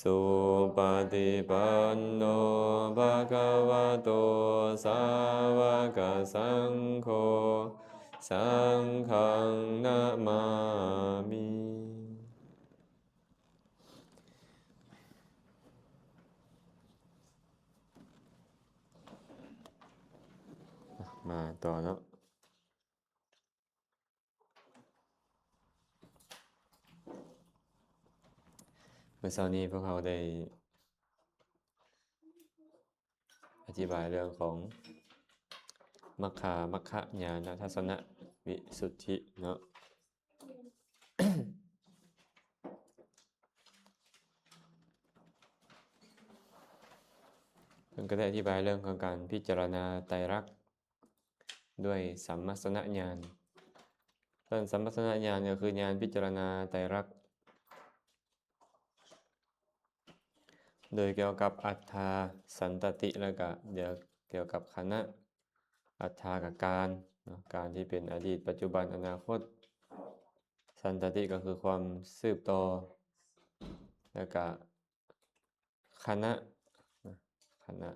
ສຸປະຕິປັນໂນ ພະຄະວະໂຕ ສາວະກະສັງໂຄ ສັງຄັງນະມາມິ. ມາຕໍ່ເນາະ. ມື້ເຊົ້ານີ້ພວກເຮົາໄດ້ອະທິບາຍເລື່ອງຂອງມັກຄາ ມັກຄະຍານະທັດສະນະວິສຸດທິເນາະ. ເພິ່ນກໍໄດ້ອະທິບາຍເລື່ອງຂອງການພິຈາລະນາໄຕລັກດ້ວຍສຳມະສະນະຍານ. ສ່ວນສຳມະສະນະຍານກໍຄືຍານພິຈາລະນາໄຕລັກ ໂດຍກ່ຽວກັບອັດຖາ ສັນຕະຕິ ແລ້ວກະກ່ຽວກັບຄະນະ ອັດຖາກະການເນາະ ການທີ່ເປັນອະດີດ ປັດຈຸບັນ ອະນາຄົດ ສັນຕະຕິກໍຄືຄວາມສືບຕໍ່ ແລ້ວກະຄະນະ ຄະນະ.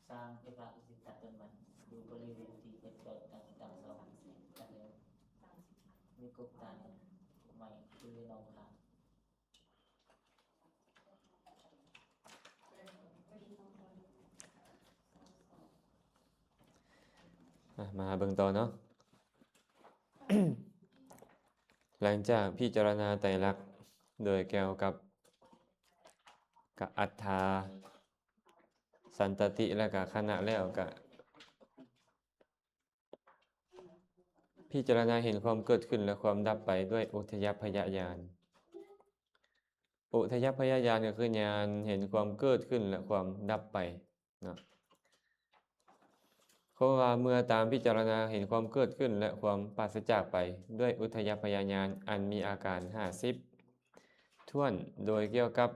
ສາມ ທີ່ພະອິສິດຖະເພິ່ນວ່າ ຢູ່ບໍລິເວນທີ່ເພິ່ນເກີດຕັ້ງແຕ່ເຊົ້າ ມີກົກຕາຍໃໝ່ຄືໜອງຂາ. ອ່ະ ມາຫາເບິ່ງຕໍ່ເນາະ. ຫຼັງຈາກພິຈາລະນາໄຕລັກ ໂດຍກ່ຽວກັບ ກະອັດຖາ ສັນຕະຕິ ແລະກະຄະນະແລ້ວ ກະພິຈາລະນາເຫັນຄວາມເກີດຂຶ້ນ ແລະ ຄວາມດັບໄປດ້ວຍອຸທະຍັບພະຍະຍານ. ອຸທະຍັບພະຍະຍານກໍຄືຍານເຫັນຄວາມເກີດຂຶ້ນ ແລະ ຄວາມດັບໄປເນາະ. ເພາະວ່າເມື່ອຕາມພິຈາລະນາເຫັນຄວາມເກີດຂຶ້ນ ແລະ ຄວາມປາສະຈາກໄປດ້ວຍອຸທະຍັບພະຍະຍານອັນມີອາການຫ້າສິບຖ້ວນ ໂດຍກ່ຽວກັບ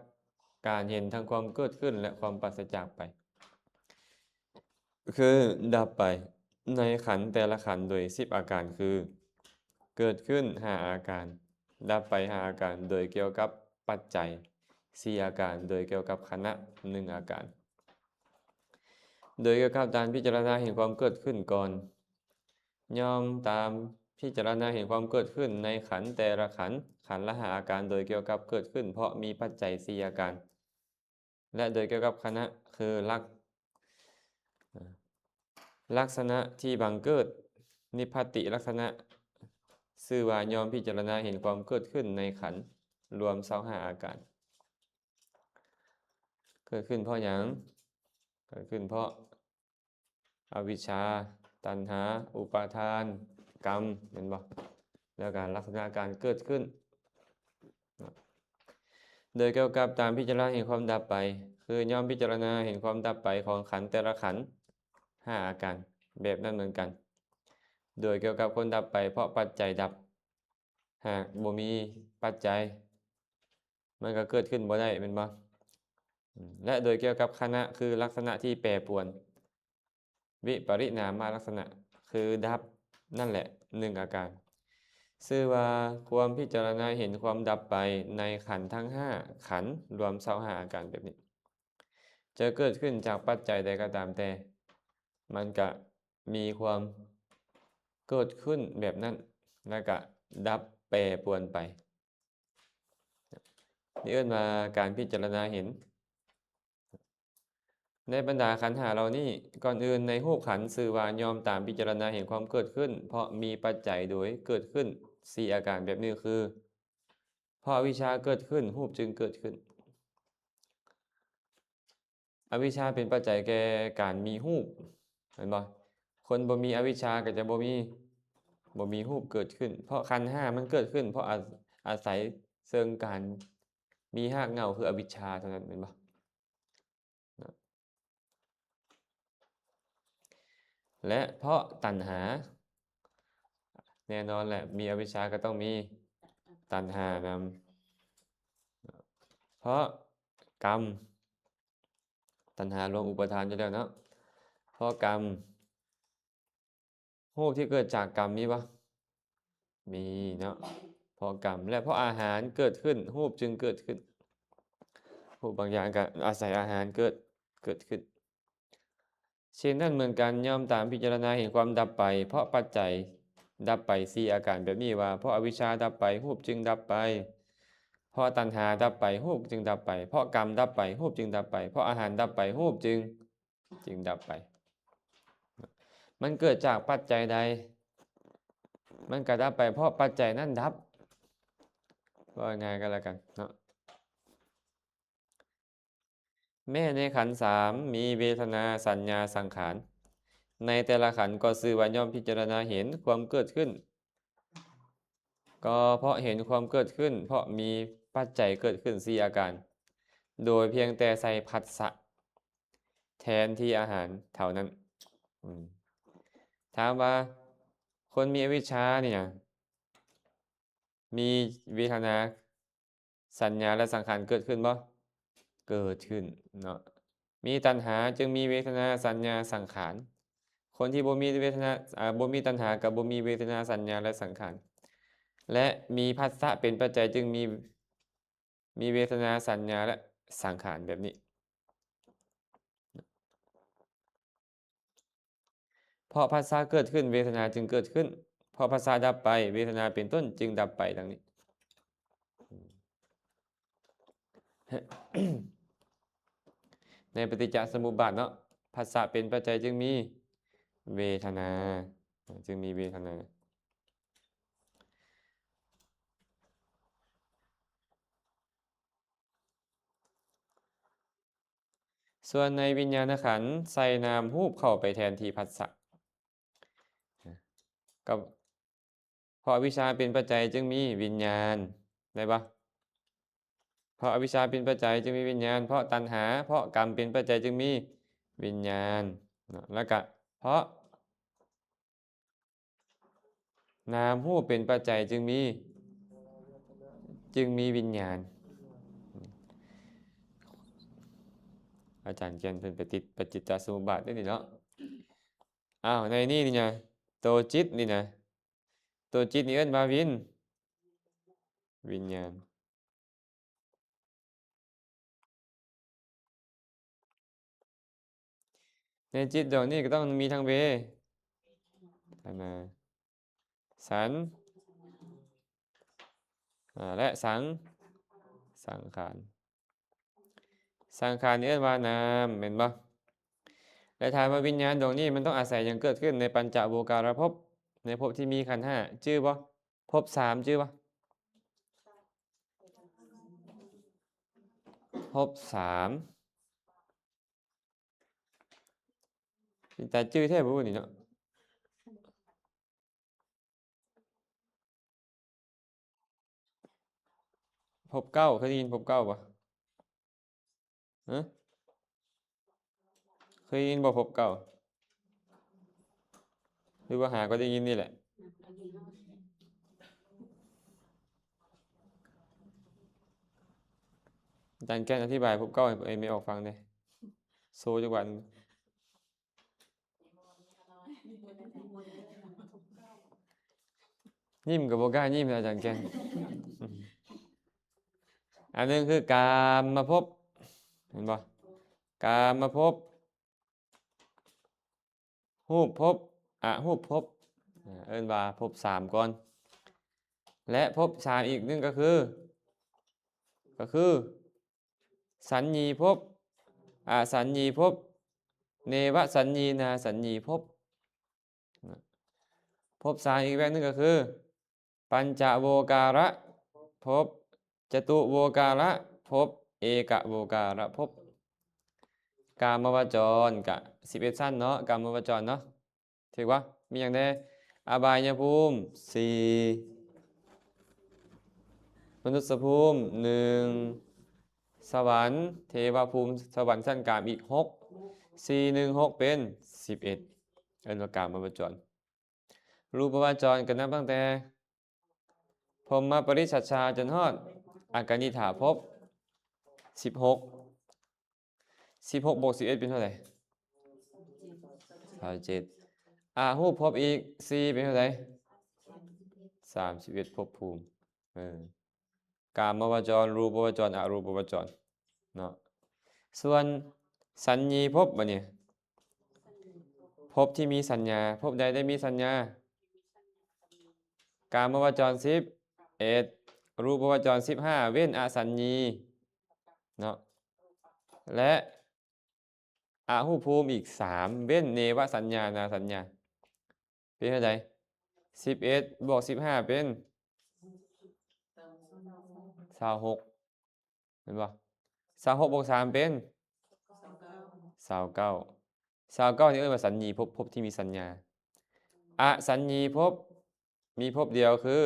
ການເຫັນທັງຄວາມເກີດຂຶ້ນ ແລະ ຄວາມປາສະຈາກໄປ ຄືດັບໄປໃນຂັນແຕ່ລະຂັນໂດຍສິບອາການ ຄື ເກີດຂຶ້ນຫ້າອາການ ດັບໄປຫ້າອາການ ໂດຍກ່ຽວກັບປັດໄຈສີ່ອາການ ໂດຍກ່ຽວກັບຄະນະໜຶ່ງອາການ. ໂດຍກ່ຽວກັບການພິຈາລະນາເຫັນຄວາມເກີດຂຶ້ນກ່ອນ ຍ່ອມຕາມພິຈາລະນາເຫັນຄວາມເກີດຂຶ້ນໃນຂັນແຕ່ລະຂັນ ຂັນລະຫ້າອາການ ໂດຍກ່ຽວກັບເກີດຂຶ້ນເພາະມີປັດໄຈສີ່ອາການ ແລະ ໂດຍກ່ຽວກັບຄະນະ ຄືລັກ ລັກສະນະທີ່ບັງເກີດ ນິບພັດຕິລັກສະນະ ຊື່ວ່າຍ່ອມພິຈາລະນາເຫັນຄວາມເກີດຂຶ້ນໃນຂັນລວມຊາວຫ້າອາການ. ເກີດຂຶ້ນເພາະຫຍັງ? ເກີດຂຶ້ນເພາະ ອະວິດຊາ, ຕັນຫາ, ອຸປາທານ, ກຳ ແມ່ນບໍ່? ແລ້ວກະລັກສະນະການເກີດຂຶ້ນ. ໂດຍກ່ຽວກັບຕາມພິຈາລະນາເຫັນຄວາມດັບໄປ ຄືຍ່ອມພິຈາລະນາເຫັນຄວາມດັບໄປຂອງຂັນແຕ່ລະຂັນຫ້າອາການແບບນັ້ນເໝືອນກັນ ໂດຍກ່ຽວກັບຄວາມດັບໄປເພາະປັດໄຈດັບ. ຫາກບໍ່ມີປັດໄຈ ມັນກໍເກີດຂຶ້ນບໍ່ໄດ້ ແມ່ນບໍ່? ອາ ແລະ ໂດຍກ່ຽວກັບຄະນະ ຄືລັກສະນະທີ່ແປປວນ ວິປະລິນາມະລັກສະນະ ຄືດັບນັ້ນແຫຼະໜຶ່ງອາການ ຊື່ວ່າຄວາມພິຈາລະນາເຫັນຄວາມດັບໄປໃນຂັນທັງຫ້າຂັນ ລວມຊາວຫ້າອາການແບບນີ້ ຈະເກີດຂຶ້ນຈາກປັດໄຈໃດກໍຕາມແຕ່ ມັນກະມີຄວາມເກີດຂຶ້ນແບບນັ້ນ ແລະ ກະດັບແປປວນໄປ. ນີ້ເອີ້ນວ່າການພິຈາລະນາເຫັນ. ໃນບັນດາຂັນຫ້າເຫຼົ່ານີ້ ກ່ອນອື່ນໃນຮູບຂັນຊື່ວ່າຍ່ອມຕາມພິຈາລະນາເຫັນຄວາມເກີດຂຶ້ນ ເພາະມີປັດໄຈໂດຍເກີດຂຶ້ນສີ່ອາການແບບນີ້ຄື ເພາະອະວິຊຊາເກີດຂຶ້ນ ຮູບຈຶ່ງເກີດຂຶ້ນ. ອະວິຊຊາເປັນປັດໄຈແກ່ການມີຮູບ ແມ່ນບໍ່? ຄົນບໍ່ມີອະວິຊຊາກໍຈະບໍ່ມີ ບໍ່ມີຮູບເກີດຂຶ້ນ ເພາະຂັນຫ້າມັນເກີດຂຶ້ນ ເພາະອາ ອາໄສເຊິ່ງການມີຮາກເຫງົ້າຄືອະວິຊຊາເທົ່ານັ້ນ ແມ່ນບໍ່? ແລະ ເພາະຕັນຫາ ແນ່ນອນແຫຼະ ມີອະວິຊຊາກໍຕ້ອງມີຕັນຫານຳ ເພາະກຳ ຕັນຫາລວມອຸປາທານຢູ່ແລ້ວເນາະ ເພາະກຳ ຮູບທີ່ເກີດຈາກກຳມີບໍ່? ມີເນາະ ເພາະກຳ ແລະ ເພາະອາຫານເກີດຂຶ້ນ ຮູບຈຶ່ງເກີດຂຶ້ນ. ຮູບບາງຢ່າງກໍອາໄສອາຫານເກີດ ເກີດຂຶ້ນ. ເຊັ່ນນັ້ນເໝືອນກັນ, ຍ່ອມຕາມພິຈາລະນາເຫັນຄວາມດັບໄປ ເພາະປັດໄຈດັບໄປສີ່ອາການແບບນີ້ວ່າ, ເພາະອະວິຊຊາດັບໄປ ຮູບຈຶ່ງດັບໄປ, ເພາະຕັນຫາດັບໄປ ຮູບຈຶ່ງດັບໄປ, ເພາະກຳດັບໄປ ຮູບຈຶ່ງດັບໄປ, ເພາະອາຫານດັບໄປ ຮູບຈຶ່ງ ຈຶ່ງດັບໄປ. ມັນເກີດຈາກປັດໄຈໃດ? ມັນກໍດັບໄປເພາະປັດໄຈນັ້ນດັບ. ເວົ້າງ່າຍໆກໍແລ້ວກັນເນາະ. ແມ້ໃນຂັນສາມມີເວທະນາ, ສັນຍາ, ສັງຂານ, ໃນແຕ່ລະຂັນກໍຊື່ວ່າຍ່ອມພິຈາລະນາເຫັນຄວາມເກີດຂຶ້ນ, ກໍເພາະເຫັນຄວາມເກີດຂຶ້ນ ເພາະມີປັດໄຈເກີດຂຶ້ນສີ່ອາການ ໂດຍພຽງແຕ່ໃສ່ພັດສະແທນທີ່ອາຫານເທົ່ານັ້ນ. ອືມ ຖາມວ່າຄົນມີອະວິຊຊານີ້ນະ ມີເວທະນາ, ສັນຍາ ແລະ ສັງຂານເກີດຂຶ້ນບໍ່? ເກີດຂຶ້ນເນາະ. ມີຕັນຫາຈຶ່ງມີເວທະນາ, ສັນຍາ, ສັງຂານ. ຄົນທີ່ບໍ່ມີເວທະນາ, ອາ, ບໍ່ມີຕັນຫາກໍບໍ່ມີເວທະນາ, ສັນຍາ ແລະ ສັງຂານ. ແລະ ມີພັດສະເປັນປັດໄຈຈຶ່ງມີ, ມີເວທະນາ, ສັນຍາ ແລະ ສັງຂານ ແບບນີ້. ເພາະພັດສະເກີດຂຶ້ນ ເວທະນາຈຶ່ງເກີດຂຶ້ນ, ເພາະພັດສະດັບໄປ ເວທະນາເປັນຕົ້ນຈຶ່ງດັບໄປ ດັ່ງນີ້. ໃນປະຕິດຈະສະມຸບບາດເນາະ, ພັດສະເປັນປັດໄຈຈຶ່ງມີເວທະນາ, ຈຶ່ງມີເວທະນາ. ສ່ວນໃນວິນຍານະຂັນ ໃສ່ນາມຮູບເຂົ້າໄປແທນທີ່ພັດສະ ກໍເພາະອະວິຊຊາເປັນປັດໄຈຈຶ່ງມີວິນຍານ ໄດ້ບໍ່? ເພາະອະວິຊຊາເປັນປັດໄຈຈຶ່ງມີວິນຍານ, ເພາະຕັນຫາ, ເພາະກຳເປັນປັດໄຈຈຶ່ງມີວິນຍານເນາະ, ແລ້ວກະເພາະ ນາມຮູບເປັນປັດໄຈຈຶ່ງມີ, ຈຶ່ງມີວິນຍານ. ອາຈານແກ່ນເພິ່ນໄປຕິດປະຕິດຈະສະມຸບບາດເດ້ນີ້ເນາະ. ອ້າວ ໃນນີ້ນີ້ນະ ໂຕຈິດນີ້ນະ, ໂຕຈິດນີ້ເອີ້ນວ່າວິນ, ວິນຍານ. ໃນຈິດດວງນີ້ກໍຕ້ອງມີທັງເວທະນາ, ສັນ ອາ ແລະ ສັງ ສັງຂານ. ສັງຂານນີ້ເອີ້ນວ່ານາມ ແມ່ນບໍ່? ແລະ ຖາມວ່າວິນຍານດວງນີ້ມັນຕ້ອງອາໄສຫຍັງເກີດຂຶ້ນໃນປັນຈະໂວກາລະພົບ, ໃນພົບທີ່ມີຂັນຫ້າ ຈື່ບໍ່? ພົບສາມ ຈື່ບໍ່? ພົບສາມ ເປັນຕາຈື່ແທ້ບໍ່ນີ້ເນາະ. ພົບເກົ້າ ເຄີຍໄດ້ຍິນພົບເກົ້າບໍ່? ຮະ? ເຄີຍໄດ້ຍິນບໍ່ພົບເກົ້າ? ຫຼືວ່າຫາກໍໄດ້ຍິນນີ້ແຫຼະ? ອາຈານແກ່ນອະທິບາຍພົບເກົ້າໃຫ້ແມ່ອອກຟັງແດ່. ໂຊຈັກບາດ. ຍິ້ມກໍບໍ່ກ້າຍິ້ມນະ ອາຈານແກ່ນ. ອັນໜຶ່ງຄືກາມະພົບ ເຫັນບໍ່? ກາມະພົບ, ຮູບພົບ, ອະຮູບພົບ, ເອີ້ນວ່າພົບສາມກ່ອນ. ແລະ ພົບສາມອີກໜຶ່ງກໍຄື ກໍຄື ສັນຍີພົບ, ອະສັນຍີພົບ, ເນວະສັນຍີນາສັນຍີພົບ. ພົບສາມອີກແບບໜຶ່ງກໍຄື ປັນຈະໂວກາລະພົບ, ຈະຕຸໂວກາລະພົບ, ເອກະໂວກາລະພົບ. ກາມະວະຈອນກະສິບເອັດຊັ້ນເນາະ, ກາມະວະຈອນເນາະ. ຖືກບໍ່? ມີຫຍັງແດ່? ອະບາຍຍະພູມສີ່, ມະນຸດສະພູມໜຶ່ງ, ສະຫວັນ ເທວະພູມ ສະຫວັນຊັ້ນກາມອີກຫົກ, ສີ່ໜຶ່ງຫົກເປັນສິບເອັດ ເອີ້ນວ່າກາມະວະຈອນ. ຮູບປະວະຈອນກໍນັບຕັ້ງແຕ່ ພົມມະປະລິສັດຊາ ຈົນຮອດອາການິຖາພົບ ສິບຫົກ. ສິບຫົກບວກສິບເອັດເປັນເທົ່າໃດ? ຊາວເຈັດ. ອະຮູບພົບອີກສີ່ເປັນເທົ່າໃດ? ຊ ສາມສິບເອັດພົບພູມ ເອີ ກາມະວະຈອນ ຮູປະວະຈອນ ອະຮູປະວະຈອນເນາະ. ສ່ວນສັນນີພົບ ບາດນີ້ ພົບທີ່ມີສັນຍາ ພົບໃດໄດ້ມີສັນຍາ? ກາມະວະຈອນສິບເອັດ ຮູປະວະຈອນສິບຫ້າ ເວັ້ນອະສັນນີເນາະ ແລະ ອະຮູບພູມອີກສາມ ເວັ້ນເນວະສັນຍານາສັນຍາ ເປັນເທົ່າໃດ? ສິບເອັດບວກສິບຫ້າເປັນ ຊາວຫົກ ແມ່ນບໍ່? ຊາວຫົກບວກສາມເປັນ ຊາວເກົ້າ ຊາວເກົ້ານີ້ເອີ້ນວ່າສັນນີພົບ ພົບທີ່ມີສັນຍາ. ອະສັນນີພົບ ມີພົບດຽວຄື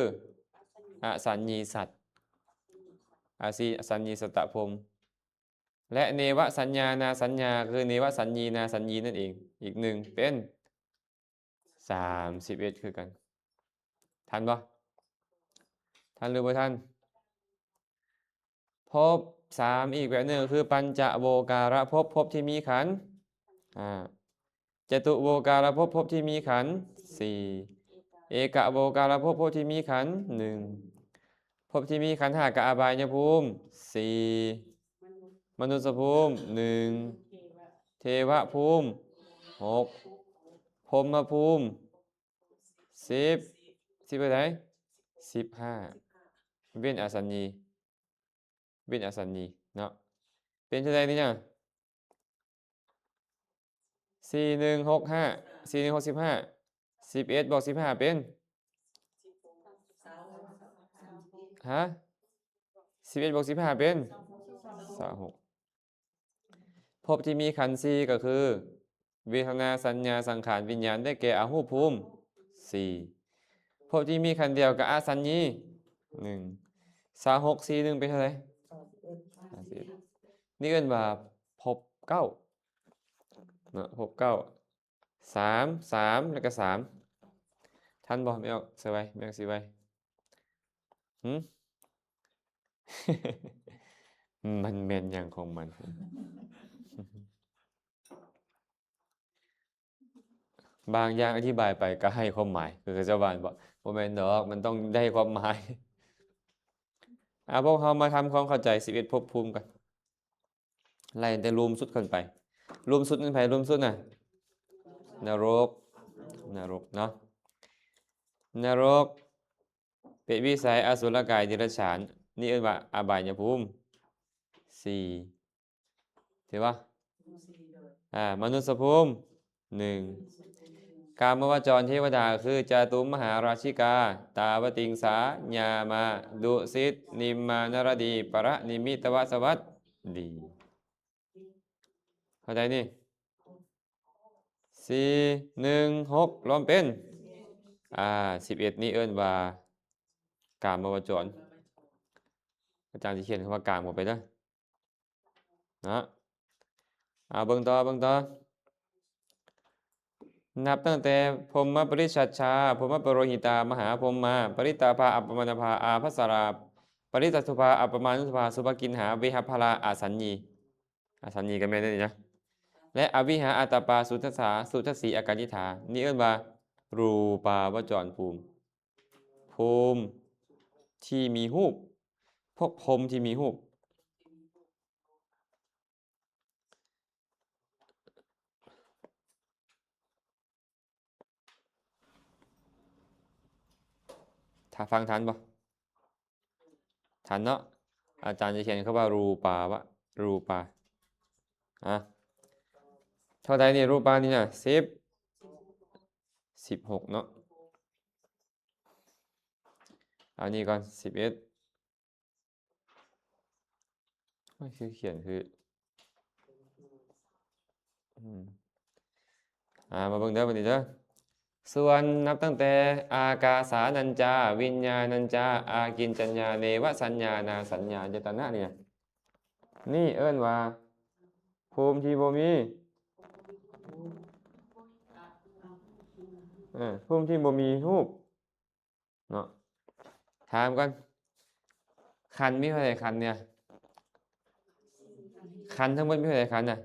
ອະສັນນີສັດ ອະສິ ອະສັນນີສັດຕະພົມ ແລະ ເນວະສັນຍານາສັນຍາ ຄືເນວະສັນນີນາສັນນີນັ້ນເອງ ອີກໜຶ່ງເປັນ ສາມສິບເອັດຄືກັນ. ທັນບໍ່? ທັນຫຼືບໍ່ທັນ? ພົບສາມ ອີກແບບໜຶ່ງຄື ປັນຈະໂວກາລະພົບ ພົບທີ່ມີຂັນ ອາ ຈະຕຸໂວກາລະພົບ ພົບທີ່ມີຂັນສີ່ ເອກະໂວກາລະພົບ ພົບທີ່ມີຂັນໜຶ່ງ ພົບທີ່ມີຂັນຫ້າ ກະອະບາຍຍະພູມສີ່ ມະນຸດສະພູມໜຶ່ງ ເທວະພູມຫົກ ພົມມະພູມສິບ ສິບເທົ່າໃດ? ສິບຫ້າ ເວັ້ນອະສັນນີ ເວັ້ນອະສັນນີເນາະ ເປັນເທົ່າໃດນີ້ນະ? ສີ່ໜຶ່ງຫົກຫ້າ ສີ່ໜຶ່ງຫົກສິບຫ້າ ສິບເອັດບວກສິບຫ້າເປັນ ຮະ? ສິບເອັດບວກສິບຫ້າເປັນ ຊາວຫົກ ພົບທີ່ມີຂັນສີ່ກໍຄື ເວທະນາ ສັນຍາ ສັງຂານ ວິນຍານ ໄດ້ແກ່ອະຮູບພູມສີ່ ພົບທີ່ມີຂັນດຽວກໍອະສັນນີໜຶ່ງ ຊາວຫົກ ສີ່ໜຶ່ງເປັນເທົ່າໃດ? ຫ້າສິບເອັດ ນີ້ເອີ້ນວ່າພົບເກົ້າເນາະ ພົບເກົ້າ ສາມ ສາມ ແລ້ວກໍສາມ ທັນບໍ່? ແມ່ອອກໃສ່ໄວ ແມ່ອອກຊິໄວ ຫື? ມັນແມ່ນຫຍັງຂອງມັນ? ບາງຢ່າງອະທິບາຍໄປກໍໃຫ້ຄວາມໝາຍ ຄືເຂົາເຈົ້າວ່າບໍ່? ບໍ່ແມ່ນດອກ ມັນຕ້ອງໄດ້ຄວາມໝາຍ. ອາ ພວກເຮົາມາທຳຄວາມເຂົ້າໃຈສິບເອັດພົບພູມກັນ ໄລ່ແຕ່ລຸ່ມສຸດຂຶ້ນໄປ ລຸ່ມສຸດນັ້ນໃຜ? ລຸ່ມສຸດນະ ນະລົກ ນະລົກເນາະ ນະລົກ ເປດວິໄສ ອະສຸລະກາຍ ເດຍລະສານ ນີ້ເອີ້ນວ່າອະບາຍຍະພູມສີ່ ຖືກບໍ່? ອາ ມະນຸດສະພູມໜຶ່ງ ກາມະວະຈອນເທວະດາຄື ຈາຕຸມະຫາລາຊິກາ ຕາວະຕິງສາ ຍາມາ ດຸສິດ ນິມມາ ນະລະດີ ປະລະນິມິດຕະວະສະວັດດີ ເຂົ້າໃຈນີ້? ສີ່ ໜຶ່ງ ຫົກ ລວມເປັນ ອາ ສິບເອັດ ນີ້ເອີ້ນວ່າກາມະວະຈອນ ອາຈານຊິຂຽນຄຳວ່າກາມເຂົ້າໄປເດີ ເນາະ ເອົາເບິ່ງຕໍ່ ເບິ່ງຕໍ່ ນັບຕັ້ງແຕ່ ພົມມະປະລິສັດຊາ ພົມມະປະໂລຫິຕາ ມະຫາພົມມາ ປະລິດຕາພາ ອັບປະມານາພາ ອາພັດສະລາ ປະລິດຕະສຸພາ ອັບປະມານຸສະພາ ສຸພະກິນຫາ ເວຫະພະລາ ອະສັນຍີ ອະສັນຍີກໍແມ່ນແນວນີ້ນະ ແລະ ອະວິຫາ ອາຕະປາ ສຸທັດສາ ສຸທັດສີ ອາການິຖາ ນີ້ເອີ້ນວ່າ ຮູປາວະຈອນພູມ ພູມທີ່ມີຮູບ ພວກພົມທີ່ມີຮູບ ຖ້າຟັງທັນບໍ່? ທັນເນາະ ອາຈານຈະຂຽນຄຳວ່າ ຮູປາວະ ຮູປາ ອາ ເທົ່າໃດນີ້? ຮູປານີ້ນະ ສິບ ສິບຫົກເນາະ ເອົານີ້ກ່ອນ ສິບເອັດ ໂອ້ຍ ຄືຂຽນຄື ອືມ ອາ ມາເບິ່ງເດີ ບັດນີ້ເດີ ສ່ວນນັບຕັ້ງແຕ່ ອາກາສານັນຈາ ວິນຍານັນຈາ ອາກິນຈັນຍາ ເນວະສັນຍານາສັນຍາ ອາຍະຕະນະ ນີ້ນະ ນີ້ເອີ້ນວ່າ ພູມທີ່ບໍ່ມີ ເອີ ພູມທີ່ບໍ່ມີຮູບ ເນາະ ຖາມກ່ອນ ຂັນມີເທົ່າໃດຂັນນີ້? ຂັນທັງໝົດມີເທົ່າໃດຂັນນະ?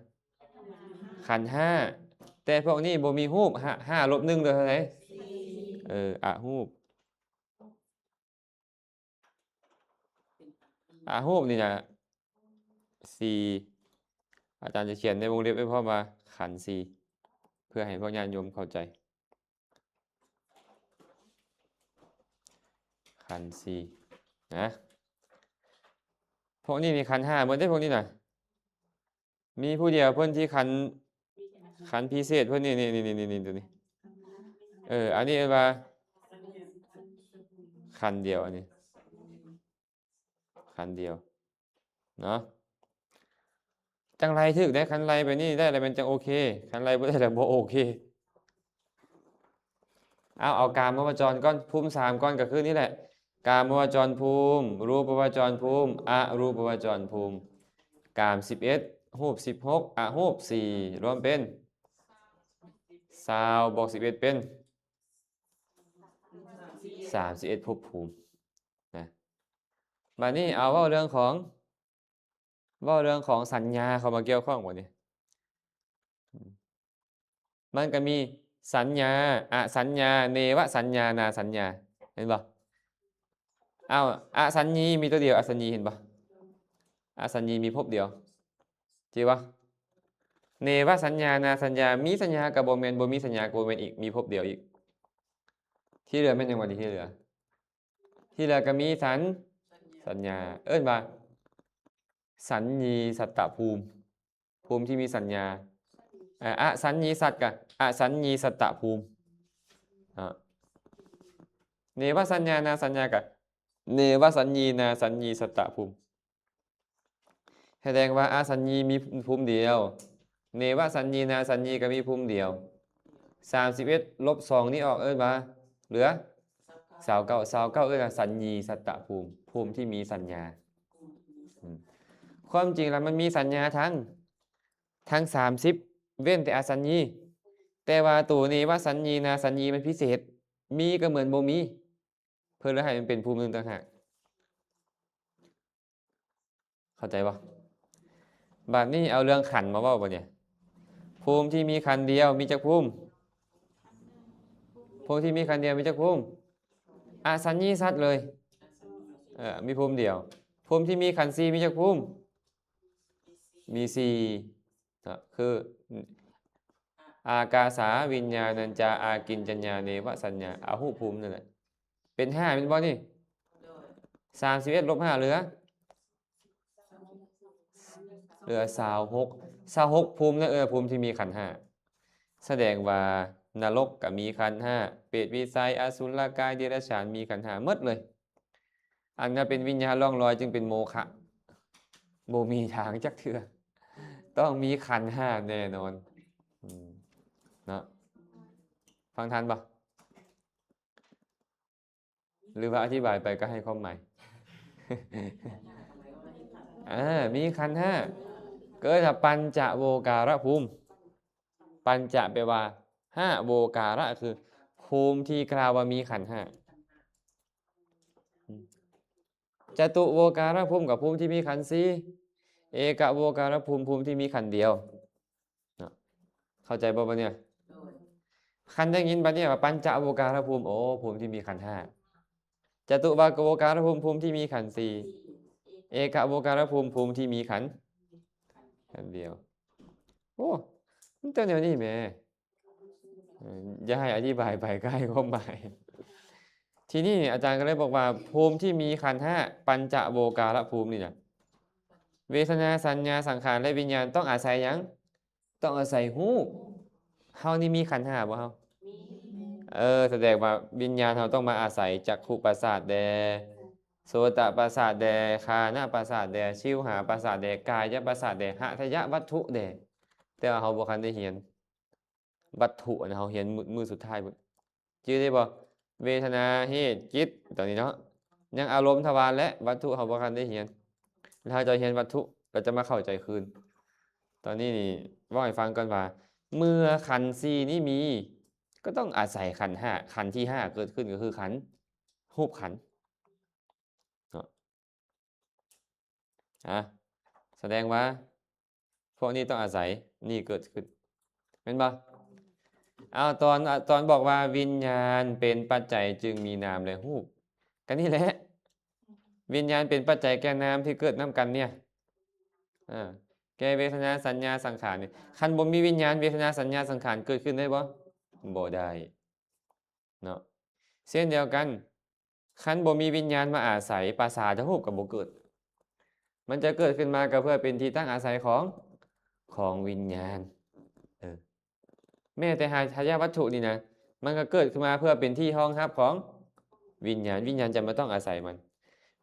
ຂັນຫ້າ ແຕ່ພວກນີ້ບໍ່ມີຮູບ ຫ້າ ຫ້າລົບໜຶ່ງເຫຼືອເທົ່າໃດ? ເອີ ອະຮູບ ອະ ຮູບນີ້ນະ ສີ່ ອາຈານຈະຂຽນໃນວົງເລັບໄວ້ພ້ອມວ່າຂັນສີ່ ເພື່ອໃຫ້ພວກຍາດໂຍມເຂົ້າໃຈ ຂັນສີ່ນະ ພວກນີ້ນີ້ຂັນຫ້າເບິດເດ້ ພວກນີ້ນະ ມີຜູ້ດຽວເພິ່ນທີ່ຂັນ ຂັນພິເສດເພິ່ນນີ້ ນີ້ ນີ້ ນີ້ ນີ້ ຕົວນີ້ ເອີ ອັນນີ້ເອີ້ນວ່າຂັນດຽວ ອັນນີ້ ຂັນດຽວເນາະ ຈັ່ງໄລ່ຖືກໄດ້ ຄັນໄລ່ໄປນີ້ໄດ້ແລ້ວແມ່ນຈັ່ງໂອເຄ ຄັນໄລ່ບໍ່ໄດ້ແລ້ວບໍ່ໂອເຄ. ເອົາ ເອົາກາມະວະຈອນກ່ອນ ພູມສາມກ່ອນ ກໍຄືນີ້ແຫຼະ ກາມະວະຈອນພູມ ຮູບະວະຈອນພູມ ອະຮູບະວະຈອນພູມ ກາມສິບເອັດ ຮູບສິບຫົກ ອະຮູບສີ່ ລວມເປັນຊາວບວກສິບເອັດເປັນ ສາມສິບເອັດພົບພູມນະ. ບາດນີ້ເອົາເວົ້າເລື່ອງຂອງ ເວົ້າເລື່ອງຂອງສັນຍາເຂົ້າມາກ່ຽວຂ້ອງບາດນີ້ ມັນກໍມີສັນຍາ ອະສັນຍາ ເນວະສັນຍາ ນາສັນຍາ ເຫັນບໍ່? ເອົາ ອະສັນຍີມີຕົວດຽວ ອະສັນຍີ ເຫັນບໍ່? ອະສັນຍີມີພົບດຽວ ຈື່ບໍ່? ເນວະສັນຍາ ນາສັນຍາ ມີສັນຍາກໍບໍ່ແມ່ນ ບໍ່ມີສັນຍາກໍບໍ່ແມ່ນອີກ ມີພົບດຽວອີກ. ທີ່ເຫຼືອແມ່ນຫຍັງບາດນີ້? ທີ່ເຫຼືອ ທີ່ເຫຼືອກໍມີສັນ ສັນຍາ ເອີ້ນວ່າສັນຍີສັດຕະພູມ ພູມທີ່ມີສັນຍາ ອະສັນຍີສັດກະອະສັນຍີສັດຕະພູມ ເນວະສັນຍາ ນາສັນຍາກະເນວະສັນຍີ ນາສັນຍີສັດຕະພູມ. ສະແດງວ່າອະສັນຍີມີພູມດຽວ ເນວະສັນຍີ ນາສັນຍີກໍມີພູມດຽວ. ສາມສິບເອັດລົບສອງນີ້ອອກ ເອີ້ນວ່າເຫຼືອຊາວເກົ້າ ຊາວເກົ້າເອີ້ນວ່າສັນຍີສັດຕະພູມ ພູມທີ່ມີສັນຍາ. ຄວາມຈິງລະມັນມີສັນຍາທັງ ທັງສາມສິບ ເວັ້ນແຕ່ອະສັນຍີ ແຕ່ວ່າໂຕເນວະສັນຍີ ນາສັນຍີມັນພິເສດ ມີກໍເໝືອນບໍ່ມີ ເພິ່ນເລີຍໃຫ້ມັນເປັນພູມໜຶ່ງຕ່າງຫາກ. ເຂົ້າໃຈບໍ່? ບາດນີ້ເອົາເລື່ອງຂັນມາເວົ້າບາດນີ້ ພູມທີ່ມີຂັນດຽວມີຈັກພູມ? ພູມທີ່ມີຂັນດຽວມີຈັກພູມ? ອະສັນຍີສັດເລີຍ ເອີ ມີພູມດຽວ. ພູມທີ່ມີຂັນສີ່ມີຈັກພູມ? ມີສີ່ເນາະ ຄື ອາກາສາວິນຍານັນຈາ ອາກິນຈັນຍາ ເນວະສັນຍາ ອະຮູບພູມນັ້ນແຫຼະ ເປັນຫ້າແມ່ນບໍ່ນີ້? ສາມສິບເອັດລົບຫ້າເຫຼືອ ເຫຼືອຊາວຫົກ ຊາວຫົກພູມນະ ເອີ ພູມທີ່ມີຂັນຫ້າ. ສະແດງວ່ານະລົກກໍມີຂັນຫ້າ ເປດ ວິໄສ ອະສຸລະກາຍ ເດຍລະສານ ມີຂັນຫ້າໝົດເລີຍ. ອັນນັ້ນເປັນວິນຍານລ່ອງລອຍ ຈຶ່ງເປັນໂມຄະ ບໍ່ມີທາງຈັກເທື່ອ ຕ້ອງມີຂັນຫ້າແນ່ນອນ ເນາະ. ຟັງທັນບໍ່? ຫຼືວ່າອະທິບາຍໄປກໍໃຫ້ຄວາມໝາຍ? ອາ ມີຂັນຫ້າ ເອີ້ນວ່າປັນຈະໂວກາລະພູມ. ປັນຈະແປວ່າຫ້າ ໂວກາລະ ຄືພູມທີ່ກ່າວວ່າມີຂັນຫ້າ. ຈະຕຸໂວກາລະພູມ ກໍພູມທີ່ມີຂັນສີ່ ເອກະໂວກາລະພູມ ພູມທີ່ມີຂັນດຽວເນາະ. ເຂົ້າໃຈບໍ່ບາດນີ້? ຄັນໄດ້ຍິນບາດນີ້ວ່າປັນຈະໂວກາລະພູມ ໂອ້ ພູມທີ່ມີຂັນຫ້າ. ຈະຕຸວາໂວກາລະພູມ ພູມທີ່ມີຂັນສີ່. ເອກະໂວກາລະພູມ ພູມທີ່ມີຂັນ ຂັນດຽວ. ໂອ້ ມັນເປັນແນວນີ້ແໝ. ເອີ ຢ່າໃຫ້ອະທິບາຍໄປ ກໍໃຫ້ຄວາມໝາຍ. ທີນີ້ອາຈານກໍເລີຍບອກວ່າ ພູມທີ່ມີຂັນຫ້າ ປັນຈະໂວກາລະພູມນີ້ນະ ເວທະນາ ສັນຍາ ສັງຂານ ແລະ ວິນຍານ ຕ້ອງອາໄສຫຍັງ? ຕ້ອງອາໄສຮູບ. ເຮົານີ້ມີຂັນຫ້າບໍ່ເຮົາ? ມີ. ເອີ ສະແດງວ່າວິນຍານເຮົາຕ້ອງມາອາໄສຈັກຂຸປະສາດແດ່ ໂສຕະປະສາດແດ່ ຄານະປະສາດແດ່ ຊິວຫາປະສາດແດ່ ກາຍະປະສາດແດ່ ຫັດຖະຍະວັດຖຸແດ່ ແຕ່ວ່າເຮົາບໍ່ທັນໄດ້ຮຽນ. ວັດຖຸອັນເຮົາຮຽນມື້ ມື້ສຸດທ້າຍພຸ້ນ ຈື່ໄດ້ບໍ່? ເວທະນາ ເຫດ ຈິດ ຕອນນີ້ເນາະ ຍັງອາລົມ ທະວານ ແລະ ວັດຖຸເຮົາບໍ່ທັນໄດ້ຮຽນ ແລ້ວເຮົາຈະຮຽນວັດຖຸ ກໍຈະມາເຂົ້າໃຈຄືນ. ຕອນນີ້ນີ້ເວົ້າໃຫ້ຟັງກ່ອນວ່າ ເມື່ອຂັນສີ່ນີ້ມີ ກໍຕ້ອງອາໄສຂັນຫ້າ ຂັນທີຫ້າເກີດຂຶ້ນ ກໍຄືຂັນ ຮູບຂັນເນາະ. ອາ ສະແດງວ່າພວກນີ້ຕ້ອງອາໄສນີ້ເກີດຂຶ້ນ ແມ່ນບໍ່? ເອົາ ຕອນ ຕອນບອກວ່າວິນຍານເປັນປັດໄຈຈຶ່ງມີນາມ ແລະ ຮູບ ກໍນີ້ແຫຼະ ວິນຍານເປັນປັດໄຈແກ່ນາມທີ່ເກີດນຳກັນເນຍ ອາ ແກ່ເວທະນາ ສັນຍາ ສັງຂານນີ້. ຄັນບໍ່ມີວິນຍານ ເວທະນາ ສັນຍາ ສັງຂານເກີດຂຶ້ນໄດ້ບໍ່? ບໍ່ໄດ້ເນາະ. ເຊັ່ນດຽວກັນ ຄັນບໍ່ມີວິນຍານມາອາໄສ ປະສາທະຮູບກໍບໍ່ເກີດ. ມັນຈະເກີດຂຶ້ນມາກໍເພື່ອເປັນທີ່ຕັ້ງອາໄສຂອງ ຂອງວິນຍານ. ເອີ ແມ້ແຕ່ຫາທະຍາວັດຖຸນີ້ນະ ມັນກໍເກີດຂຶ້ນມາເພື່ອເປັນທີ່ຮອງຮັບຂອງວິນຍານ. ວິນຍານຈະມາຕ້ອງອາໄສມັນ.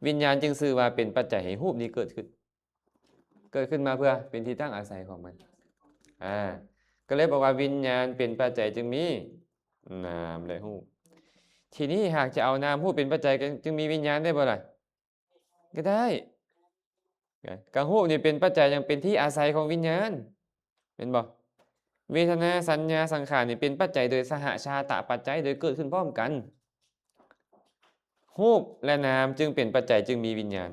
ວິນຍານຈຶ່ງຊື່ວ່າເປັນປັດໄຈໃຫ້ຮູບນີ້ເກີດຂຶ້ນ. ເກີດຂຶ້ນມາເພື່ອເປັນທີ່ຕັ້ງອາໄສຂອງມັນ. ອາ ກໍເລີຍບອກວ່າວິນຍານເປັນປັດໄຈຈຶ່ງມີນາມ ແລະ ຮູບ. ທີນີ້ຫາກຈະເອົານາມຮູບເປັນປັດໄຈ ຈຶ່ງມີວິນຍານໄດ້ບໍ່ລະ? ກໍໄດ້. ກະຮູບນີ້ເປັນປັດໄຈຫຍັງ? ເປັນທີ່ອາໄສຂອງວິນຍານ ແມ່ນບໍ່? ເວທະນາ ສັນຍາ ສັງຂານນີ້ເປັນປັດໄຈໂດຍສະຫະຊາຕະປັດໄຈ ໂດຍເກີດຂຶ້ນພ້ອມກັນ. ຮູບ ແລະ ນາມຈຶ່ງເປັນປັດໄຈຈຶ່ງມີວິນຍານ.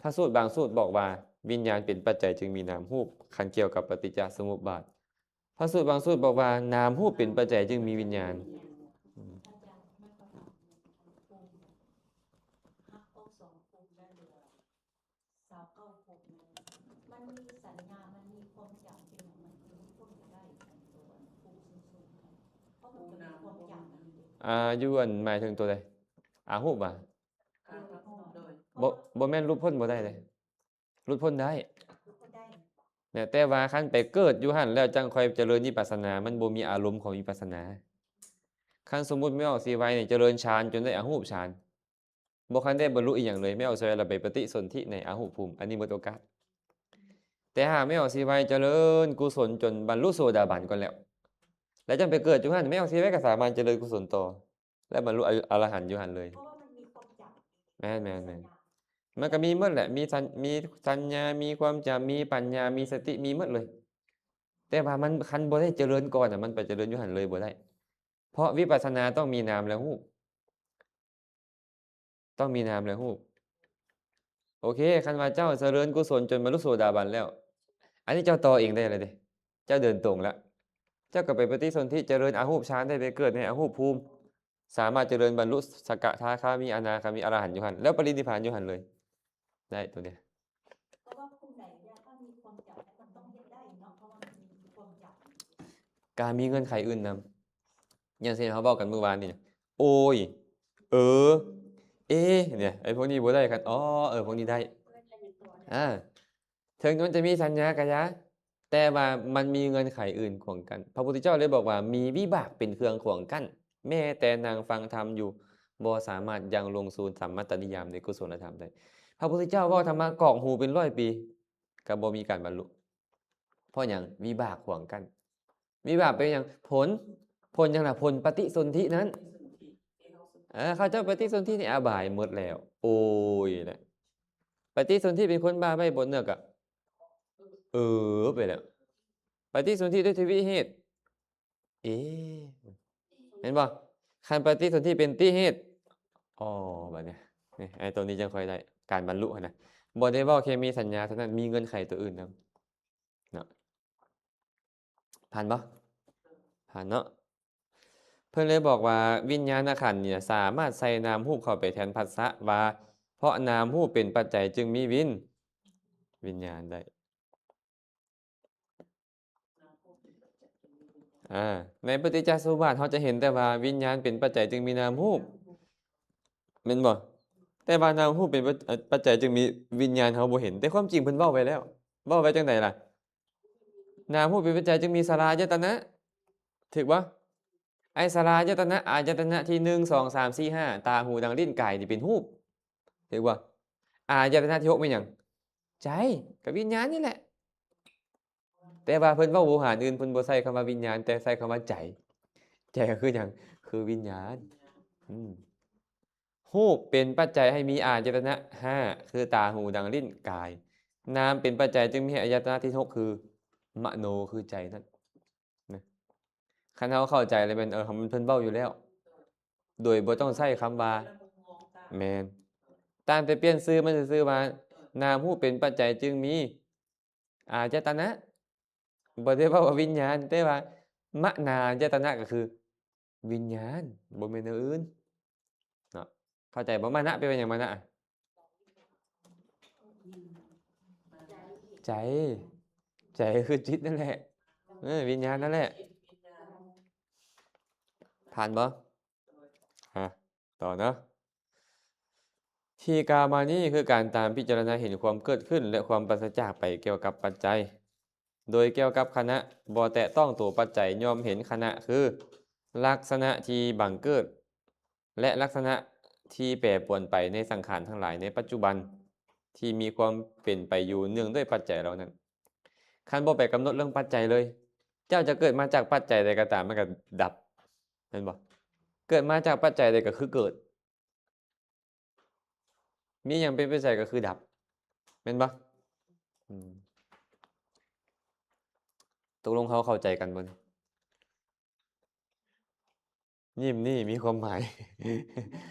ພະສູດບາງສູດບອກວ່າ ວິນຍານເປັນປັດໄຈຈຶ່ງມີນາມຮູບ ຄັນກ່ຽວກັບປະຕິດຈະສະມຸບບາດ. ພະສູດບາງສູດບອກວ່າ ນາມຮູບເປັນປັດໄຈຈຶ່ງມີວິນຍານ. ອືມ ອາ ຢູ່ອັນ ໝາຍເຖິງຕົວໃດ? ອາຮູບຫວາ? ບໍ່ ບໍ່ແມ່ນ ຫຼຸດພົ້ນບໍ່ໄດ້ເດ້. ຫຼຸດພົ້ນໄດ້ ແຕ່ວ່າຄັນໄປເກີດຢູ່ຫັ້ນແລ້ວຈັ່ງຄ່ອຍຈະເລີນວິປັດສະນາ ມັນບໍ່ມີອາລົມຂອງວິປັດສະນາ. ຄັນສົມມຸດແມ່ອອກສີໄວນີ້ຈະເລີນฌານຈົນໄດ້ອະຮູບฌານ ບໍ່ທັນໄດ້ບັນລຸອີ່ຫຍັງເລີຍ ແມ່ອອກສີໄວລະໄປປະຕິສົນທິໃນອະຮູບພູມ ອັນນີ້ໝົດໂອກາດ. ແຕ່ຫາກແມ່ອອກສີໄວຈະເລີນກຸສົນຈົນບັນລຸໂສດາບັນກ່ອນແລ້ວ ແລ້ວຈັ່ງໄປເກີດຢູ່ຫັ້ນ ແມ່ອອກສີໄວກໍສາມາດຈະເລີນກຸສົນຕໍ່ ແລ້ວບັນລຸອະລະຫັນຢູ່ຫັ້ນເລີຍ. ເພາະວ່າມັນມີຄວາມຈຳ. ແມ່ນໆໆ ມັນກໍມີໝົດແຫຼະ ມີສັນ ມີສັນຍາ ມີຄວາມຈຳ ມີປັນຍາ ມີສະຕິ ມີໝົດເລີຍ. ແຕ່ວ່າມັນ ຄັນບໍ່ໄດ້ຈະເລີນກ່ອນນະ ມັນໄປຈະເລີນຢູ່ຫັ້ນເລີຍບໍ່ໄດ້ ເພາະວິປັດສະນາຕ້ອງມີນາມ ແລະ ຮູບ. ຕ້ອງມີນາມ ແລະ ຮູບ. ໂອເຄ ຄັນວ່າເຈົ້າຈະເລີນກຸສົນຈົນບັນລຸໂສດາບັນແລ້ວ ອັນນີ້ເຈົ້າຕໍ່ເອງໄດ້ແລ້ວເດ້ ເຈົ້າເດີນຕົງແລ້ວ ເຈົ້າກໍໄປປະຕິສົນທິຈະເລີນອະຮູບຊານໄດ້ ໄປເກີດໃນອະຮູບພູມ ສາມາດຈະເລີນບັນລຸສະກະທາຄາມີ ອະນາຄາມີ ອະລະຫັນຢູ່ຫັ້ນ ແລ້ວປະລິນິບພານຢູ່ຫັ້ນເລີຍ ໄດ້ໂຕນີ້. ເພາະວ່າຜູ້ໃດຢາກມີຄວາມຈຳ ມັນຕ້ອງເຮັດໄດ້ເນາະ ເພາະວ່າມັນມີຄວາມຈຳ ກະມີເງື່ອນໄຂອື່ນນຳ ຢ່າງເຊັ່ນເຮົາເວົ້າກັນມື້ວານນີ້ ໂອຍ ເອີ ເອ ເນຍ ໄອ້ພວກນີ້ບໍ່ໄດ້ ຄັນ ອໍ ເອີ ພວກນີ້ໄດ້ ອາ ເຖິງມັນຈະມີສັນຍາກະຢ່າ ແຕ່ວ່າມັນມີເງື່ອນໄຂອື່ນຂວາງກັ້ນ. ພະພຸດທະເຈົ້າເລີຍບອກວ່າ ມີວິບາກເປັນເຄື່ອງຂວາງກັ້ນ ແມ້ແຕ່ນັ່ງຟັງທຳຢູ່ ບໍ່ສາມາດຍັງລົງສູ່ສຳມະຕະນິຍາມໃນກຸສົລະທຳໄດ້. ພະພຸດທະເຈົ້າເວົ້າທຳມະກອກຫູເປັນຮ້ອຍປີ ກໍບໍ່ມີການບັນລຸ. ເພາະຫຍັງ? ວິບາກຂວາງກັ້ນ. ວິບາກເປັນຫຍັງ? ຜົນ. ຜົນຫຍັງລະ? ຜົນປະຕິສົນທິນັ້ນ. ເອີ ເຂົາເຈົ້າປະຕິສົນທິໃນອະບາຍໝົດແລ້ວ. ໂອຍແຫຼະ. ປະຕິສົນທິເປັນຄົນບ້າໃບ້ບົດເນາະ ກະ ເອີ ໄປແລ້ວ. ປະຕິສົນທິດ້ວຍທິວິເຫດ. ເອ ແມ່ນບໍ່? ຄັນປະຕິສົນທິເປັນຕິເຫດ. ອໍ ບາດນີ້ ນີ້ ໄອ້ໂຕນີ້ຈັ່ງຄ່ອຍໄດ້ການບັນລຸຫັ້ນນະ. ບໍ່ໄດ້ເວົ້າແຄ່ມີສັນຍາເທົ່ານັ້ນ, ມີເງື່ອນໄຂໂຕອື່ນນຳເນາະ. ຜ່ານບໍ່? ຜ່ານເນາະ. ເພິ່ນເລີຍບອກວ່າ ວິນຍານະຂັນນີ້ສາມາດໃສ່ນາມຮູບເຂົ້າໄປແທນພັດສະ ວ່າ ເພາະນາມຮູບເປັນປັດໄຈຈຶ່ງມີວິນ ວິນຍານໄດ້. ອາ ໃນປະຕິດຈະສະມຸບບາດ ເຮົາຈະເຫັນແຕ່ວ່າວິນຍານເປັນປັດໄຈຈຶ່ງມີນາມຮູບ ແມ່ນບໍ່? ແຕ່ວ່ານາມຮູບເປັນປັດ ເອີ ປັດໄຈຈຶ່ງມີວິນຍານ ເຮົາບໍ່ເຫັນ. ແຕ່ຄວາມຈິງເພິ່ນເວົ້າໄວ້ແລ້ວ. ເວົ້າໄວ້ຈັ່ງໃດລະ? ນາມຮູບເປັນປັດໄຈຈຶ່ງມີສະລາຍະຕະນະ ຖືກບໍ່? ໄອ້ສະລາຍະຕະນະ ອາຍະຕະນະທີໜຶ່ງ ສອງ ສາມ ສີ່ ຫ້າ ຕາ ຫູ ດັງ ລີ້ນ ກາຍ ນີ້ເປັນຮູບ ຖືກບໍ່? ອາຍະຕະນະທີຫົກແມ່ນຫຍັງ? ໃຈ ກໍວິນຍານນີ້ແຫຼະ. ແຕ່ວ່າເພິ່ນເວົ້າໂວຫານອື່ນ ເພິ່ນບໍ່ໃຊ້ຄຳວ່າວິນຍານ ແຕ່ໃຊ້ຄຳວ່າໃຈ. ໃຈກໍຄືຫຍັງ? ຄືວິນຍານ. ອືມ ຮູບເປັນປັດໄຈໃຫ້ມີອາຍະຕະນະຫ້າ ຄືຕາ ຫູ ດັງ ລີ້ນ ກາຍ. ນາມເປັນປັດໄຈຈຶ່ງມີໃຫ້ອາຍະຕະນະທີຫົກ ຄືມະໂນ ຄືໃຈນັ້ນ. ນະ ຄັນເຮົາເຂົ້າໃຈແລ້ວແມ່ນ ເອີ ເພິ່ນເວົ້າຢູ່ແລ້ວ ໂດຍບໍ່ຕ້ອງໃຊ້ຄຳວ່າ ແມ່ນ ຕ່າງແຕ່ປ່ຽນຊື່ມັນຊື່ໆວ່າ ນາມຮູບເປັນປັດໄຈຈຶ່ງມີອາຍະຕະນະ ບໍ່ໄດ້ເວົ້າວ່າວິນຍານ ແຕ່ວ່າມະນາຍະຕະນະກໍຄືວິນຍານ ບໍ່ແມ່ນແນວອື່ນເນາະ. ເຂົ້າໃຈບໍ່? ມະນະແປວ່າຫຍັງ? ມະນະ ອາ ໃຈ ໃຈຄືຈິດນັ້ນແຫຼະ ເອີ ວິນຍານນັ້ນແຫຼະ. ຜ່ານບໍ່? ຮະ ຕໍ່ເນາະ. ທີ່ກ່າວມານີ້ຄືການຕາມພິຈາລະນາເຫັນຄວາມເກີດຂຶ້ນ ແລະ ຄວາມປາສະຈາກໄປກ່ຽວກັບປັດໄຈ ໂດຍກ່ຽວກັບຂະນະ ບໍ່ແຕະຕ້ອງໂຕປັດໄຈ ຍ່ອມເຫັນຂະນະຄືລັກສະນະທີ່ບັງເກີດ ແລະ ລັກສະນະທີ່ແປປວນໄປໃນສັງຂານທັງຫຼາຍໃນປັດຈຸບັນ ທີ່ມີຄວາມເປັນໄປຢູ່ເນື່ອງດ້ວຍປັດໄຈເຫຼົ່ານັ້ນ. ຄັນບໍ່ໄປກຳນົດເລື່ອງປັດໄຈເລີຍ ເຈົ້າຈະເກີດມາຈາກປັດໄຈໃດກໍຕາມ ມັນກໍດັບ ແມ່ນບໍ່? ເກີດມາຈາກປັດໄຈໃດກໍຄືເກີດ ມີຫຍັງເປັນປັດໄຈກໍຄືດັບ ແມ່ນບໍ່? ອືມ ຕົກລົງເຮົາເຂົ້າໃຈກັນບໍ່ນີ້? ຍິ້ມນີ້ມີຄວາມໝາຍ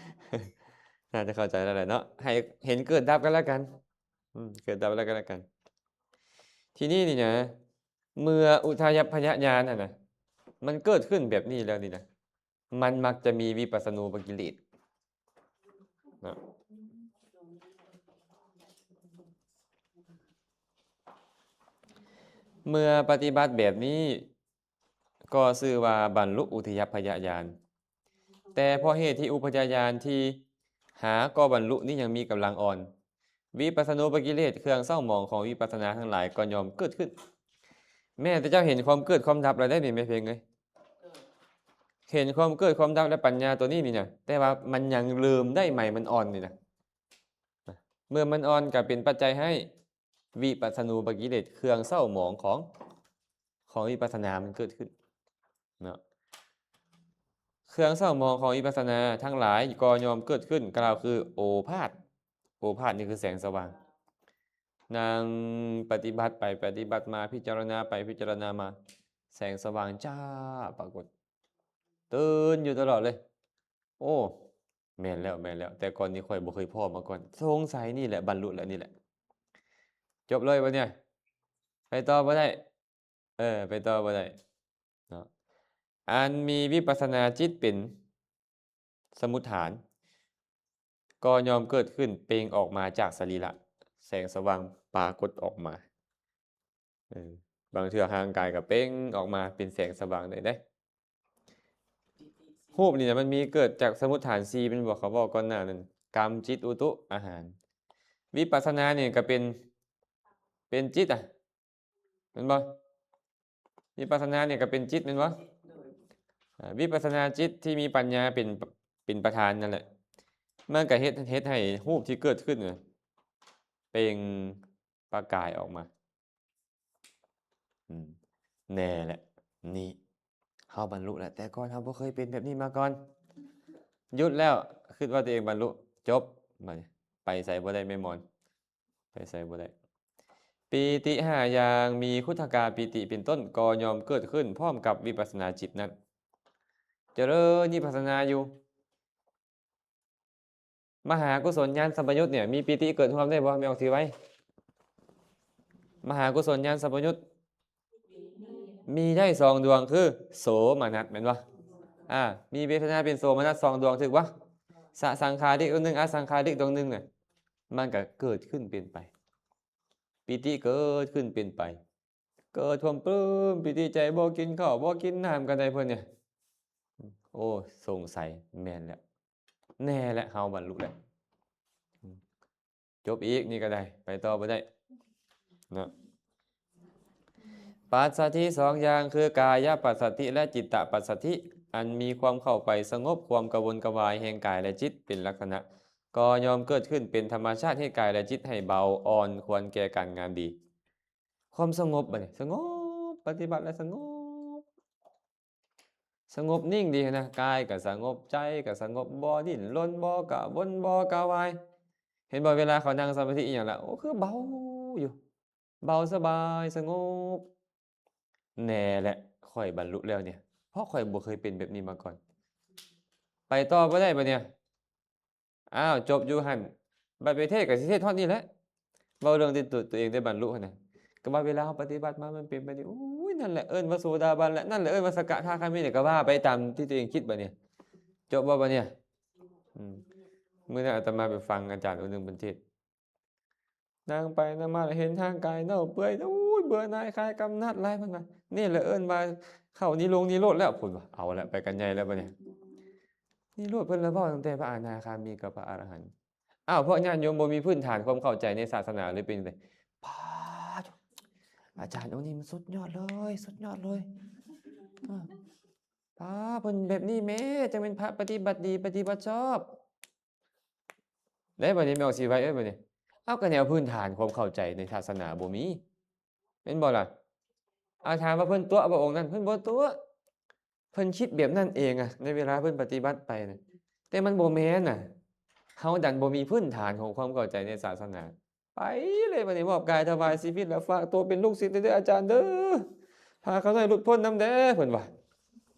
ໜ້າຈະເຂົ້າໃຈແລ້ວແຫຼະເນາະ ໃຫ້ເຫັນເກີດດັບກັນແລ້ວກັນ ອືມ ເກີດດັບກັນແລ້ວກັນ. ທີນີ້ນີ້ນະ ເມື່ອອຸທະຍັບພະຍະຍານຫັ້ນນະ ມັນເກີດຂຶ້ນແບບນີ້ແລ້ວນີ້ນະ ມັນມັກຈະມີວິປັດສະນູປະກິເລດເນາະ. ເມື່ອປະຕິບັດແບບນີ້ ກໍຊື່ວ່າບັນລຸອຸທະຍັບພະຍະຍານ. ແຕ່ເພາະເຫດທີ່ອຸພະຍະຍານທີ່ຫາກໍບັນລຸນີ້ຍັງມີກຳລັງອ່ອນ, ວິປັດສະນູປະກິເລດ ເຄື່ອງເສົ້າໝອງຂອງວິປັດສະນາທັງຫຼາຍກໍຍ່ອມເກີດຂຶ້ນ. ແມ່ນແຕ່ເຈົ້າເຫັນຄວາມເກີດຄວາມດັບແລ້ວໄດ໋ນີ້ແມ່ເພັງເອີຍ. ເຫັນຄວາມເກີດຄວາມດັບແລະປັນຍາຕົວນີ້ນີ້ນະ, ແຕ່ວ່າມັນຍັງເລີ່ມໄດ້ໃໝ່ ມັນອ່ອນນີ້ນະ. ເມື່ອມັນອ່ອນກໍເປັນປັດໄຈໃຫ້ ວິປັດສະນູປະກິເລດ ເຄື່ອງເສົ້າໝອງຂອງ ຂອງວິປັດສະນາມັນເກີດຂຶ້ນເນາະ. ເຄື່ອງເສົ້າໝອງຂອງວິປັດສະນາທັງຫຼາຍກໍຍ່ອມເກີດຂຶ້ນ, ກ່າວຄືໂອພາດ. ໂອພາດນີ້ຄືແສງສະຫວ່າງ. ນັ່ງປະຕິບັດໄປປະຕິບັດມາ, ພິຈາລະນາໄປພິຈາລະນາມາ, ແສງສະຫວ່າງຈ້າປາກົດ. ຕື່ນຢູ່ຕະຫຼອດເລີຍ. ໂອ້ ແມ່ນແລ້ວ ແມ່ນແລ້ວ, ແຕ່ກ່ອນນີ້ຂ້ອຍບໍ່ເຄີຍພໍ້ມາກ່ອນ. ສົງໄສນີ້ແຫຼະ ບັນລຸແລ້ວນີ້ແຫຼະ. ຈົບເລີຍບັດເນີ້ຍ ໄປຕໍ່ບໍ່ໄດ້. ເອີ ໄປຕໍ່ບໍ່ໄດ້ເນາະ. ອັນມີວິປັດສະນາຈິດເປັນສະມຸດຖານ ກໍຍ່ອມເກີດຂຶ້ນເປັ່ງອອກມາຈາກສະລີລະ, ແສງສະຫວ່າງປາກົດອອກມາ. ເອີ ບາງເທື່ອຮ່າງກາຍກໍເປັ່ງອອກມາເປັນແສງສະຫວ່າງໄດ້ເດ້. ຮູບນີ້ນະ ມັນມີເກີດຈາກສະມຸດຖານສີ່ ແມ່ນບໍ່? ເຂົາເວົ້າກ່ອນໜ້ານັ້ນ ກຳ ຈິດ ອຸຕຸ ອາຫານ. ວິປັດສະນານີ້ກໍເປັນ ເປັນຈິດອະ ແມ່ນບໍ່? ວິປັດສະນານີ້ກໍເປັນຈິດແມ່ນບໍ່? ອາ ວິປັດສະນາຈິດທີ່ມີປັນຍາເປັນ ເປັນປະທານນັ້ນແຫຼະ, ມັນກໍເຮັດ ເຮັດໃຫ້ຮູບທີ່ເກີດຂຶ້ນນະ ເປັ່ງປະກາຍອອກມາ. ອືມ ແນ່ແຫຼະ ນີ້ເຮົາບັນລຸແລ້ວ, ແຕ່ກ່ອນເຮົາບໍ່ເຄີຍເປັນແບບນີ້ມາກ່ອນ. ຢຸດແລ້ວ, ຄິດວ່າຕົວເອງບັນລຸ, ຈົບ. ບາດນີ້ໄປໃສບໍ່ໄດ້ແມ່ໝອນ, ໄປໃສບໍ່ໄດ້. ປີຕິຫ້າຢ່າງ ມີຂຸດທະກາປີຕິເປັນຕົ້ນ ກໍຍ່ອມເກີດຂຶ້ນພ້ອມກັບວິປັດສະນາຈິດນັ້ນ. ຈະເລີນວິປັດສະນາຢູ່. ມະຫາກຸສົນຍານສຳປະຍຸດເນ່ຍ ມີປີຕິເກີດຮ່ວມໄດ້ບໍ່? ແມ່ອອກຊິໄວ. ມະຫາກຸສົນຍານສຳປະຍຸດ ມີໄດ້ສອງດວງ ຄືໂສມະນັດ ແມ່ນບໍ່? ອາ ມີເວທະນາເປັນໂສມະນັດສອງດວງ ຖືກບໍ່? ສະສັງຂາລິກດວງໜຶ່ງ ອະສັງຂາລິກດວງໜຶ່ງນະ ມັນກໍເກີດຂຶ້ນເປັນໄປ. ປີຕິເກີດຂຶ້ນເປັນໄປ. ເກີດຄວາມປຶ້ມປີຕິໃຈ ບໍ່ກິນເຂົ້າບໍ່ກິນນ້ຳກໍໄດ້ເພິ່ນນີ້. ໂອ້ ສົງໄສ ແມ່ນແລ້ວ ແນ່ແລ້ວ ເຮົາບັນລຸແລ້ວ. ຈົບອີກ ນີ້ກໍໄດ້ ໄປຕໍ່ບໍ່ໄດ້ເນາະ. ປັດສະທິສອງຢ່າງ ຄືກາຍະປັດສະທິ ແລະ ຈິດຕະປັດສະທິ ອັນມີຄວາມເຂົ້າໄປສະຫງົບຄວາມກະວົນກະວາຍແຫ່ງກາຍ ແລະ ຈິດ ເປັນລັກສະນະ ກໍຍ່ອມເກີດຂຶ້ນເປັນທຳມະຊາດ ເຮັດກາຍ ແລະ ຈິດ ໃຫ້ເບົາອ່ອນ ຄວນແກ່ການງານດີ. ຄວາມສະຫງົບ ບັດນີ້ ສະຫງົບ ປະຕິບັດແລ້ວສະຫງົບ ສະຫງົບນິ່ງດີຫັ້ນນະ, ກາຍກໍສະຫງົບ ໃຈກໍສະຫງົບ ບໍ່ດີ້ນລົນ ບໍ່ກະວົນ ບໍ່ກະວາຍ. ເຫັນບໍ່ ເວລາເຂົານັ່ງສະມາທິອີ່ຫຍັງລະ ໂອ້ ຄືເບົາຢູ່ ເບົາສະບາຍສະຫງົບ. ແນ່ແຫຼະ ຂ້ອຍບັນລຸແລ້ວເນຍ ເພາະຂ້ອຍບໍ່ເຄີຍເປັນແບບນີ້ມາກ່ອນ. ໄປຕໍ່ບໍ່ໄດ້ບັດເນຍ. ອ້າວ ຈົບຢູ່ຫັ້ນ ບັດໄປເທດກໍຊິເທດຮອດນີ້ແຫຼະ. ເວົ້າເລື່ອງທີ່ຕົວ ຕົວເອງໄດ້ບັນລຸຫັ້ນນະ ກໍວ່າເວລາເຮົາປະຕິບັດມາມັນເປັນໄປນີ້ ໂອ້ຍ ນັ້ນແຫຼະເອີ້ນວ່າໂສດາບັນແຫຼະ ນັ້ນແຫຼະເອີ້ນວ່າສະກະທາຄາມິ ກໍວ່າໄປຕາມທີ່ຕົວເອງຄິດບັດນີ້. ຈົບບໍ່ບັດນີ້? ອືມ ມື້ນັ້ນອາດຕະມາໄປຟັງອາຈານຜູ້ໜຶ່ງເພິ່ນເທດ ນາງໄປນາງມາແລ້ວເຫັນຮ່າງກາຍເນົ່າເປື່ອຍ ໂອ້ຍ ເບື່ອໜ່າຍ ຄາຍກຳໜັດຫຼາຍ ເພິ່ນວ່າ. ນີ້ແຫຼະເອີ້ນວ່າເຂົ້ານິລົງນິໂຣດແລ້ວ ເພິ່ນວ່າ. ເອົາລະ ໄປກັນໃຫຍ່ແລ້ວບັດນີ້ ນິໂຣດເພິ່ນລະເວົ້າຕັ້ງແຕ່ພະອະນາຄາມີກັບພະອະລະຫັນ. ອ້າວ ພວກຍາດໂຍມບໍ່ມີພື້ນຖານຄວາມເຂົ້າໃຈໃນສາສະໜາ ຫຼືເປັນຈັ່ງໃດ? ປ້າດ ອາຈານອົງນີ້ມັນສຸດຍອດເລີຍ ສຸດຍອດເລີຍ ເອີ ປ້າ ເພິ່ນແບບນີ້ແມ້ ຈັ່ງແມ່ນພະປະຕິບັດດີ ປະຕິບັດຊອບ ໄດ້ບັດນີ້ ແມ່ອອກສີໄວເອີຍ ບັດນີ້. ເອົາ ກະແນວພື້ນຖານຄວາມເຂົ້າໃຈໃນສາສະໜາບໍ່ມີ ແມ່ນບໍ່ລະ? ອາ ຖາມວ່າເພິ່ນຕົວະບໍ່ອົງນັ້ນ? ເພິ່ນບໍ່ຕົວະ ເພິ່ນຄິດແບບນັ້ນເອງອະ ໃນເວລາເພິ່ນປະຕິບັດໄປນະ ແຕ່ມັນບໍ່ແມ່ນນະ. ເຮົາດັນບໍ່ມີພື້ນຖານຂອງຄວາມເຂົ້າໃຈໃນສາສະໜາ ໄປເລີຍບັດນີ້ ມອບກາຍຖວາຍຊີວິດ ແລ້ວຝາກຕົວເປັນລູກສິດເດີອາຈານເດີ ພາຂ້ານ້ອຍຫຼຸດພົ້ນນຳແດ່ ເພິ່ນວ່າ.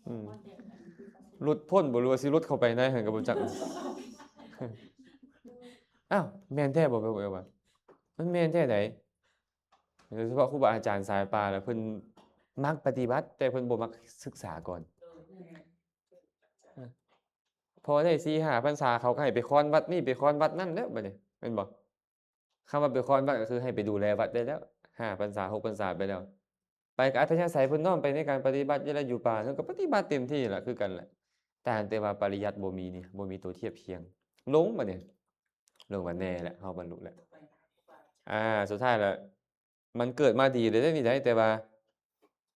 ອືມ ຫຼຸດພົ້ນບໍ່ ຫຼືວ່າຊິຫຼຸດເຂົ້າໄປໃນຫັ້ນກໍບໍ່ຈັກ. ອ້າວ ແມ່ນແທ້ບໍ່ ແມ່ນບໍ່? ມັນແມ່ນແທ້ໃດ໋. ໂດຍສະເພາະຄູບາອາຈານສາຍປ່າລະ ເພິ່ນມັກປະຕິບັດ ແຕ່ເພິ່ນບໍ່ມັກສຶກສາກ່ອນ. ພໍໄດ້ສີ່ຫ້າພັນສາ ເຂົາກໍໃຫ້ໄປຄອນວັດນີ້ ໄປຄອນວັດນັ້ນແລ້ວ ບັດນີ້ ແມ່ນບໍ່? ຄຳວ່າໄປຄອນວັດ ກໍຄືໃຫ້ໄປດູແລວັດໄດ້ແລ້ວ ຫ້າພັນສາ ຫົກພັນສາໄປແລ້ວ. ໄປກໍອັດທະຍາໄສເພິ່ນນ້ອມໄປໃນການປະຕິບັດ ເວລາຢູ່ປ່າເພິ່ນກໍປະຕິບັດເຕັມທີ່ລະ ຄືກັນແຫຼະ. ຕ່າງແຕ່ວ່າປະລິຍັດບໍ່ມີນີ້ ບໍ່ມີໂຕທຽບຄຽງ. ຫຼົງບັດນີ້ ຫຼົງບັດແນ່ແຫຼະ ເຮົາບັນລຸແລ້ວ. ອ່າ ສຸດທ້າຍລະ ມັນເກີດມາດີເລີຍເດ້ນີ້ໄດ໋ ແຕ່ວ່າ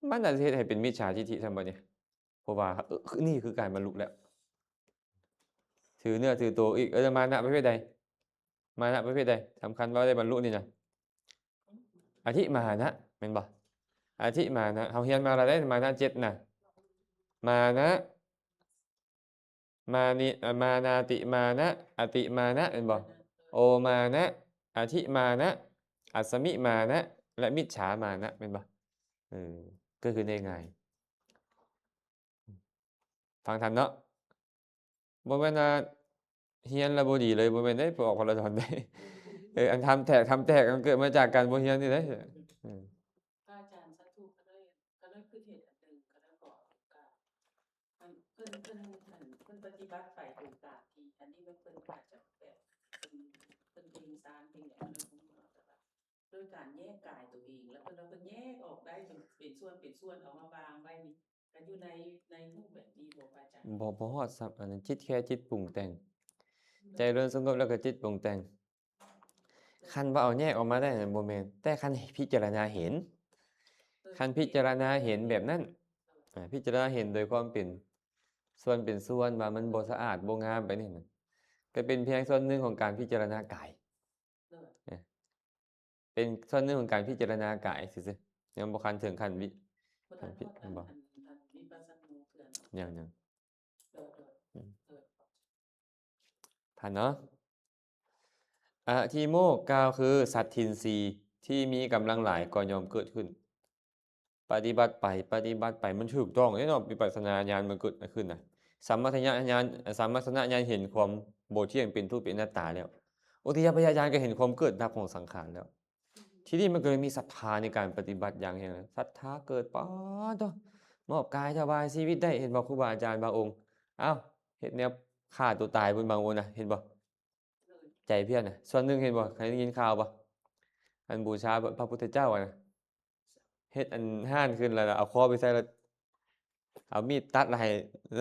ມັນອາດຈະເຮັດໃຫ້ເປັນມິດສາທິດຖິຊ້ຳບັດນີ້ ເພາະວ່າ ເອີ ນີ້ຄືການບັນລຸແລ້ວ. ຖືເນື້ອຖືໂຕອີກ. ເອີ ມານະປະເພດໃດ? ມານະປະເພດໃດສຳຄັນ ເວົ້າໄດ້ບັນລຸນີ້ນະ? ອະທິມານະ ແມ່ນບໍ່? ອະທິມານະ ເຮົາຮຽນມາແລ້ວເດ້ ມານະເຈັດນະ. ມານະ ມານິ ອາ ມານາຕິມານະ ອະຕິມານະ ແມ່ນບໍ່? ໂອມານະ ອະທິມານະ ອັດສະມິມານະ ແລະ ມິດສາມານະ ແມ່ນບໍ່? ເອີ ກໍຄືໄດ້ງ່າຍ ຟັງທັນເນາະ. ບໍ່ແມ່ນວ່າຮຽນແລ້ວບໍ່ດີເລີຍ ບໍ່ແມ່ນເດ້ ໄປອອກພະລະດອນເດ້. ເອີ ອັນທຳແຕກ ທຳແຕກ ມັນເກີດມາຈາກການບໍ່ຮຽນນີ້ເດ້. ເອີ ພະອາຈານ ສາທຸ ກໍເລີຍ ກໍເລີຍຄິດເຫັນອັນໜຶ່ງ ກໍເລີຍບອກ ກໍ ອັນ ເພິ່ນ ເພິ່ນ ອັນ ເພິ່ນປະຕິບັດໄປໂດຍຕາມທີ່ ອັນນີ້ມັນເພິ່ນອາດຈະແບບ ເພິ່ນ ເພິ່ນເປັນສານເປັນຫຍັງ ໂດຍການແຍກກາຍຕົວເອງ ແລ້ວເພິ່ນວ່າເພິ່ນແຍກອອກໄດ້ເປັນ ເປັນສ່ວນ ເປັນສ່ວນ ເອົາມາວາງໄວ້ນີ້ ກໍຢູ່ໃນ ໃນຮູບແບບນີ້ບໍ່ ພະອາຈານ? ບໍ່ ບໍ່ຮອດຊ້ຳ ອັນນັ້ນຈິດແຄ່ຈິດປຸງແຕ່ງ ໃຈເລີ່ມສະຫງົບແລ້ວກໍຈິດປຸງແຕ່ງ. ຄັນວ່າເອົາແຍກອອກມາໄດ້ນັ້ນບໍ່ແມ່ນ ແຕ່ຄັນພິຈາລະນາເຫັນ ເອີ ຄັນພິຈາລະນາເຫັນແບບນັ້ນ ເອີ ອາ ພິຈາລະນາເຫັນໂດຍຄວາມເປັນສ່ວນເປັນສ່ວນ ວ່າມັນບໍ່ສະອາດ ບໍ່ງາມໄປນີ້ນະ ກໍເປັນພຽງສ່ວນໜຶ່ງຂອງການພິຈາລະນາກາຍ ເອີ ເອີ ເປັນສ່ວນໜຶ່ງຂອງການພິຈາລະນາກາຍຊື່ໆ ຍັງບໍ່ຄັນເຖິງຂັ້ນວິ ບໍ່ທັນ ຂັ້ນພິ ບໍ່ ອັນ ອັນວິປັດສະນາເທື່ອເນາະ ຍັງ ຍັງ ເອີ ເອີ ອືມ ເອີ ຜ່ານເນາະ. ອະທິໂມກ ກ່າວຄື ສັດທິນຊີທີ່ມີກຳລັງຫຼາຍກໍຍ່ອມເກີດຂຶ້ນ. ປະຕິບັດໄປ ປະຕິບັດໄປ ມັນຖືກຕ້ອງເດ້ເນາະ ວິປັດສະນາຍານມັນເກີດຂຶ້ນນະ. ສຳມະທະຍະຍານ ສຳມະທະນະຍານເຫັນຄວາມບໍ່ທ່ຽງ ເປັນທຸກ ເປັນອະນັດຕາແລ້ວ. ອຸທົຍະພະຍາຍານກໍເຫັນຄວາມເກີດດັບຂອງສັງຂານແລ້ວ. ທີນີ້ມັນກໍເລີຍມີສັດທາໃນການປະຕິບັດຢ່າງແຮງ ສັດທາເກີດ ປາດໂທ້ ມອບກາຍຖວາຍຊີວິດໄດ້ ເຫັນບໍ່ ຄູບາອາຈານບາງອົງ ອ້າວ ເຮັດແນວຂ້າຕົວຕາຍພຸ້ນບາງອົງນະ ເຫັນບໍ່ ໃຈພຽນນະ. ສ່ວນໜຶ່ງເຫັນບໍ່ ເຄີຍໄດ້ຍິນຂ່າວບໍ່ ອັນບູຊາພະພຸດທະເຈົ້າຫັ້ນນະ ເຮັດອັນຮ້ານຂຶ້ນແລ້ວເອົາຄໍໄປໃສ່ ແລ້ວເອົາມີດຕັດ ແລ້ວໃຫ້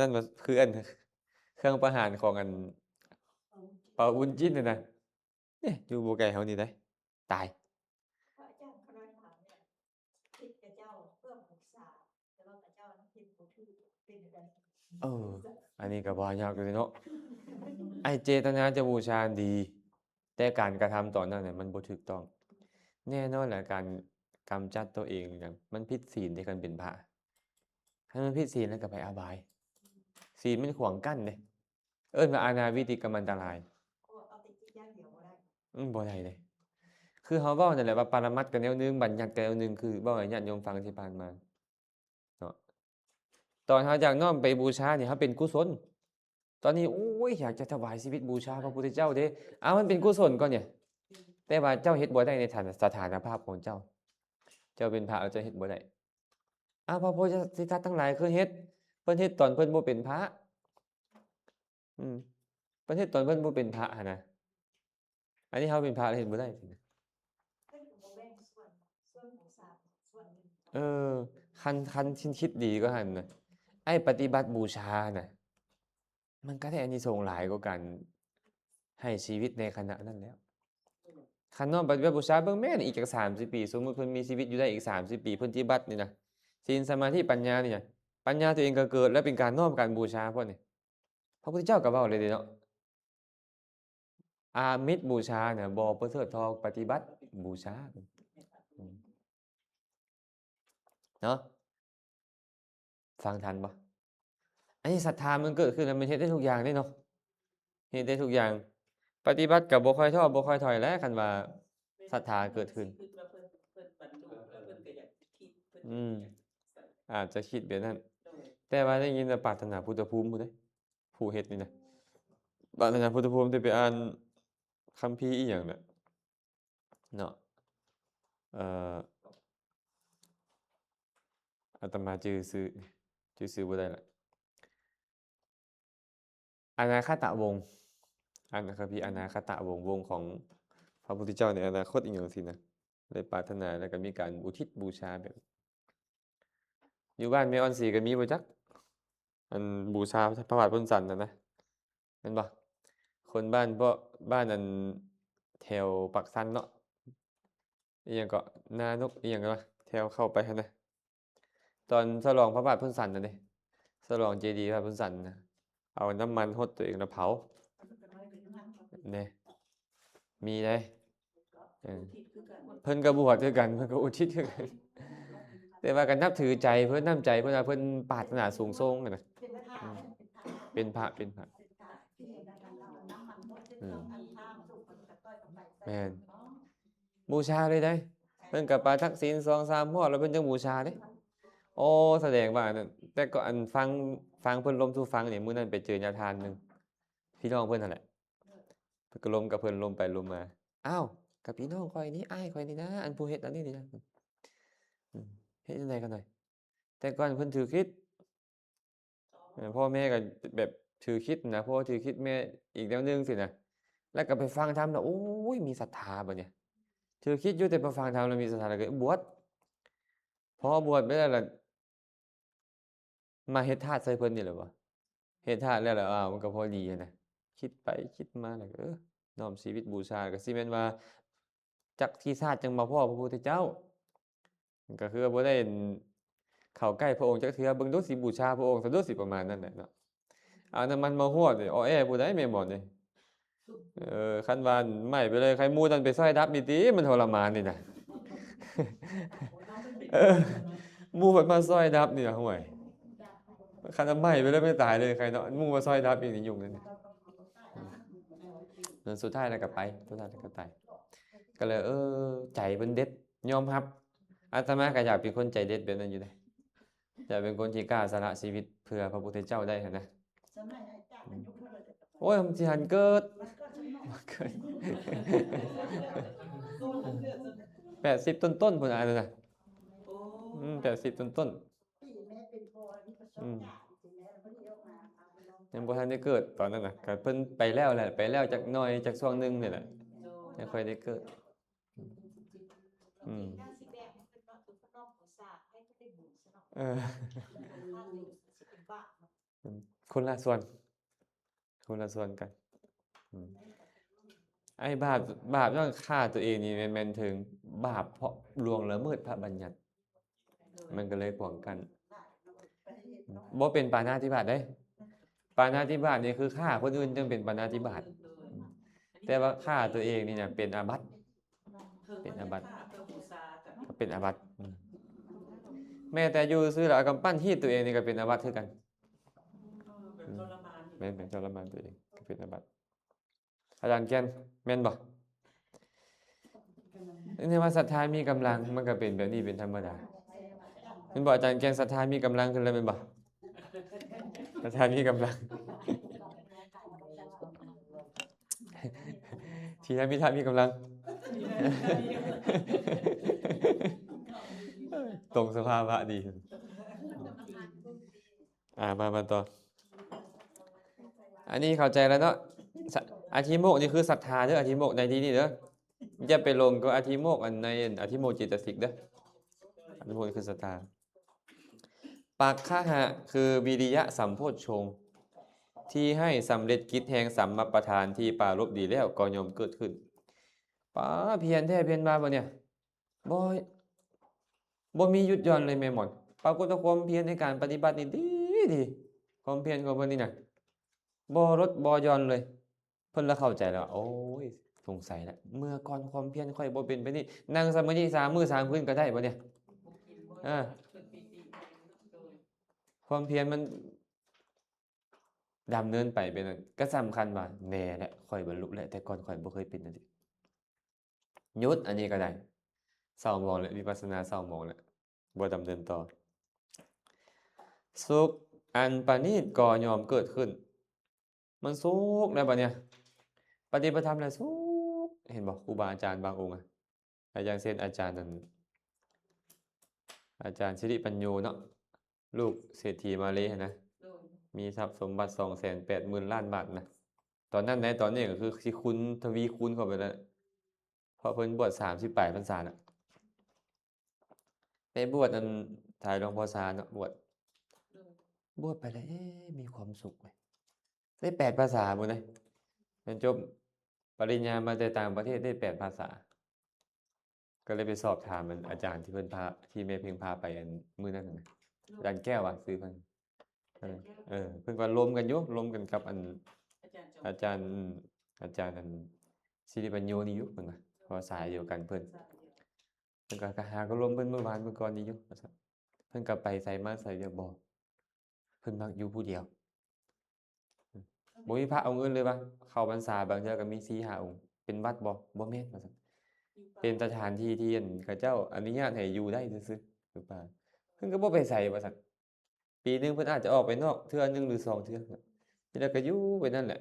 ນັ້ນມາ ຄືອັນເຄື່ອງປະຫານຂອງອັນ ປາວບຸນຈິນຫັ້ນນະ. ເອີ ຢູ່ບໍ່ໄກເຮົານີ້ໃດ໋ ຕາຍ. ພະອາຈານ ຂໍອະນຸຍາດຖາມແດ່ ເຮັດກະເຈົ້າເພື່ອບູຊາ ແຕ່ວ່າກະເຈົ້າເຮັດບໍ່ຖືກ ເປັນຈັ່ງໃດ? ເອີ ອັນນີ້ກໍວ່າຍາກຢູ່ເນາະ ໄອ້ເຈດຕະນາຈະບູຊາດີ ແຕ່ການກະທຳຕອນນັ້ນນະ ມັນບໍ່ຖືກຕ້ອງ. ແນ່ນອນແຫຼະ ການກຳຈັດຕົວເອງນີ້ນະ ມັນຜິດສິນເດ້ ຄັນເປັນພະ ຄັນມັນຜິດສິນແລ້ວກໍໄປອະບາຍ ສິນມັນຂວາງກັ້ນເດ້ ເອີ້ນວ່າອານາວິຕິກຳມັນຕະລາຍ. ເອົາແຕ່ຈິດຢ່າງດຽວບໍ່ໄດ້? ອືມ ບໍ່ໄດ້ເດ້. ຄືເຮົາເວົ້ານັ້ນແຫຼະວ່າ ປະລະມັດກໍແນວໜຶ່ງ ບັນຍັດກໍແນວໜຶ່ງ ຄືເວົ້າໃຫ້ຍາດໂຍມຟັງທີ່ຜ່ານມາເນາະ. ຕອນເຮົາຢາກນ້ອມໄປບູຊານີ້ ເຮົາເປັນກຸສົນ. ຕອນນີ້ ໂອ້ຍ ຢາກຈະຖວາຍຊີວິດບູຊາພະພຸດທະເຈົ້າເດ້. ອ້າວ ມັນເປັນກຸສົນກ່ອນນີ້. ແຕ່ວ່າເຈົ້າເຮັດບໍ່ໄດ້ໃນຖານະ ສະຖານະພາບຂອງເຈົ້າ. ເຈົ້າເປັນພະແລ້ວເຈົ້າເຮັດບໍ່ໄດ້. ອ້າວ ພະໂພທິສັດທັງຫຼາຍຄືເຮັດ ເພິ່ນເຮັດຕອນເພິ່ນບໍ່ເປັນພະ. ອືມ ເພິ່ນເຮັດຕອນເພິ່ນບໍ່ເປັນພະຫັ້ນນະ. ອັນນີ້ເຮົາເປັນພະແລ້ວເຮັດບໍ່ໄດ້. ເອີ ຄັນ ຄັນຄິດດີກໍຫັ້ນນະ ໄອ້ປະຕິບັດບູຊານະ ມັນກໍໄດ້ອານິສົງຫຼາຍກວ່າການໃຫ້ຊີວິດໃນຂະນະນັ້ນແລ້ວ. ຄັນນ້ອມປະຕິບັດບູຊາເບິ່ງແມ່ນ ອີກຈັກສາມສິບປີ, ສົມມຸດເພິ່ນມີຊີວິດຢູ່ໄດ້ອີກສາມສິບປີ, ເພິ່ນປະຕິບັດນີ້ນະ ສິນ ສະມາທິ ປັນຍານີ້ນະ, ປັນຍາຕົວເອງກໍເກີດ ແລ້ວເປັນການນ້ອມການບູຊາພວກນີ້. ພະພຸດທະເຈົ້າກໍເວົ້າເລີຍເດເນາະ, ອາມິດບູຊານະ ບໍ່ປະເສີດເທົ່າປະຕິບັດບູຊາ. ອືມ ເນາະ ຟັງທັນບໍ່? ອັນນີ້ສັດທາມັນເກີດຂຶ້ນແລ້ວ ມັນເຮັດໄດ້ທຸກຢ່າງເດ້ເນາະ, ເຮັດໄດ້ທຸກຢ່າງ. ປະຕິບັດກໍບໍ່ຄ່ອຍທໍ້ບໍ່ຄ່ອຍຖອຍແຫຼະ ຄັນວ່າສັດທາເກີດຂຶ້ນ. ອືມ ອາດຈະຄິດແບບນັ້ນ. ແຕ່ວ່າໄດ້ຍິນວ່າປາດຖະໜາພຸດທະພູມພຸ້ນເດ້ ຜູ້ເຮັດນີ້ນະ. ປາດຖະໜາພຸດທະພູມ ທີ່ໄປອ່ານຄຳພີອີ່ຫຍັງນະ ເນາະ ເອີ ອາດຕະມາຈື່ຊື່ ຈື່ຊື່ບໍ່ໄດ້ລະ. ອະນາຄະຕະວົງ ອານຄະພີ ອະນາຄະຕະວົງ ວົງຂອງພະພຸດທະເຈົ້າໃນອະນາຄົດ ອີ່ຫຍັງຊີ້ນະ, ໄດ້ປາດຖະໜາ ແລ້ວກໍມີການອຸທິດບູຊາແບບ ຢູ່ບ້ານແມ່ອອນສີກໍມີບໍ່ຈັກ ອັນບູຊາພະບາດພົນສັນຫັ້ນນະ ແມ່ນບໍ່? ຄົນບ້ານ ເພາະບ້ານອັນແຖວປາກຊັນເນາະ ອີ່ຫຍັງເກາະ ນານົກ ອີ່ຫຍັງເກາະ ແຖວເຂົ້າໄປຫັ້ນນະ ຕອນສະຫຼອງພະບາດພົນສັນຫັ້ນເດ້ ສະຫຼອງເຈດີພະບາດພົນສັນນະ ເອົານ້ຳມັນຫົດຕົວເອງແລ້ວເຜົາ ເດ້ ມີເດ້. ເອີ ເພິ່ນກໍບວດຄືກັນ ເພິ່ນກໍອຸທິດຄືກັນ ແຕ່ວ່າກໍນັບຖືໃຈເພິ່ນ ນ້ຳໃຈເພິ່ນວ່າເພິ່ນປາດຖະໜາສູງສົ່ງຫັ້ນນະ. ອືມ ເປັນພະ ເປັນພະ ອືມ ແມ່ນ ບູຊາເລີຍໄດ໋. ເພິ່ນກໍປາທັກສິນສອງສາມຮອບ ແລ້ວເພິ່ນຈັ່ງບູຊາເດ້. ໂອ້ ສະແດງວ່າອັນນັ້ນ ແຕ່ກໍອັນຟັງ ຟັງເພິ່ນລົມສູ່ຟັງນີ້ ມື້ນັ້ນໄປເຈີຍາທ່ານໜຶ່ງ ພີ່ນ້ອງເພິ່ນຫັ້ນແຫຼະ ເພິ່ນກໍລົມກັບເພິ່ນ ລົມໄປລົມມາ. ອ້າວ ກໍພີ່ນ້ອງຂ້ອຍນີ້ ອ້າຍຂ້ອຍນີ້ນະ ອັນຜູ້ເຮັດອັນນີ້ນີ້ນະ. ອືມ ເຮັດຈັ່ງໃດກັນໜ້ອຍ? ແຕ່ກ່ອນເພິ່ນຖືຄຣິດ ເອີ ພໍ່ແມ່ກໍແບບຖືຄຣິດນະ ພໍ່ຖືຄຣິດ ແມ່ອີກແນວໜຶ່ງຊີ້ນະ. ແລ້ວກໍໄປຟັງທຳແລ້ວ ໂອ້ຍ ມີສັດທາບັດນີ້ ຖືຄຣິດຢູ່ ແຕ່ໄປຟັງທຳແລ້ວມີສັດທາ ແລ້ວກໍບວດ. ພໍບວດໄປແລ້ວລະ ມາເຮັດທາດໃສ່ເພິ່ນນີ້ແຫຼະບໍ? ເຮັດທາດແລ້ວລະ ອ້າວ ມັນກໍພໍດີຫັ້ນນະ. ຄິດໄປຄິດມາແລ້ວກໍ ເອີ ນ້ອມຊີວິດບູຊາ ກໍຊິແມ່ນວ່າ ຈັກທີ່ຊາດຈັ່ງມາພໍ້ພະພຸດທະເຈົ້າ ກໍຄືວ່າບໍ່ໄດ້ເຂົ້າໃກ້ພະອົງຈັກເທື່ອ ເບິ່ງດູຊິບູຊາພະອົງຊະດູ ຊິປະມານນັ້ນແຫຼະເນາະ. ເອົານ້ຳມັນມາຫົວດ ອໍແອຜູ້ໃດແມ່ນບໍ່ນີ້? ເອີ ຄັນວ່າໄໝ້ໄປເລີຍ ໃຫ້ໝູ່ນັ້ນໄປຊ່ອຍດັບນີ້ຕິ ມັນທໍລະມານນີ້ນະ. ເອີ ໝູ່ເພິ່ນມາຊ່ອຍດັບນີ້ນະ ໂອ້ຍ ຄັນວ່າໄໝ້ໄປເລີຍ ມັນຕາຍເລີຍ ໃຄເນາະ ໝູ່ມາຊ່ອຍດັບອີກນີ້ ຫຍຸ້ງເລີຍ. ອືມ ສຸດທ້າຍແລ້ວກໍໄປ ສຸດທ້າຍແລ້ວກໍໄປ ກໍເລີຍ ເອີ ໃຈເພິ່ນເດັດ ຍອມຮັບ. ອາດຕະມາກໍຢາກເປັນຄົນໃຈເດັດແບບນັ້ນຢູ່ເດ້ ຢາກເປັນຄົນທີ່ກ້າສະຫຼະຊີວິດເພື່ອພະພຸດທະເຈົ້າໄດ້ຫັ້ນນະ. ໂອ້ຍ ມັນຊິທັນເກີດ ເກີດ ແປດສິບຕົ້ນໆ ພຸ້ນ ອັນນັ້ນນະ. ອືມ ແປດສິບຕົ້ນໆ ອືມ ຍັງບໍ່ທັນໄດ້ເກີດຕອນນັ້ນນະ ກໍເພິ່ນໄປແລ້ວແຫຼະ ໄປແລ້ວຈັກໜ້ອຍ ຈັກຊ່ວງໜຶ່ງນີ້ແຫຼະ ຍັງຄ່ອຍໄດ້ເກີດ. ອືມ ເອີ ຄົນລະສ່ວນ ຄົນລະສ່ວນກັນ. ອືມ ໄອ້ບາບ ບາບຍ້ອນຂ້າຕົວເອງນີ້ແມ່ນ ແມ່ນເຖິງບາບເພາະລ່ວງລະເມີດພະບັນຍັດ ມັນກໍເລີຍຂວາງກັ້ນ. ບໍ່ເປັນປານາທິບາດເດ້ ປານາທິບາດນີ້ຄືຂ້າຄົນອື່ນຈຶ່ງເປັນປານາທິບາດ ແຕ່ວ່າຂ້າຕົວເອງນີ້ນະເປັນອາບັດ ເປັນອາບັດ ກໍເປັນອາບັດ. ອືມ ແມ້ແຕ່ຢູ່ຊື່ແລ້ວເອົາກຳປັ້ນຮີດຕົວເອງນີ້ກໍເປັນອາບັດຄືກັນ. ອືມ ແມ່ນ ແມ່ນ ທໍລະມານຕົວເອງກໍເປັນອາບັດ. ອາຈານແກ່ນ ແມ່ນບໍ່? ເຫັນວ່າສັດທາມີກຳລັງ ມັນກໍເປັນແບບນີ້ເປັນທຳມະດາ. ແມ່ນບໍ່ອາຈານແກ່ນ? ສັດທາມີກຳລັງຂຶ້ນແລ້ວແມ່ນບໍ່? ສັດທາມີກຳລັງ ທີລະມິທະມີກຳລັງ ຕົງສະພາວະດີ. ອ່າ ມາ ມາຕໍ່. ອັນນີ້ເຂົ້າໃຈແລ້ວເນາະ. ສະ ອະທິໂມກນີ້ຄືສັດທາເດີ ອະທິໂມກໃນທີ່ນີ້ເດີ. ຢ່າໄປຫຼົງກັບອະທິໂມກອັນໃນ ອັນ ອະທິໂມກເຈຕະສິກເດີ. ພຸດຄືສະຕາ. ປັກຄະຫະ ຄືວິລິຍະສຳໂພດຊົງ ທີ່ໃຫ້ສຳເລັດກິດແຫ່ງສຳມະປະທານທີ່ປາລົບດີແລ້ວກໍຍ່ອມເກີດຂຶ້ນ. ປາ ພຽນແທ້ພຽນວ່າບັດນີ້ ບໍ່ ບໍ່ມີຢຸດຢ່ອນເລີຍແມ່ໝອນ. ປາກົດວ່າຄວາມພຽນໃນການປະຕິບັດນີ້ດີ ດີ. ຄວາມພຽນຂອງເພິ່ນນີ້ນະ ບໍ່ລົດບໍ່ຢ່ອນເລີຍ. ເພິ່ນລະເຂົ້າໃຈແລ້ວ ໂອ້ຍ ສົງໄສລະ ເມື່ອກ່ອນຄວາມພຽນຂ້ອຍບໍ່ເປັນແບບນີ້ ນັ່ງສະມາທິສາມມື້ສາມຄືນກໍໄດ້ບັດນີ້. ເອີ ຄວາມພຽນມັນດຳເນີນໄປເປັນນັ້ນ ກໍສຳຄັນວ່າ ແນ່ແຫຼະ ຂ້ອຍບັນລຸແລ້ວ ແຕ່ກ່ອນຂ້ອຍບໍ່ເຄີຍເປັນຈັ່ງຊີ້. ຢຸດອັນນີ້ກໍໄດ້ ເສົ້າໝອງແລ້ວ ວິປັດສະນາເສົ້າໝອງແລ້ວ ບໍ່ດຳເນີນຕໍ່. ສຸກອັນປະນີດກໍຍ່ອມເກີດຂຶ້ນ. ມັນສຸກແລ້ວບັດນີ້ ປະຕິບັດທຳແລ້ວສຸກ. ເຫັນບໍ່ ຄູບາອາຈານບາງອົງອະ ຢ່າງເຊັ່ນ ອາຈານນັ້ນ ອາຈານສິລິປັນໂຍເນາະ ລູກເສດຖີມາເລຫັ້ນນະ ໂດຍ ມີຊັບສົມບັດສອງແສນແປດໝື່ນລ້ານບາດນະ ຕອນນັ້ນໃດ໋. ຕອນນີ້ກໍຄືຊິຄູນ ທະວີຄູນເຂົ້າໄປແລ້ວ ເພາະເພິ່ນບວດສາມສິບປາຍພັນສານະ ໄປບວດອັນ ຖ່າຍຫຼວງພໍ່ຊາເນາະ ບວດ ໂດຍ ບວດໄປແລ້ວ ເອ ມີຄວາມສຸກເວີຍ ໄດ້ແປດພາສາພຸ້ນເດ້ ເພິ່ນຈົບປະລິນຍາມາແຕ່ຕ່າງປະເທດ ໄດ້ແປດພາສາ. ກໍເລີຍໄປສອບຖາມອັນ ອາຈານທີ່ເພິ່ນພາ ທີ່ແມ່ເພັງພາໄປອັນມື້ນັ້ນນະ ອາຈານແກ້ວຫວາ ຊື່ເພິ່ນ. ເອີ ເອີ ເພິ່ນກໍລົມກັນຢູ່ ລົມກັນກັບອັນ ອາຈານ ອາຈານ ອາຈານອັນ ສິລິປັນໂຍນີ້ຢູ່ ເພິ່ນວ່າ ເພາະສາຍດຽວກັນເພິ່ນ. ເພິ່ນກໍ ກໍຫາກໍລົມເພິ່ນມື້ວານມື້ກ່ອນນີ້ຢູ່ ວ່າຊັ້ນ. ເພິ່ນກໍໄປໃສມາໃສ ວຽກບໍ່ ເພິ່ນມັກຢູ່ຜູ້ດຽວ ບໍ່ມີພະອົງອື່ນເລີຍວ່າ ເຂົ້າພັນສາບາງເທື່ອກໍມີສີ່ຫ້າອົງ. ເປັນວັດບໍ່? ບໍ່ແມ່ນ ວ່າຊັ້ນ. ເປັນສະຖານທີ່ທີ່ ອັນ ເຂົາເຈົ້າອະນຸຍາດໃຫ້ຢູ່ໄດ້ຊື່ໆ ຫຼືວ່າ ເພິ່ນກໍບໍ່ໄປໃສ ວ່າຊັ້ນ. ປີໜຶ່ງເພິ່ນອາດຈະອອກໄປນອກເທື່ອໜຶ່ງ ຫຼື ສອງເທື່ອ ແລ້ວກໍຢູ່ໄປນັ້ນແຫຼະ.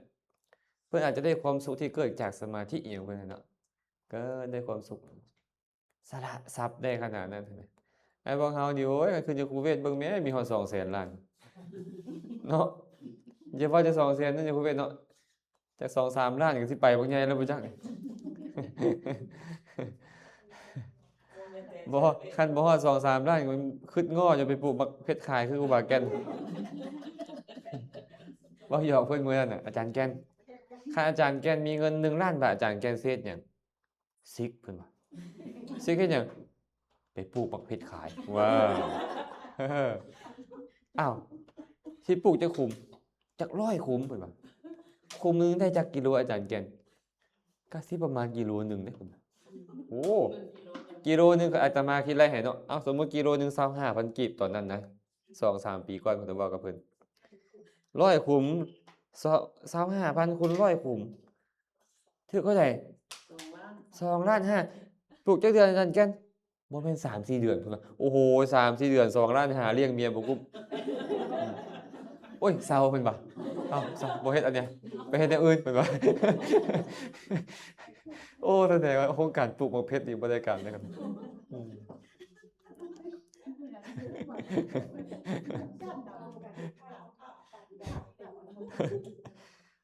ເພິ່ນອາດຈະໄດ້ຄວາມສຸກທີ່ເກີດຈາກສະມາທິອີ່ຫຍັງເພິ່ນຫັ້ນເນາະ ກໍໄດ້ຄວາມສຸກ ສະຫຼະຊັບໄດ້ຂະໜາດນັ້ນ. ໄອ້ພວກເຮົານີ້ ໂອ້ຍ ຄັນຂຶ້ນຢູ່ຄູເວດເບິ່ງແມ້ ມີຮອດສອງແສນລ້ານເນາະ. ຢ່າວ່າແຕ່ສອງແສນນັ້ນ ຢູ່ຄູເວດເນາະ ຈັກສອງສາມລ້ານກໍຊິໄປບັກໃຫຍ່ແລ້ວບໍ່ຈັກ. ບໍ່ ຄັນບໍ່ຮອດສອງສາມລ້ານ ຄຶດງໍ້ຈະໄປປູກໝາກເຜັດຂາຍຄືຄູບາແກ່ນ. ເວົ້າຫຍອກເພິ່ນມື້ນັ້ນນະ ອາຈານແກ່ນ ຄັນອາຈານແກ່ນມີເງິນໜຶ່ງລ້ານບາດ ອາຈານແກ່ນຊິເຮັດຫຍັງ? ຊິກ ເພິ່ນວ່າ. ຊິກເຮັດຫຍັງ? ໄປປູກໝາກເຜັດຂາຍ. ວ້າວ ອ້າວ ຊິປູກຈັກຂຸມ? ຈັກຮ້ອຍຂຸມ ເພິ່ນວ່າ. ຂຸມໜຶ່ງໄດ້ຈັກກິໂລ ອາຈານແກ່ນ? ກໍຊິປະມານກິໂລໜຶ່ງເດ້ ເພິ່ນວ່າ. ໂອ້ ກິໂລໜຶ່ງ ອາດຕະມາຄິດໄລ່ໃຫ້ເນາະ. ເອົາ ສົມມຸດກິໂລໜຶ່ງ ຊາວຫ້າພັນກີບ ຕອນນັ້ນນະ ສອງສາມປີກ່ອນ ຂ້ອຍເວົ້າກັບເພິ່ນ ຮ້ອຍຂຸມ ຊາວ ຊາວຫ້າພັນຄູນຮ້ອຍຂຸມ ຖືກເທົ່າໃດ? ສອງລ້ານຫ້າ. ປູກຈັກເດືອນ ອາຈານແກ່ນ? ບໍ່ແມ່ນສາມສີ່ເດືອນ ເພິ່ນວ່າ. ໂອ້ໂຫ ສາມສີ່ເດືອນ ສອງລ້ານຫ້າ ລ້ຽງເມຍບໍ່ກຸ້ມ. ໂອ້ຍ ເຊົາ ເພິ່ນວ່າ. ເອົ້າ ເຊົາ ບໍ່ເຮັດອັນນີ້ ໄປເຮັດແນວອື່ນ ເພິ່ນວ່າ. ໂອ້ ສະແດງວ່າໂຄງການປູກໝາກເຜັດນີ້ບໍ່ໄດ້ການເດ້. ອືມ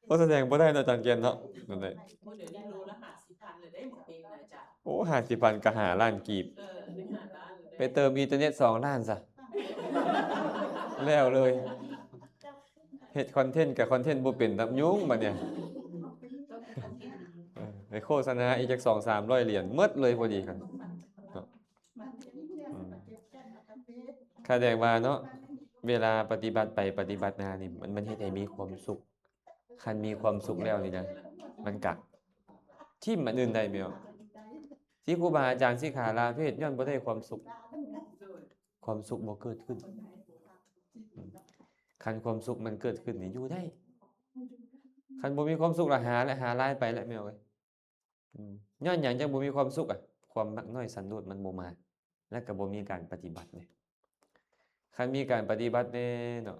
ໂອ້ ສະແດງບໍ່ໄດ້ເນາະ ອາຈານແກ່ນເນາະ. ນັ້ນແຫຼະ ໂອ້ ດຽວນີ້ໂລລະຫ້າສິບພັນເລີຍເດ້ ໝາກເຜັດນະອາຈານ. ໂອ້ ຫ້າສິບພັນກໍຫ້າລ້ານກີບ. ເອີ ໄປເຕີມອິນເຕີເນັດສອງລ້ານຊະ ແລ້ວເລີຍ. ເຮັດຄອນເທັນກໍຄອນເທັນບໍ່ເປັນ ນັບຍຸງບັດນີ້. ເອີ ໄປໂຄສະນາອີກຈັກສອງສາມຮ້ອຍຫຼຽນ ໝົດເລີຍພໍດີກັນເນາະ. ອືມ ສະແດງວ່າເນາະ ເວລາປະຕິບັດໄປປະຕິບັດມານີ້ ມັນ ມັນເຮັດໃຫ້ມີຄວາມສຸກ. ຄັນມີຄວາມສຸກແລ້ວນີ້ນະ ມັນກະຖິ້ມອັນອື່ນໄດ້ແມ່ນບໍ່? ຊິຄູບາອາຈານສິກຂາລາເພດ ຍ້ອນບໍ່ໄດ້ຄວາມສຸກ ຄວາມສຸກບໍ່ເກີດຂຶ້ນ. ອືມ ຄັນຄວາມສຸກມັນເກີດຂຶ້ນນີ້ ຢູ່ໄດ້. ຄັນບໍ່ມີຄວາມສຸກລະຫາ ລະຫາຫຼາຍໄປລະແມ່ເອີຍ. ອືມ ຍ້ອນຫຍັງຈັ່ງບໍ່ມີຄວາມສຸກອະ? ຄວາມມັກນ້ອຍສັນໂດດມັນບໍ່ມາ ແລະກໍບໍ່ມີການປະຕິບັດເດ້. ຄັນມີການປະຕິບັດແດ່ເນາະ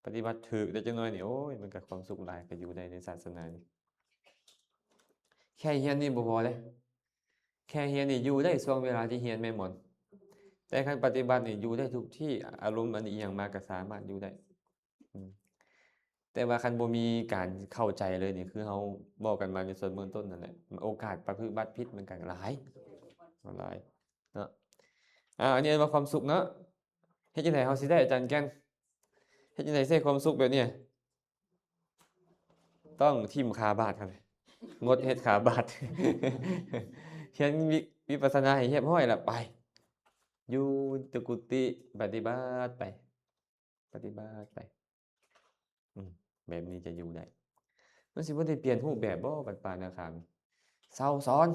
ປະຕິບັດຖືກໄດ້ຈັກໜ້ອຍນີ້ ໂອ້ຍ ມັນກໍຄວາມສຸກຫຼາຍ ກໍຢູ່ໄດ້ໃນສາສະໜານີ້. ແຄ່ຮຽນນີ້ບໍ່ພໍເດ້ ແຄ່ຮຽນນີ້ຢູ່ໄດ້ຊ່ວງເວລາທີ່ຮຽນແມ່ນບໍ່? ແຕ່ຄັນປະຕິບັດນີ້ຢູ່ໄດ້ທຸກທີ່ ອາລົມອັນອີ່ຫຍັງມາກໍສາມາດຢູ່ໄດ້. ອືມ ແຕ່ວ່າຄັນບໍ່ມີການເຂົ້າໃຈເລີຍນີ້ ຄືເຮົາເວົ້າກັນມາໃນສ່ວນເບື້ອງຕົ້ນນັ້ນແຫຼະ ໂອກາດປະພຶດບັດຜິດມັນກໍຫຼາຍ ຫຼາຍເນາະ. ອ່າ ອັນນີ້ເອີ້ນວ່າຄວາມສຸກເນາະ. ເຮັດຈັ່ງໃດເຮົາຊິໄດ້ ອາຈານແກ່ນ? ເຮັດຈັ່ງໃດໃຊ້ຄວາມສຸກແບບນີ້? ຕ້ອງຖິ້ມຄາບາດຫັ້ນ ງົດເຮັດຄາບາດ. ຮຽນວິ ວິປັດສະນາໃຫ້ຮຽບຮ້ອຍລະ ໄປ ຢູ່ແຕ່ກຸຕິ ປະຕິບັດໄປ ປະຕິບັດໄປ. ອືມ ແບບນີ້ຈະຢູ່ໄດ້. ມັນຊິບໍ່ໄດ້ປ່ຽນຮູບແບບບໍ ວັດປ່ານາຄາມ? ເຊົາສອນ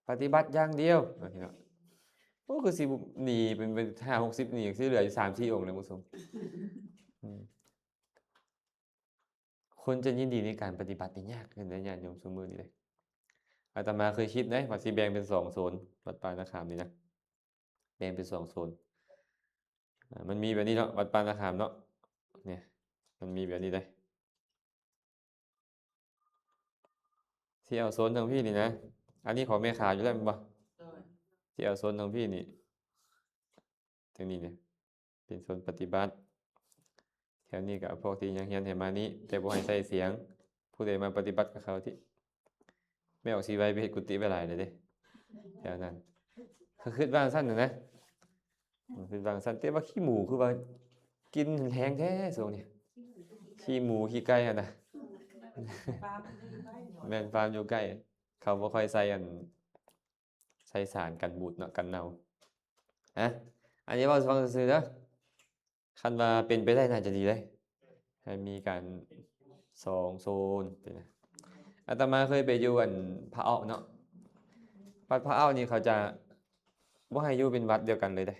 ປະຕິບັດຢ່າງດຽວ ວ່າຊີ້ເນາະ. ໂອ້ ຄືຊິໜີເປັນ ເປັນຫ້າຫົກສິບ ນີ້ ຊິເຫຼືອຢູ່ສາມສີ່ອົງແລ້ວ ຜູ້ຊົມ. ອືມ ຄົນຈະຍິນດີໃນການປະຕິບັດນີ້ຍາກຂຶ້ນເດ້ ຍາດໂຍມ ຊຸມມື້ນີ້ເດ້. ອາດຕະມາເຄີຍຄິດເດ້ ວ່າຊິແບ່ງເປັນສອງໂຊນ ວັດປ່ານາຄາມນີ້ນະ. ແບ່ງເປັນສອງໂຊນ. ອາ ມັນມີແບບນີ້ເນາະ ວັດປ່ານາຄາມເນາະ ນີ້ ມັນມີແບບນີ້ເດ້. ຊິເອົາໂຊນທາງພີ້ນີ້ນະ ອັນນີ້ຂອງແມ່ຂາວຢູ່ແລ້ວແມ່ນບໍ່? ໂດຍ ຊິເອົາໂຊນທາງພີ້ນີ້ ທາງນີ້ເດ້ ເປັນໂຊນປະຕິບັດ. ແຖວນີ້ກໍພວກທີ່ຍັງຮຽນໃຫ້ມານີ້ ແຕ່ບໍ່ໃຫ້ໃຊ້ສຽງ. ຜູ້ໃດມາປະຕິບັດກັບເຂົາທີ່ ແມ່ອອກສີໄວໄປເຮັດກຸຕິໄວ້ຫຼາຍເລີຍເດ້ ແຖວນັ້ນ. ເຂົາຄິດວ່າຊັ້ນນະ ເຂົາຄິດວ່າຊັ້ນ. ແຕ່ວ່າຂີ້ໝູຄືວ່າກິນແຮງແທ້ຊ່ວງນີ້ ຂີ້ໝູຂີ້ໄກ່ຫັ້ນນະ. ແມ່ນ ຟາມຢູ່ໃກ້ ເຂົາບໍ່ຄ່ອຍໃສ່ອັນ ໃສ່ສານກັນບູດເນາະ ກັນເນົ່າ. ອະ ອັນນີ້ເວົ້າສູ່ຟັງຊື່ໆເດີ. ຄັນວ່າເປັນໄປໄດ້ໜ້າຈະດີເລີຍ ໃຫ້ມີການສອງໂຊນ. ອາດຕະມາເຄີຍໄປຢູ່ອັນພະອອກເນາະ ວັດພະອອກນີ້ເຂົາຈະບໍ່ໃຫ້ຢູ່ເປັນວັດດຽວກັນເລີຍເດ້.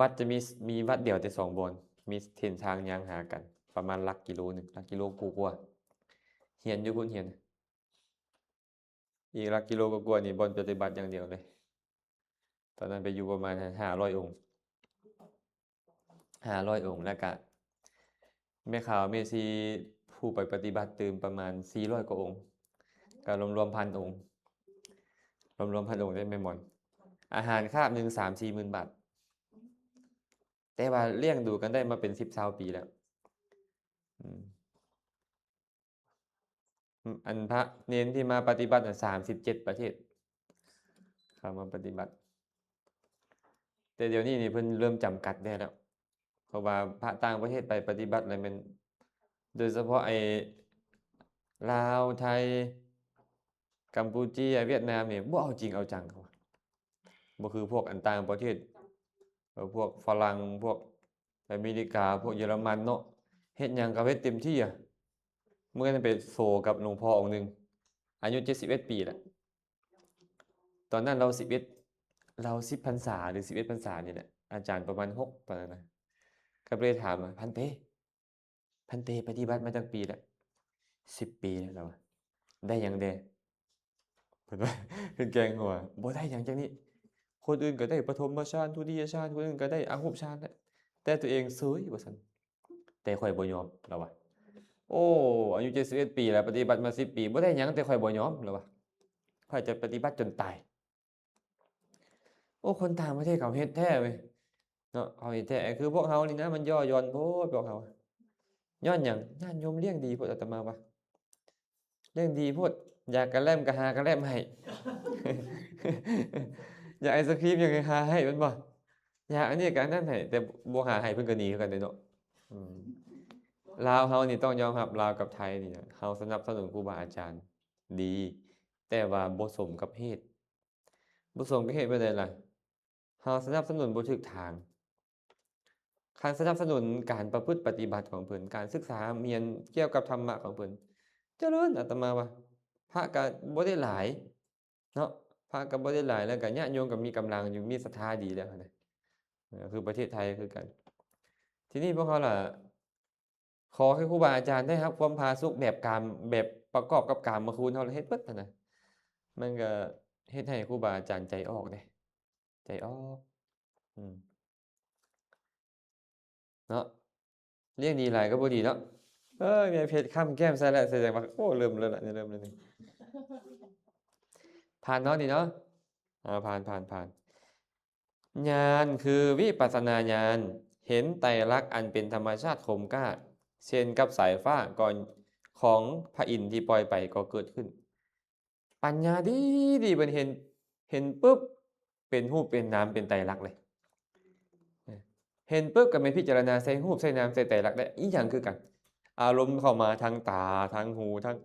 ວັດຈະມີ ມີວັດດຽວແຕ່ສອງບ່ອນ ມີເສັ້ນທາງຍ່າງຫາກັນ ປະມານຫຼັກກິໂລໜຶ່ງ ຫຼັກກິໂລກວ່າໆ. ຮຽນຢູ່ພຸ້ນ ຮຽນ ອີກຫຼັກກິໂລກວ່າໆນີ້ ບ່ອນປະຕິບັດຢ່າງດຽວເລີຍ. ຕອນນັ້ນໄປຢູ່ປະມານຫ້າຮ້ອຍອົງ ຫ້າຮ້ອຍອົງ ແລ້ວກະແມ່ຂາວແມ່ຊີຜູ້ໄປປະຕິບັດຕື່ມປະມານສີ່ຮ້ອຍກວ່າອົງ ກະລວມໆພັນອົງ ລວມໆພັນອົງເດ້ແມ່ໝອນ. ອາຫານຄາບໜຶ່ງສາມສີ່ໝື່ນບາດ ແຕ່ວ່າລ້ຽງດູກັນໄດ້ມາເປັນສິບຊາວປີແລ້ວ. ອືມ ອັນພະເນນທີ່ມາປະຕິບັດນະ ສາມສິບເຈັດປະເທດ ເຂົ້າມາປະຕິບັດ. ແຕ່ດຽວນີ້ນີ້ເພິ່ນເລີ່ມຈຳກັດແດ່ແລ້ວ ເພາະວ່າພະຕ່າງປະເທດໄປປະຕິບັດແລ້ວແມ່ນ ໂດຍສະເພາະໄອ້ລາວ ໄທ ກຳປູເຈຍ ຫວຽດນາມນີ້ ບໍ່ເອົາຈິງເອົາຈັງ ເຂົາວ່າ. ບໍ່ຄືພວກອັນຕ່າງປະເທດ ເອີ ພວກຝຣັ່ງ ພວກອາເມລິກາ ພວກເຢຍລະມັນເນາະ ເຮັດຫຍັງກໍເຮັດເຕັມທີ່ອະ. ມື້ນັ້ນໄປໂສກັບຫຼວງພໍ່ອົງໜຶ່ງ ອາຍຸເຈັດສິບເອັດປີແຫຼະ. ຕອນນັ້ນລາວສິບເອັດ ລາວສິບພັນສາ ຫຼື ສິບເອັດພັນສານີ້ແຫຼະ ອາຈານປະມານຫົກຕອນນັ້ນນະ. ກໍໄປຖາມວ່າ ພັນເຕ ພັນເຕປະຕິບັດມາຈັກປີແລ້ວ? ສິບປີແລ້ວ ລາວວ່າ. ໄດ້ຫຍັງແດ່? ເພິ່ນວ່າ ເພິ່ນແກງຫົວ ບໍ່ໄດ້ຫຍັງຈັ່ງນີ້ ຄົນອື່ນກໍໄດ້ປະຖົມມະຊານ ທຸຕິຍະຊານ ຄົນອື່ນກໍໄດ້ອະຮູບຊານແລ້ວ ແຕ່ຕົວເອງເຊີຍວ່າຊັ້ນ. ແຕ່ຂ້ອຍບໍ່ຍອມ ລາວວ່າ. ໂອ້ ອາຍຸເຈັດສິບເອັດປີແລ້ວ ປະຕິບັດມາສິບປີ ບໍ່ໄດ້ຫຍັງ ແຕ່ຂ້ອຍບໍ່ຍອມ ລາວວ່າ. ຂ້ອຍຈະປະຕິບັດຈົນຕາຍ. ໂອ້ ຄົນຕ່າງປະເທດເຂົາເຮັດແທ້ເວີຍເນາະ ເຂົາເຮັດແທ້. ຄືພວກເຮົານີ້ນະ ມັນຍໍ້ຢອນໂພດພວກເຮົາ. ຍ້ອນຫຍັງ? ຍາດໂຍມລ້ຽງດີໂພດ ອາດຕະມາວ່າ. ລ້ຽງດີໂພດ ຢາກກະແລັມກໍຫາກະແລັມໃຫ້ ຢາກໄອສະຄຣີມຫຍັງກໍຫາໃຫ້ແມ່ນບໍ່? ຢາກອັນນີ້ກໍອັນນັ້ນໃຫ້ ແຕ່ບໍ່ຫາໃຫ້ເພິ່ນກໍໜີຄືກັນເດ້ເນາະ. ອືມ ລາວເຮົານີ້ຕ້ອງຍອມຮັບ ລາວກັບໄທນີ້ ເຮົາສະໜັບສະໜູນຄູບາອາຈານດີ ແຕ່ວ່າບໍ່ສົມກັບເຫດ. ບໍ່ສົມກັບເຫດແບບໃດລະ? ເຮົາສະໜັບສະໜູນບໍ່ຖືກທາງ. ຄັນສະໜັບສະໜູນການປະພຶດປະຕິບັດຂອງເພິ່ນ, ການສຶກສາຮຽນກ່ຽວກັບທຳມະຂອງເພິ່ນ, ຈະເລີນ, ອາດຕະມາວ່າ. ພະກະບໍ່ໄດ້ຫຼາຍເນາະ, ພະກະບໍ່ໄດ້ຫຼາຍ, ແລ້ວກະຍາດໂຍມກະມີກຳລັງຢູ່, ມີສັດທາດີແລ້ວຫັ້ນນະ. ເອີ ຄືປະເທດໄທຄືກັນ. ທີນີ້ພວກເຮົາລະ ຂໍໃຫ້ຄູບາອາຈານໄດ້ຮັບຄວາມຜາສຸກແບບກາມ, ແບບປະກອບກັບກາມມະຄຸນເຮົາ ເຮັດເບິດຫັ້ນນະ. ມັນກະເຮັດໃຫ້ຄູບາອາຈານໃຈອອກເດ້, ໃຈອອກ. ອືມ ເນາະ, ລ້ຽງດີຫຼາຍກໍບໍ່ດີເນາະ. ເອີຍ ແມ່ເພັດຄ້ຳແກ້ມໃສ່ແລ້ວ ສະແດງວ່າ ໂອ້ ເລີ່ມແລ້ວລະ, ເລີ່ມແລ້ວນີ້. ຜ່ານເນາະ ນີ້ເນາະ. ອ່າ ຜ່ານ, ຜ່ານ, ຜ່ານ. ຍານຄືວິປັດສະນາຍານ, ເຫັນໄຕລັກອັນເປັນທຳມະຊາດຄົມກ້າ, ເຊັ່ນກັບສາຍຟ້າກໍ ຂອງພະອິນທີ່ປ່ອຍໄປກໍເກີດຂຶ້ນ. ປັນຍາດີໆ ເພິ່ນເຫັນ, ເຫັນປຶບ ເປັນຮູບເປັນນາມ ເປັນໄຕລັກເລີຍ. ເຫັນປຶບກໍແມ່ນພິຈາລະນາໃສ່ຮູບໃສ່ນາມໃສ່ໄຕລັກໄດ້ ອີ່ຫຍັງຄືກັນ. ອາລົມເຂົ້າມາທາງຕາ ທາງຫູ ທາງ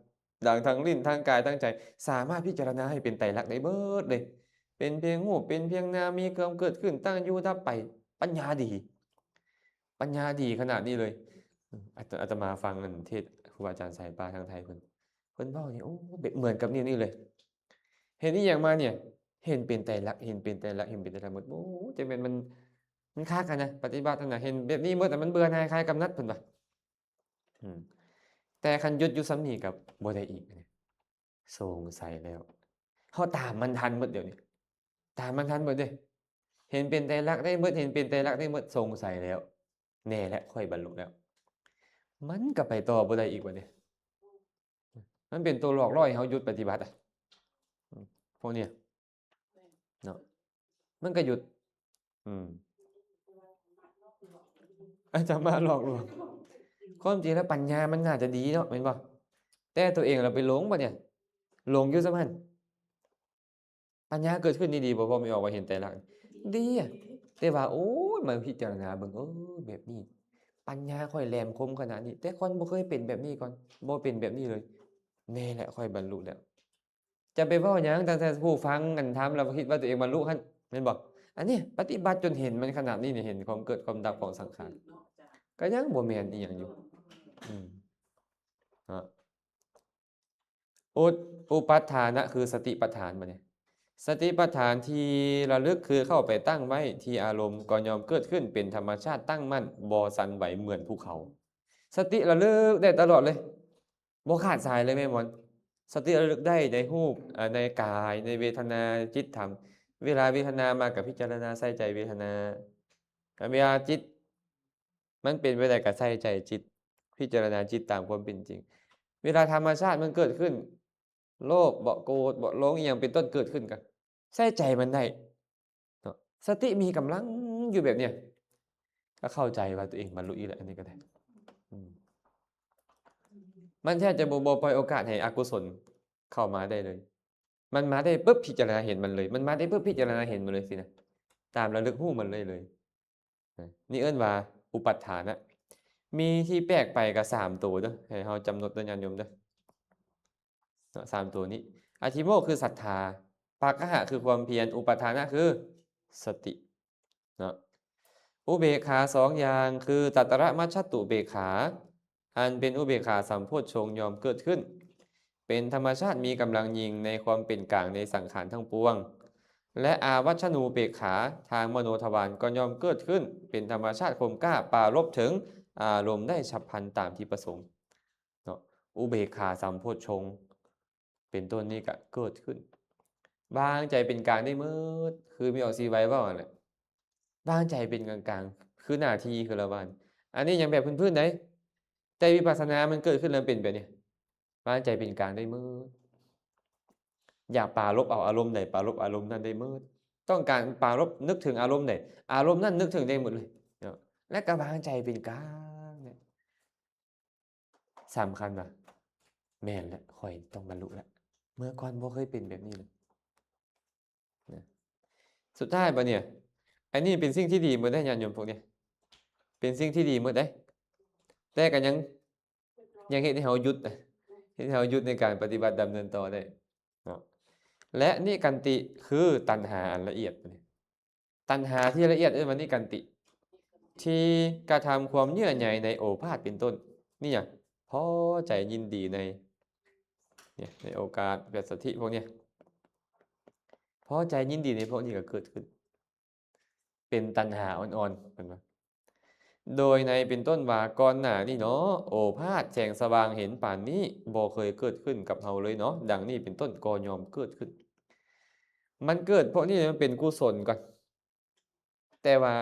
ດັງ ທາງລີ້ນ ທາງກາຍ ທາງໃຈ ສາມາດພິຈາລະນາໃຫ້ເປັນໄຕລັກໄດ້ເບິດເລີຍ. ເປັນພຽງຮູບ ເປັນພຽງນາມ ມີຄວາມເກີດຂຶ້ນ ຕັ້ງຢູ່ ດັບໄປ. ປັນຍາດີ ປັນຍາດີຂະໜາດນີ້ເລີຍ. ອາດ ອາດຕະມາຟັງອັນເທດຄູບາອາຈານສາຍປ່າທາງໄທເພິ່ນ ເພິ່ນເວົ້ານີ້ ໂອ້ ແບບເໝືອນກັບນີ້ ນີ້ເລີຍ. ເຫັນອີ່ຫຍັງມານີ້? ເຫັນເປັນໄຕລັກ ເຫັນເປັນໄຕລັກ ເຫັນເປັນໄຕລັກໝົດ. ໂອ້ ຈັ່ງແມ່ນມັນ ມັນຄັກຫັ້ນນະ ປະຕິບັດຫັ້ນນະ ເຫັນແບບນີ້ໝົດ ມັນເບື່ອໜ່າຍ ຄາຍກຳໜັດ ເພິ່ນວ່າ. ອືມ ແຕ່ຄັນຢຸດຢູ່ສ່ຳນີ້ກໍບໍ່ໄດ້ອີກ. ສົງໄສແລ້ວ ເຮົາຕາມມັນທັນໝົດດຽວນີ້ ຕາມມັນທັນໝົດເດ້. ເຫັນເປັນໄຕລັກໄດ້ໝົດ ເຫັນເປັນໄຕລັກໄດ້ໝົດ ສົງໄສແລ້ວ ແນ່ແຫຼະ ຂ້ອຍບັນລຸແລ້ວ. ມັນກໍໄປຕໍ່ບໍ່ໄດ້ອີກບັດນີ້. ມັນເປັນຕົວຫຼອກຫຼໍ່ໃຫ້ເຮົາຢຸດປະຕິບັດອະ ພວກນີ້ເນາະ. ມັນກໍຢຸດ ອືມ ອາດຈະມາຫຼອກລວງ. ຄວາມຈິງແລ້ວປັນຍາມັນໜ້າຈະດີເນາະ ແມ່ນບໍ່? ແຕ່ຕົວເອງລະໄປຫຼົງບັດນີ້ ຫຼົງຢູ່ສ່ຳຫັ້ນ. ປັນຍາເກີດຂຶ້ນນີ້ດີບໍ່? ເວົ້າບໍ່ອອກວ່າເຫັນໄຕລັກ ດີອະ ແຕ່ວ່າ ໂອ້ຍ ມາພິຈາລະນາເບິ່ງ ເອີ ແບບນີ້ ປັນຍາຂ້ອຍແຫຼມຄົມຂະໜາດນີ້ ແຕ່ກ່ອນບໍ່ເຄີຍເປັນແບບນີ້ກ່ອນ ບໍ່ເປັນແບບນີ້ເລີຍ ແນ່ແຫຼະ ຂ້ອຍບັນລຸແລ້ວ. ຈະໄປເວົ້າຫຍັງ ຕັ້ງແຕ່ຜູ້ຟັງອັນທຳແລ້ວຄິດວ່າຕົວເອງບັນລຸຫັ້ນ ແມ່ນບໍ່? ອັນນີ້ປະຕິບັດຈົນເຫັນມັນຂະໜາດນີ້ນີ້ ເຫັນຄວາມເກີດຄວາມດັບຂອງສັງຂານ ກໍຍັງບໍ່ແມ່ນອີ່ຫຍັງຢູ່. ອືມ ເນາະ ອຸ ອຸປັດຖານະ ຄືສະຕິປັດຖານບັດນີ້. ສະຕິປັດຖານທີ່ລະລຶກຄືເຂົ້າໄປຕັ້ງໄວ້ທີ່ອາລົມ ກໍຍ່ອມເກີດຂຶ້ນເປັນທຳມະຊາດຕັ້ງໝັ້ນ ບໍ່ສັ່ນໄຫວເໝືອນພູເຂົາ. ສະຕິລະລຶກໄດ້ຕະຫຼອດເລີຍ ບໍ່ຂາດສາຍເລີຍແມ່ນບໍ່? ສະຕິລະລຶກໄດ້ໃນຮູບ ອາ ໃນກາຍ ໃນເວທະນາ ໃນຈິດທຳ. ເວລາເວທະນາມາກໍພິຈາລະນາໃສ່ໃຈເວທະນາ ເວລາຈິດມັນເປັນແບບໃດກໍໃສ່ໃຈຈິດ ພິຈາລະນາຈິດຕາມຄວາມເປັນຈິງ. ເວລາທຳມະຊາດມັນເກີດຂຶ້ນ ໂລບບໍ ໂກດບໍ ຫຼົງອີ່ຫຍັງເປັນຕົ້ນເກີດຂຶ້ນ ກໍໃສ່ໃຈມັນໄດ້ເນາະ. ສະຕິມີກຳລັງຢູ່ແບບເນີ້ຍ ກໍເຂົ້າໃຈວ່າຕົວເອງບັນລຸອີກແລ້ວ ອັນນີ້ກໍໄດ້. ອືມ ມັນແທບຈະບໍ່ ບໍ່ປ່ອຍໂອກາດໃຫ້ອະກຸສົນເຂົ້າມາໄດ້ເລີຍ. ມັນມາໄດ້ປຶບ ພິຈາລະນາເຫັນມັນເລີຍ ມັນມາໄດ້ປຶບ ພິຈາລະນາເຫັນມັນເລີຍຊີ້ນະ ຕາມລະລຶກຮູ້ມັນເລີຍເລີຍ. ນີ້ເອີ້ນວ່າອຸປັດຖານະ. ມີທີ່ແປກໄປກໍສາມໂຕເດີ້ ໃຫ້ເຮົາຈຳນົດເດີ້ ຍາດໂຍມເດີ້ ເນາະ ສາມໂຕນີ້. ອະທິໂມກ ຄືສັດທາ, ປາກະຫະ ຄືຄວາມພຽນ, ອຸປັດຖານະ ຄືສະຕິເນາະ. ອຸເບກຂາສອງຢ່າງ ຄືຕັດຕະລະມັດຈະຕຸເບກຂາ ອັນເປັນອຸເບກຂາສຳໂພດຊົງຍ່ອມເກີດຂຶ້ນ ເປັນທຳມະຊາດມີກຳລັງຍິ່ງໃນຄວາມເປັນກາງໃນສັງຂານທັງປວງ ແລະ ອາວັດຊະນູເບກຂາທາງມະໂນທະວານກໍຍ່ອມເກີດຂຶ້ນ ເປັນທຳມະຊາດຄົມກ້າປາລົບເຖິງອາລົມໄດ້ສັບພັນຕາມທີ່ປະສົງເນາະ. ອຸເບກຂາສຳໂພດຊົງເປັນຕົ້ນນີ້ກະເກີດຂຶ້ນ ວາງໃຈເປັນກາງໄດ້ໝົດ ຄືມີອອກຊີໄວເວົ້າຫັ້ນແຫຼະ. ວາງໃຈເປັນກາງໆ ຄືໜ້າທີ່ ຄືລະຫວ່າງ ອັນນີ້ຍັງແບບພື້ນໆໃດ ແຕ່ວິປັດສະນາມັນເກີດຂຶ້ນແລ້ວເປັນແບບນີ້ ວາງໃຈເປັນກາງໄດ້ໝົດ. ຢາກປາລົບເອົາອາລົມໃດ ປາລົບອາລົມນັ້ນໄດ້ໝົດ. ຕ້ອງການປາລົບນຶກເຖິງອາລົມໃດ ອາລົມນັ້ນນຶກເຖິງໄດ້ໝົດເລີຍເນາະ ແລະກໍວາງໃຈເປັນກາງເນຍ. ສຳຄັນວ່າ ແມ່ນແຫຼະ ຂ້ອຍຕ້ອງບັນລຸແລ້ວ ເມື່ອກ່ອນບໍ່ເຄີຍເປັນແບບນີ້ເລີຍນະ. ສຸດທ້າຍບັດນີ້ ອັນນີ້ເປັນສິ່ງທີ່ດີໝົດເດ້ ຍາດໂຍມພວກນີ້ ເປັນສິ່ງທີ່ດີໝົດເດ້ ແຕ່ກໍຍັງ ຍັງເຮັດໃຫ້ເຮົາຢຸດ ເຮັດໃຫ້ເຮົາຢຸດໃນການປະຕິບັດດຳເນີນຕໍ່ໄດ້ເນາະ. ແລະ ນິກະຕິ ຄືຕັນຫາອັນລະອຽດ ຕັນຫາທີ່ລະອຽດເອີ້ນວ່ານິກະຕິ ທີ່ກະທຳຄວາມເຍື່ອໃຍໃນໂອພາດເປັນຕົ້ນ. ນີ້ຫຍັງ? ພໍໃຈຍິນດີໃນ ເນຍ ໃນໂອກາດ ປັດສະຖິ ພວກເນີ້ຍ ພໍໃຈຍິນດີໃນພວກນີ້ກໍເກີດຂຶ້ນ ເປັນຕັນຫາອ່ອນໆ ເຫັນບໍ່? ໂດຍໃນເປັນຕົ້ນວ່າ ກ່ອນໜ້ານີ້ເນາະ ໂອພາດແສງສະຫວ່າງເຫັນປານນີ້ ບໍ່ເຄີຍເກີດຂຶ້ນກັບເຮົາເລີຍເນາະ ດັ່ງນີ້ເປັນຕົ້ນ ກໍຍ່ອມເກີດຂຶ້ນ. ມັນເກີດພວກນີ້ ມັນເປັນກຸສົນກ່ອນ ແຕ່ວ່າ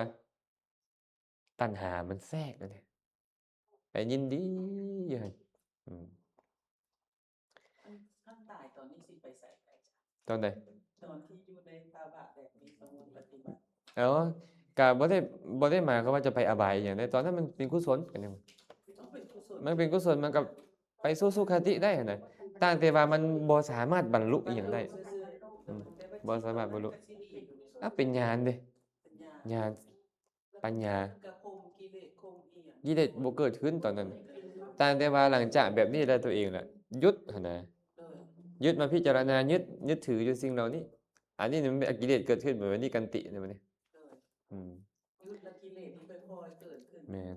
ຕັນຫາມັນແຊກເດ້ ໄປຍິນດີຢູ່ຫັ້ນ. ອືມ ຄັນຕາຍຕອນນີ້ຊິໄປໃສ? ຕອນໃດ? ຕອນທີ່ຢູ່ໃນພາວະແບບມີສະຫງວນປະຕິບັດ. ເອີ ກະບໍ່ໄດ້ ບໍ່ໄດ້ໝາຍຄວາມວ່າຈະໄປອະບາຍອີ່ຫຍັງເດ້ ຕອນນັ້ນມັນເປັນກຸສົນ ມັນເປັນກຸສົນ ມັນກໍໄປສູ່ສຸຄະຕິໄດ້ຫັ້ນນະ ຕ່າງແຕ່ວ່າມັນບໍ່ສາມາດບັນລຸອີ່ຫຍັງໄດ້. ອືມ ບໍ່ສາມາດບັນລຸ. ອ່ະ ເປັນຍານເດ້ ຍານ ປັນຍາ ກິເລດບໍ່ເກີດຂຶ້ນຕອນນັ້ນ ຕ່າງແຕ່ວ່າຫຼັງຈາກແບບນີ້ແລ້ວ ຕົວເອງລະຢຸດຫັ້ນນະ ຢຸດມາພິຈາລະນາ ຍຶດ ຍຶດຖືຢູ່ສິ່ງເຫຼົ່ານີ້ ອັນນີ້ມັນເປັນອະກິເລດເກີດຂຶ້ນ ແບບນີ້ກັນຕິ ແມ່ນບໍ່ນີ້? ອືມ ຢຸດລະກິເລດມັນຄ່ອຍໆເກີດຂຶ້ນ ແມ່ນ.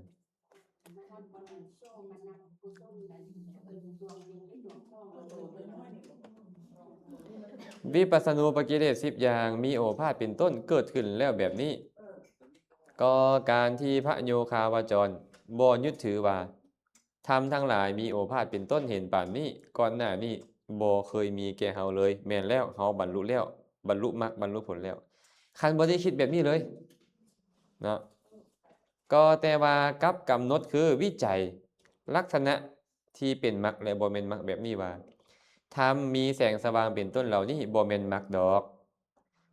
ວິປັດສະນູປະກິເລດສິບຢ່າງ ມີໂອພາດເປັນຕົ້ນເກີດຂຶ້ນແລ້ວແບບນີ້ ກໍການທີ່ພະໂຍຄາວະຈອນບໍ່ຍຶດຖືວ່າ ທຳທັງຫຼາຍມີໂອພາດເປັນຕົ້ນເຫັນປານນີ້ ກ່ອນໜ້ານີ້ບໍ່ເຄີຍມີແກ່ເຮົາເລີຍ ແມ່ນແລ້ວ ເຮົາບັນລຸແລ້ວ ບັນລຸມັກ ບັນລຸຜົນແລ້ວ ຄັນບໍ່ໄດ້ຄິດແບບນີ້ເລີຍເນາະ ກໍແຕ່ວ່າກັບກຳນົດຄືວິໄຈລັກສະນະທີ່ເປັນມັກ ແລະ ບໍ່ແມ່ນມັກແບບນີ້ວ່າ ທຳມີແສງສະຫວ່າງເປັນຕົ້ນເຫຼົ່ານີ້ບໍ່ແມ່ນມັກດອກ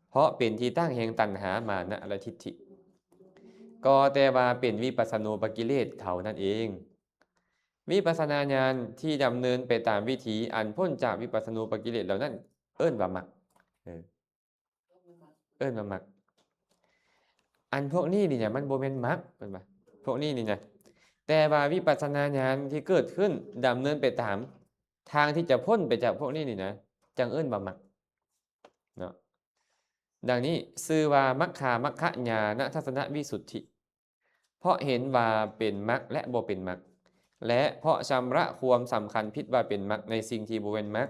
ເພາະເປັນທີ່ຕັ້ງແຫ່ງຕັນຫາ ມານະ ແລະ ທິດຖິ ກໍແຕ່ວ່າເປັນວິປັດສະນູປະກິເລດເທົ່ານັ້ນເອງ ວິປັດສະນາຍານທີ່ດຳເນີນໄປຕາມວິຖີອັນພົ້ນຈາກວິປັດສະນູປະກິເລດເຫຼົ່ານັ້ນ ເອີ້ນວ່າມັກ ເອີ ເອີ້ນວ່າມັກ ອັນພວກນີ້ນີ້ນະ ມັນບໍ່ແມ່ນມັກ ເພິ່ນວ່າ ພວກນີ້ນີ້ນະ ແຕ່ວ່າວິປັດສະນາຍານທີ່ເກີດຂຶ້ນ ດຳເນີນໄປຕາມທາງທີ່ຈະພົ້ນໄປຈາກພວກນີ້ນີ້ນະ ຈັ່ງເອີ້ນວ່າມັກເນາະ ດັ່ງນີ້ ຊື່ວ່າມັກຄາມັກຄະຍານະທັດສະນະວິສຸດທິ ເພາະເຫັນວ່າເປັນມັກ ແລະ ບໍ່ເປັນມັກ ແລະ ເພາະຊຳລະຄວາມສຳຄັນຜິດວ່າເປັນມັກໃນສິ່ງທີ່ບໍ່ແມ່ນມັກ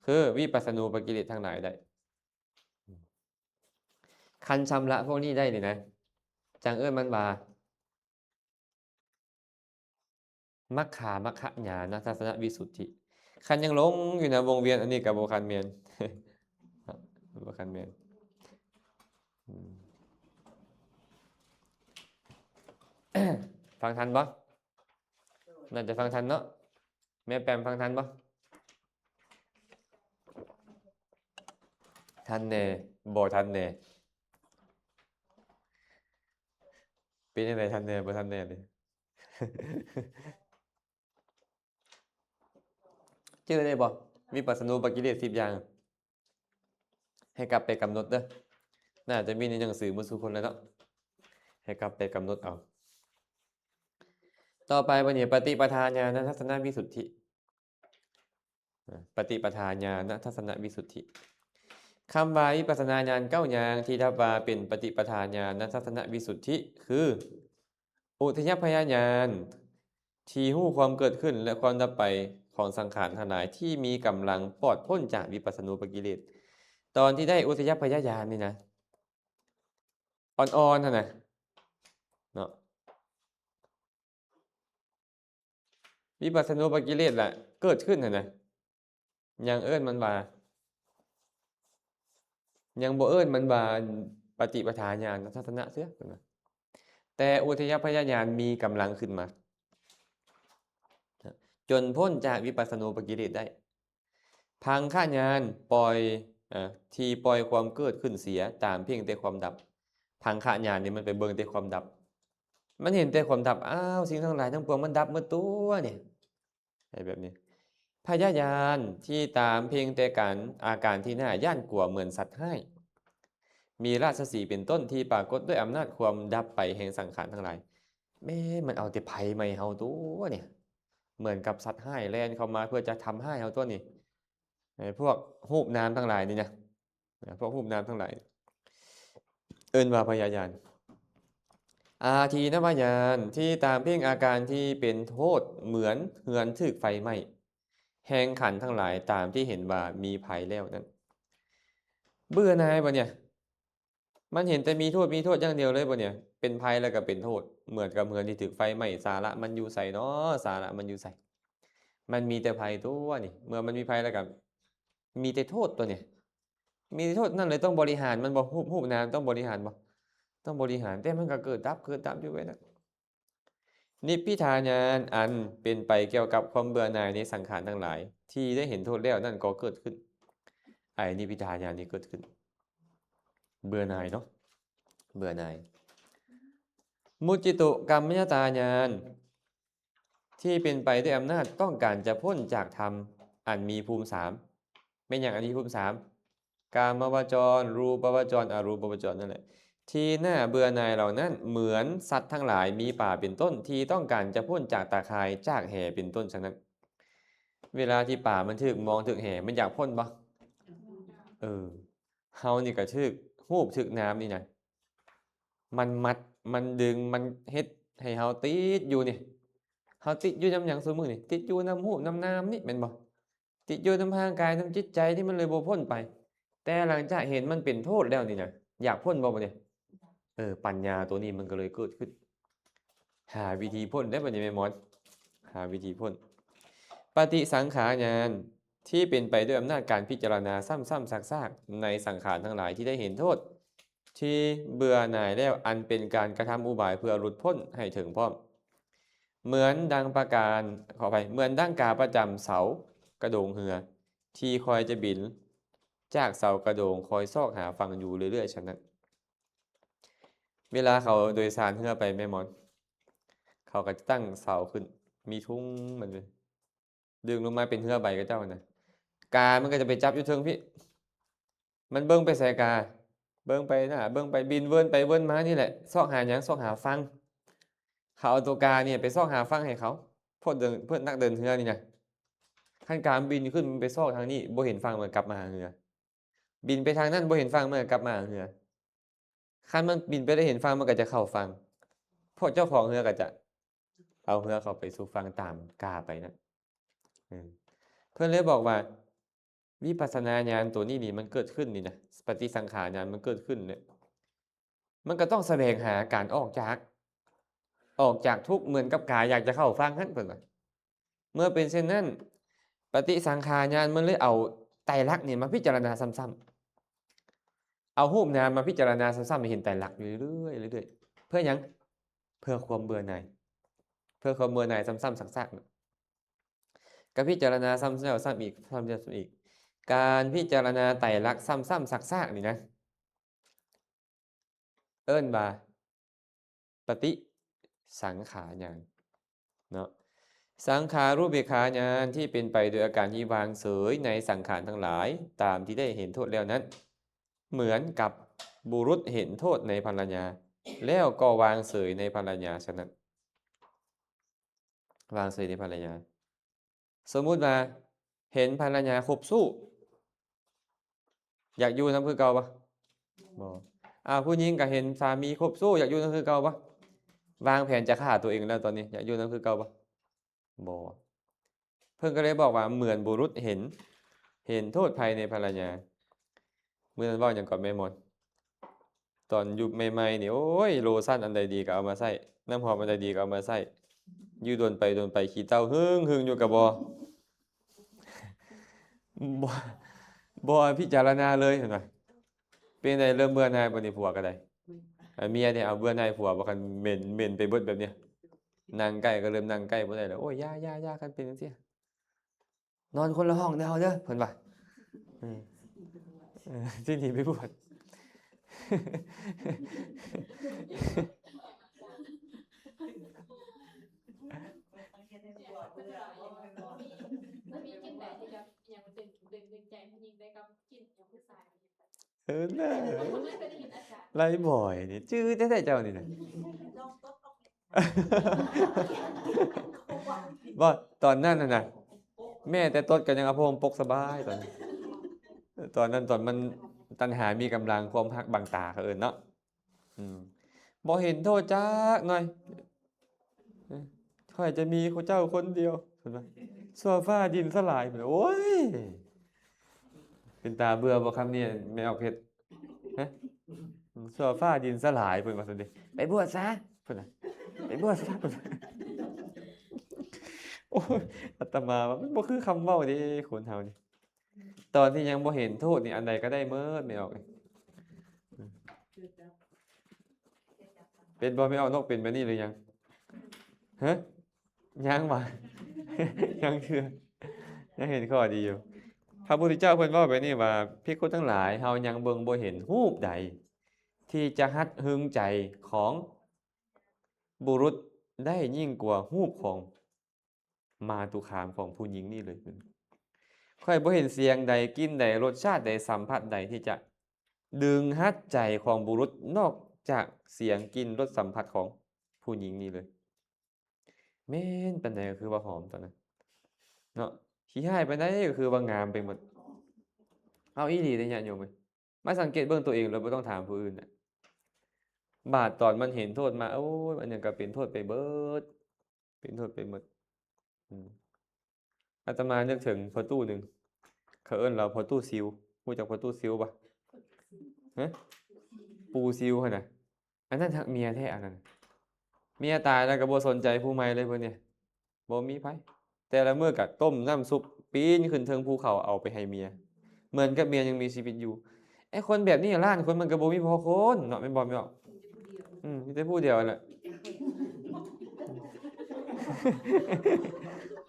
ຄືວິປັດສະນູປະກິເລດທັງຫຼາຍໄດ້. ຄັນຊຳລະພວກນີ້ໄດ້ນີ້ນະ ຈັ່ງເອີ້ນມັນວ່າ ມັກຄາມັກຄະຍານະທັດສະນະວິສຸດທິ ຄັນຍັງຫຼົງຢູ່ໃນວົງວຽນ ອັນນີ້ກໍບໍ່ຄັນແມ່ນ ບໍ່ຄັນແມ່ນ ອືມ ຟັງທັນບໍ່? ໜ້າຈະຟັງທັນເນາະ ແມ່ແປມຟັງທັນບໍ່? ທັນແດ່ ບໍ່ທັນແດ່ ເປັນຈັ່ງໃດ ທັນແດ່ ບໍ່ທັນແດ່ນີ້? ຈື່ໄດ້ບໍ່? ວິປັດສະນູປະກິເລດສິບຢ່າງ ໃຫ້ກັບໄປກຳນົດເດີ້ ໜ້າຈະມີໃນໜັງສືໝົດສູ່ຄົນແລ້ວເນາະ ໃຫ້ກັບໄປກຳນົດເອົາ. ຕໍ່ໄປບັດນີ້ ປະຕິປະທາຍານະທັດສະນະວິສຸດທິ ປະຕິປະທາຍານະທັດສະນະວິສຸດທິ ຄຳວ່າວິປັດສະນາຍານເກົ້າຢ່າງທີ່ນັບວ່າເປັນປະຕິປະທາຍານະທັດສະນະວິສຸດທິ ຄື ອຸທົຍົບພະຍະຍານ ທີ່ຮູ້ຄວາມເກີດຂຶ້ນ ແລະ ຄວາມດັບໄປຂອງສັງຂານທັງຫຼາຍ ທີ່ມີກຳລັງປອດພົ້ນຈາກວິປັດສະນູປະກິເລດ. ຕອນທີ່ໄດ້ອຸທົຍົບພະຍະຍານນີ້ນະ ອ່ອນໆຫັ້ນນະ ເນາະ ວິປັດສະນູປະກິເລດລະເກີດຂຶ້ນຫັ້ນນະ ຍັງເອີ້ນມັນວ່າ ຍັງບໍ່ເອີ້ນມັນວ່າ ອັນ ປະຕິປະທາຍານະທັດສະນະເທື່ອ ເພິ່ນວ່າ ແຕ່ອຸທົຍົບພະຍະຍານມີກຳລັງຂຶ້ນມາ ຈົນພົ້ນຈາກວິປັດສະນູປະກິເລດໄດ້. ພັງຄະຍານ ປ່ອຍ ເອີ ທີ່ປ່ອຍຄວາມເກີດຂຶ້ນເສຍຕາມເພງແຕ່ຄວາມດັບ. ພັງຄະຍານນີ້ມັນໄປເບິ່ງແຕ່ຄວາມດັບ ມັນເຫັນແຕ່ຄວາມດັບ ອ້າວ ສິ່ງທັງຫຼາຍທັງປວງມັນດັບໝົດຕົວະນີ້ ໃຫ້ແບບນີ້. ພະຍະຍານທີ່ຕາມເພງແຕ່ການ ອາການທີ່ໜ້າຢ້ານກົວເໝືອນສັດຮ້າຍ ມີລາຊະສີເປັນຕົ້ນ ທີ່ປາກົດດ້ວຍອຳນາດຄວາມດັບໄປແຫ່ງສັງຂານທັງຫຼາຍ. ແມ່ນ ມັນເອົາແຕ່ໄພມາໃຫ້ເຮົາຕົວະນີ້ ເໝືອນກັບສັດຮ້າຍແລ່ນເຂົ້າມາເພື່ອຈະທຳຮ້າຍເຮົາຕົວະນີ້. ໃນພວກຮູບນາມທັງຫຼາຍນີ້ນະ ພວກຮູບນາມທັງຫຼາຍ ເອີ້ນວ່າພະຍະຍານ. ອາທີນະວະຍານ ທີ່ຕາມເພງອາການທີ່ເປັນໂທດເໝືອນເຮືອນຖືກໄຟໄໝ້ ແຫ່ງຂັນທັງຫຼາຍຕາມທີ່ເຫັນວ່າມີໄພແລ້ວນັ້ນ. ເບື່ອໜ່າຍບໍ່ນີ້? ມັນເຫັນແຕ່ມີໂທດ ມີໂທດຢ່າງດຽວເລີຍບໍ່ນີ້? ເປັນໄພແລ້ວກໍເປັນໂທດ ເໝືອນກັບເຮືອນທີ່ຖືກໄຟໄໝ້ ສາລະມັນຢູ່ໃສເນາະ? ສາລະມັນຢູ່ໃສ? ມັນມີແຕ່ໄພຕົວະນີ້ ເມື່ອມັນມີໄພແລ້ວກໍມີແຕ່ໂທດຕົວະນີ້ ມີແຕ່ໂທດນັ້ນເລີຍ ຕ້ອງບໍລິຫານມັນບໍ່? ຮູບ ຮູບນາມຕ້ອງບໍລິຫານບໍ່? ຕ້ອງບໍລິຫານ ແຕ່ມັນກໍເກີດດັບ ເກີດດັບຢູ່ໄວ້ນະ. ນິບພິທາຍານ ອັນເປັນໄປກ່ຽວກັບຄວາມເບື່ອໜ່າຍໃນສັງຂານທັງຫຼາຍ ທີ່ໄດ້ເຫັນໂທດແລ້ວນັ້ນກໍເກີດຂຶ້ນ. ໄອ້ນິບພິທາຍານນີ້ເກີດຂຶ້ນ ເບື່ອໜ່າຍເນາະ ເບື່ອໜ່າຍ. ມຸດຈິຕຸກຳມະຍະຕາຍານ ທີ່ເປັນໄປດ້ວຍອຳນາດຕ້ອງການຈະພົ້ນຈາກທຳອັນມີພູມສາມ. ແມ່ນຫຍັງອັນມີພູມສາມ? ກາມະວະຈອນ, ຮູປະວະຈອນ, ອະຮູປະວະຈອນນັ້ນແຫຼະ ທີ່ໜ້າເບື່ອໜ່າຍເຫຼົ່ານັ້ນ ເໝືອນສັດທັງຫຼາຍ ມີປາເປັນຕົ້ນ ທີ່ຕ້ອງການຈະພົ້ນຈາກຕາຂ່າຍ, ຈາກແຫເປັນຕົ້ນ. ສະນັ້ນ ເວລາທີ່ປາມັນຖືກມອງ ຖືກແຫ ມັນຢາກພົ້ນບໍ່? ເອີ ເຮົານີ້ກໍຖືກຮູບ ຖືກນາມນີ້ນະ ມັນມັດ ມັນດຶງ ມັນເຮັດໃຫ້ເຮົາຕິດຢູ່ນີ້. ເຮົາຕິດຢູ່ນຳຫຍັງຊຸມື້ນີ້? ຕິດຢູ່ນຳຮູບນຳນາມນີ້ແມ່ນບໍ່? ຕິດຢູ່ນຳຮ່າງກາຍ ນຳຈິດໃຈທີ່ມັນເລີຍບໍ່ພົ້ນໄປ. ແຕ່ຫຼັງຈາກເຫັນມັນເປັນໂທດແລ້ວນີ້ນະ ຢາກພົ້ນບໍ່ບັດນີ້? ເອີ ປັນຍາໂຕນີ້ມັນກໍເລີຍເກີດຂຶ້ນ. ຫາວິທີພົ້ນໄດ້ບັດນີ້ແມ່ໝອນ, ຫາວິທີພົ້ນ. ປະຕິສັງຂາຍານ ທີ່ເປັນໄປດ້ວຍອຳນາດການພິຈາລະນາຊ້ຳໆຊາກໆໃນສັງຂານທັງຫຼາຍທີ່ໄດ້ເຫັນໂທດ ທີ່ເບື່ອໜ່າຍແລ້ວ ອັນເປັນການກະທຳອຸບາຍເພື່ອຫຼຸດພົ້ນໃຫ້ເຖິງພ້ອມ. ເໝືອນດັ່ງປະການ, ຂໍອະໄພ, ເໝືອນດັ່ງກາປະຈຳເສົາກະໂດງເຮືອ ທີ່ຄອຍຈະບິນຈາກເສົາກະໂດງ ຄອຍຊອກຫາຝັ່ງຢູ່ເລື້ອຍໆ ສະນັ້ນ. ເວລາເຂົາໂດຍສານເຮືອໄປແມ່ໝອນ, ເຂົາກໍຈະຕັ້ງເສົາຂຶ້ນ, ມີທຸງມັນເລີຍ. ດຶງລົງມາເປັນເຮືອໃບຂະເຈົ້າຫັ້ນນະ. ກາມັນກໍຈະໄປຈັບຢູ່ເທິງພີ້. ມັນເບິ່ງໄປໃສກາ? ເບິ່ງໄປໜ້າ ເບິ່ງໄປ ບິນເວີນໄປເວີນມານີ້ແຫຼະ. ຊອກຫາຫຍັງ? ຊອກຫາຝັ່ງ. ເຂົາເອົາໂຕການີ້ໄປຊອກຫາຝັ່ງໃຫ້ເຂົາ. ພວກເດີນ ພວກນັກເດີນເຮືອນີ້ນະ. ຄັນກາມັນບິນຂຶ້ນ ມັນໄປຊອກທາງນີ້ ບໍ່ເຫັນຝັ່ງ ມັນກັບມາຫາເຮືອ. ບິນໄປທາງນັ້ນ ບໍ່ເຫັນຝັ່ງ ມັນກໍກັບມາຫາເຮືອ. ຄັນມັນບິນໄປໄດ້ເຫັນຝັ່ງ ມັນກໍຈະເຂົ້າຝັ່ງ. ພວກເຈົ້າຂອງເຮືອກໍຈະເອົາເຮືອເຂົ້າໄປສູ່ຝັ່ງຕາມກາໄປນະ. ເອີ ເພິ່ນເລີຍບອກວ່າ ວິປັດສະນາຍານໂຕນີ້ນີ້ ມັນເກີດຂຶ້ນນີ້ນະ, ປະຕິສັງຂາຍານມັນເກີດຂຶ້ນເລີຍ. ມັນກໍຕ້ອງສະແຫວງຫາການອອກຈາກ ອອກຈາກທຸກ ເໝືອນກັບກາຢາກຈະເຂົ້າຝັ່ງຫັ້ນ ເພິ່ນວ່າ. ເມື່ອເປັນເຊັ່ນນັ້ນ ປະຕິສັງຂາຍານມັນເລີຍເອົາໄຕລັກນີ້ມາພິຈາລະນາຊ້ຳໆ. ເອົາຮູບນາມມາພິຈາລະນາຊ້ຳໆ ໃຫ້ເຫັນໄຕລັກຢູ່ເລື້ອຍໆ ເລື້ອຍໆ. ເພື່ອຫຍັງ? ເພື່ອຄວາມເບື່ອໜ່າຍ. ເພື່ອຄວາມເບື່ອໜ່າຍຊ້ຳໆຊາກໆ. ກໍພິຈາລະນາຊ້ຳແລ້ວຊ້ຳອີກ, ຊ້ຳແລ້ວຊ້ຳອີກ. ການພິຈາລະນາໄຕລັກຊ້ຳໆຊາກໆນີ້ນະ ເອີ້ນວ່າປະຕິສັງຂາຍານເນາະ. ສັງຂາຣູເບກຂາຍານທີ່ເປັນໄປໂດຍອາການທີ່ວາງເສີຍໃນສັງຂານທັງຫຼາຍ ຕາມທີ່ໄດ້ເຫັນໂທດແລ້ວນັ້ນ ເໝືອນກັບບຸລຸດເຫັນໂທດໃນພັນລະຍາ ແລ້ວກໍວາງເສີຍໃນພັນລະຍາ. ສະນັ້ນ ວາງເສີຍໃນພັນລະຍາ. ສົມມຸດວ່າເຫັນພັນລະຍາຄົບຊູ້ ຢາກຢູ່ນຳຄືເກົ່າບໍ່? ບໍ່. ອາ ຜູ້ຍິງກໍເຫັນສາມີຄົບຊູ້ ຢາກຢູ່ນຳຄືເກົ່າບໍ່? ວາງແຜນຈະຂ້າຕົວເອງແລ້ວຕອນນີ້ ຢາກຢູ່ນຳຄືເກົ່າບໍ່? ບໍ່. ເພິ່ນກໍເລີຍບອກວ່າເໝືອນບຸລຸດເຫັນ ເຫັນໂທດໄພໃນພັນລະຍາ. ມື້ນັ້ນເວົ້າຫຍັງເກາະແມ່ໝອນ? ຕອນຢູ່ໃໝ່ໆນີ້ ໂອ້ຍ ໂລຊັນອັນໃດດີກໍເອົາມາໃຊ້ ນ້ຳຫອມອັນໃດດີກໍເອົາມາໃຊ້ ຢູ່ດົນໄປດົນໄປຂີ້ເຕົ່າຫຶ່ງໆຢູ່ກໍບໍ່ ບໍ່ ບໍ່ພິຈາລະນາເລີຍ ເຫັນບໍ່? ເປັນໃດ ເລີ່ມເບື່ອໜ່າຍບໍ່ນີ້? ຜົວກໍໄດ້ ເມຍນີ້ເອົາເບື່ອໜ່າຍຜົວບໍ່? ຄັນເໝັນ ເໝັນໄປເບິດແບບນີ້ ນັ່ງໃກ້ກໍເລີ່ມນັ່ງໃກ້ບໍ່ໄດ້ແລ້ວ. ໂອ້ຍ ຢ່າ ຢ່າ ຢ່າ ຄັນເປັນຈັ່ງຊີ້ ນອນຄົນລະຫ້ອງເດີເຮົາເດີ ເພິ່ນວ່າ. ເອີ ເອີ ຊິໜີໄປບວດ. ເອີນະ ໄລ່ບ່ອຍນີ້ ຈື່ແທ້ໆເຈົ້ານີ້ນະ. ບໍ່ ຕອນນັ້ນຫັ້ນນະ ແມ້ແຕ່ຕົດກໍຍັງເອົາຜ້າຫົ່ມປົກສະບາຍຕອນນັ້ນ. ຕອນນັ້ນ ຕອນມັນຕັນຫາມີກຳລັງ ຄວາມຮັກບັງຕາ ເຂົາເອີ້ນເນາະ. ອືມ ບໍ່ເຫັນໂທດຈັກໜ້ອຍ ຂ້ອຍຈະມີເຈົ້າຄົນດຽວ ເພິ່ນວ່າ. ຊົ່ວຟ້າດິນສະຫຼາຍ ເພິ່ນ. ໂອ້ຍ ເປັນຕາເບື່ອບໍ່ຄຳນີ້ ແມ່ອອກເພັດ? ຮະ ຊົ່ວຟ້າດິນສະຫຼາຍ ເພິ່ນວ່າຊັ້ນເດ. ໄປບວດຊະ ເພິ່ນວ່າ ໄປບວດຊະ ເພິ່ນວ່າ. ໂອ້ຍ ອາດຕະມາວ່າມັນບໍ່ຄືຄຳເວົ້າເດ້ ຄົນເຮົານີ້ ຕອນທີ່ຍັງບໍ່ເຫັນໂທດນີ້ ອັນໃດກໍໄດ້ເໝິດ ແມ່ອອກ. ເປັນບໍ່ ແມ່ອອກນົກ ເປັນແບບນີ້ຫຼືຍັງ? ຮະ ຍັງຫວາ? ຍັງເທື່ອ ຍັງເຫັນຂໍ້ດີຢູ່. ພະພຸດທະເຈົ້າເພິ່ນເວົ້າແບບນີ້ວ່າ ພິກຂຸທັງຫຼາຍ ເຮົາຍັງເບິ່ງບໍ່ເຫັນຮູບໃດ ທີ່ຈະຮັດຮຶງໃຈຂອງບຸລຸດໄດ້ຍິ່ງກວ່າຮູບຂອງ ມາຕຸຄາມຂອງຜູ້ຍິງນີ້ເລີຍ. ຂ້ອຍບໍ່ເຫັນສຽງໃດ ກິ່ນໃດ ລົດຊາດໃດ ສຳຜັດໃດທີ່ຈະດຶງຮັດໃຈຂອງບຸລຸດ ນອກຈາກສຽງ, ກິ່ນ, ລົດສຳຜັດຂອງຜູ້ຍິງນີ້ເລີຍ. ເໝັນປານໃດກໍຄືວ່າຫອມຕອນນັ້ນເນາະ, ຂີ້ຮ້າຍປານໃດກໍຄືວ່າງາມໄປໝົດ. ເອົາອີ່ຫຼີເດ້ຍາດໂຍມເອີຍ, ມາສັງເກດເບິ່ງຕົວເອງໂລດ, ບໍ່ຕ້ອງຖາມຜູ້ອື່ນນະ. ບາດຕອນມັນເຫັນໂທດມາ, ໂອ້ຍ ອັນຫຍັງກໍເປັນໂທດໄປເບິດ, ເປັນໂທດໄປໝົດ. ອືມ ອາດຕະມານຶກເຖິງພໍ່ຕູ້ໜຶ່ງ, ເຂົາເອີ້ນລາວພໍ່ຕູ້ຊິວ. ຮູ້ຈັກພໍ່ຕູ້ຊິວບໍ່? ຮະ? ປູ່ຊິວຫັ້ນນະ. ອັນນັ້ນຮັກເມຍແທ້ອັນນັ້ນ. ເມຍຕາຍແລ້ວກໍບໍ່ສົນໃຈຜູ້ໃໝ່ເລີຍເພິ່ນນີ້, ບໍ່ມີໃຜ. ແຕ່ລະມື້ກໍຕົ້ມນ້ຳຊຸບ, ປີນຂຶ້ນເທິງພູເຂົາເອົາໄປໃຫ້ເມຍ, ເໝືອນກັບເມຍຍັງມີຊີວິດຢູ່. ໄອ້ຄົນແບບນີ້ລ້ານຄົນມັນກໍບໍ່ມີພໍຄົນເນາະ, ແມ່ນບໍ່? ແມ່ນບໍ່? ອືມ ມີແຕ່ຜູ້ດຽວຫັ້ນແຫຼະ.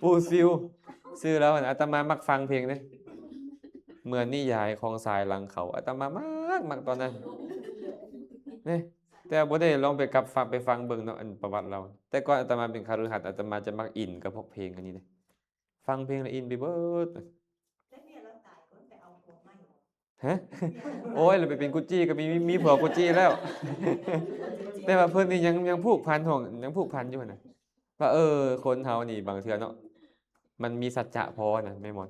ປູ່ຊິວ ຊື່ລາວຫັ້ນ. ອາດຕະມາມັກຟັງເພງເດ້, ເໝືອນນິຍາຍຂອງສາຍຫຼັງເຂົາ. ອາດຕະມາມັກ, ມັກຕອນນັ້ນເດ້. ແຕ່ບໍ່ໄດ້ລອງໄປກັບຟັງ, ໄປຟັງເບິ່ງເນາະ ອັນປະຫວັດລາວ. ແຕ່ກ່ອນອາດຕະມາເປັນຄະລືຫັດ, ອາດຕະມາຈະມັກອິນກັບພວກເພງອັນນີ້ເດ້, ຟັງເພງແລ້ວອິນໄປເບິດ. ແລ້ວເມຍລາວຕາຍ ເພິ່ນໄປເອົາຜົວໃໝ່ບໍ່? ຮະ? ໂອ້ຍ ລາວໄປເປັນກຸດຈີ້ກໍມີ ມີ ມີຜົວກຸດຈີ້ແລ້ວ. ແຕ່ວ່າເພິ່ນນີ້ຍັງ ຍັງຜູກພັນຂອງ ຍັງຜູກພັນຢູ່ຫັ້ນນະ, ວ່າ ເອີ ຄົນເຮົານີ້ບາງເທື່ອເນາະ ມັນມີສັດຈະພໍນະ ແມ່ນບໍ່?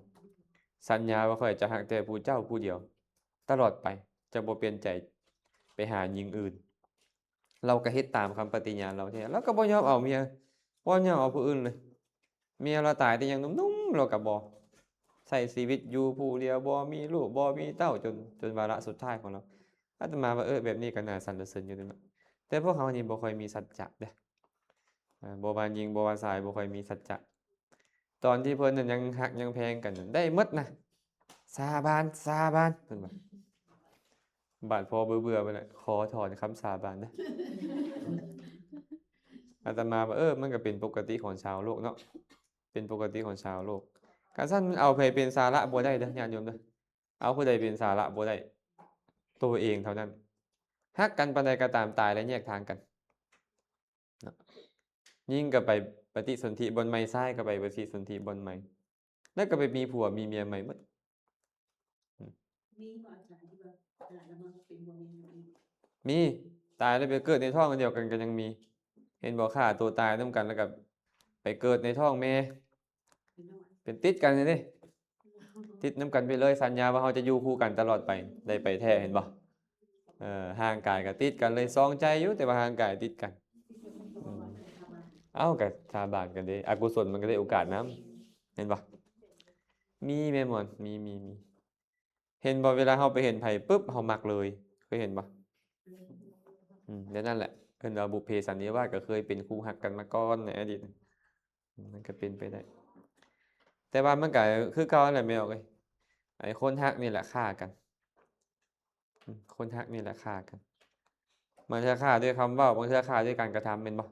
ສັນຍາວ່າຂ້ອຍຈະຮັກແຕ່ຜູ້ເຈົ້າຜູ້ດຽວຕະຫຼອດໄປ, ຈະບໍ່ປ່ຽນໃຈໄປຫາຍິງອື່ນ. ລາວກໍເຮັດຕາມຄຳປະຕິຍານລາວແທ້, ລາວກໍບໍ່ຍອມເອົາເມຍ, ບໍ່ຍອມເອົາຜູ້ອື່ນເລີຍ. ເມຍລາວຕາຍແຕ່ຍັງໜຸ່ມໆ ລາວກໍບໍ່, ໃຊ້ຊີວິດຢູ່ຜູ້ດຽວ, ບໍ່ມີລູກ ບໍ່ມີເຕົ້າ, ຈົນ ຈົນວາລະສຸດທ້າຍຂອງລາວ. ອາດຕະມາວ່າ ເອີ ແບບນີ້ກໍໜ້າສັນລະເສີນຢູ່ເນາະ. ແຕ່ພວກເຮົານີ້ບໍ່ຄ່ອຍມີສັດຈະເດ້, ບໍ່ວ່າຍິງ ບໍ່ວ່າຊາຍ ບໍ່ຄ່ອຍມີສັດຈະ. ຕອນທີ່ເພິ່ນນັ້ນຍັງຮັກຍັງແພງກັນນັ້ນ ໄດ້ໝົດນະ, ສາບານ ສາບານ ເພິ່ນວ່າ. ບາດພໍເບື່ອໆ ໄປແລ້ວ ຂໍຖອນຄຳສາບານເດີ. ອາດຕະມາວ່າ ເອີ ມັນກໍເປັນປົກກະຕິຂອງຊາວໂລກເນາະ, ເປັນປົກກະຕິຂອງຊາວໂລກ. ຄັນຊັ້ນມັນເອົາໃຜເປັນສາລະບໍ່ໄດ້ເດີ ຍາດໂຍມເດີ, ເອົາຜູ້ໃດເປັນສາລະບໍ່ໄດ້, ໂຕເອງເທົ່ານັ້ນ. ຮັກກັນປານໃດກໍຕາມ, ຕາຍແລ້ວແຍກທາງກັນເນາະ. ຍິງກໍໄປປະຕິສົນທິບ່ອນໃໝ່, ຊາຍກໍໄປປະຕິສົນທິບ່ອນໃໝ່, ແລ້ວກໍໄປມີຜົວມີເມຍໃໝ່ໝົດ. ມີບໍ່ອາຈານທີ່ວ່າຕາຍແລ້ວມາເປັນຜົວເມຍກັນອີກ? ມີ, ຕາຍແລ້ວໄປເກີດໃນທ້ອງອັນດຽວກັນກໍຍັງມີ. ເຫັນບໍ່? ຂ້າຕົວຕາຍນຳກັນ ແລ້ວກໍໄປເກີດໃນທ້ອງແມ່, ເປັນຕິດກັນເດ້, ຕິດນຳກັນໄປເລີຍ. ສັນຍາວ່າເຮົາຈະຢູ່ຄູ່ກັນຕະຫຼອດໄປ, ໄດ້ໄປແທ້, ເຫັນບໍ່? ເອີ ຮ່າງກາຍກໍຕິດກັນເລີຍ, ສອງໃຈຢູ່ ແຕ່ວ່າຮ່າງກາຍຕິດກັນ. ອືມ ເອົ້າ ກໍສາບານກັນເດ້, ອະກຸສົນມັນກໍໄດ້ໂອກາດນຳ, ເຫັນບໍ່? ມີແມ່ນບໍ່? ມີ ມີ ມີ. ເຫັນບໍ່? ເວລາເຮົາໄປເຫັນໃຜປຶບ ເຮົາມັກເລີຍ, ເຄີຍເຫັນບໍ່? ອືມ ແນວນັ້ນແຫຼະ, ເອີ້ນວ່າບຸບເພສັນນິວາດ, ກໍເຄີຍເປັນຄູ່ຮັກກັນມາກ່ອນໃນອະດີດ, ມັນກໍເປັນໄປໄດ້. ແຕ່ວ່າມັນກໍຄືເກົ່າຫັ້ນແຫຼະ ແມ່ອອກເອີຍ, ໄອ້ຄົນຮັກນີ້ແຫຼະຂ້າກັນ. ອືມ ຄົນຮັກນີ້ແຫຼະຂ້າກັນ. ບາງເທື່ອຂ້າດ້ວຍຄຳເວົ້າ, ບາງເທື່ອຂ້າດ້ວຍການກະທຳ, ແມ່ນບໍ່?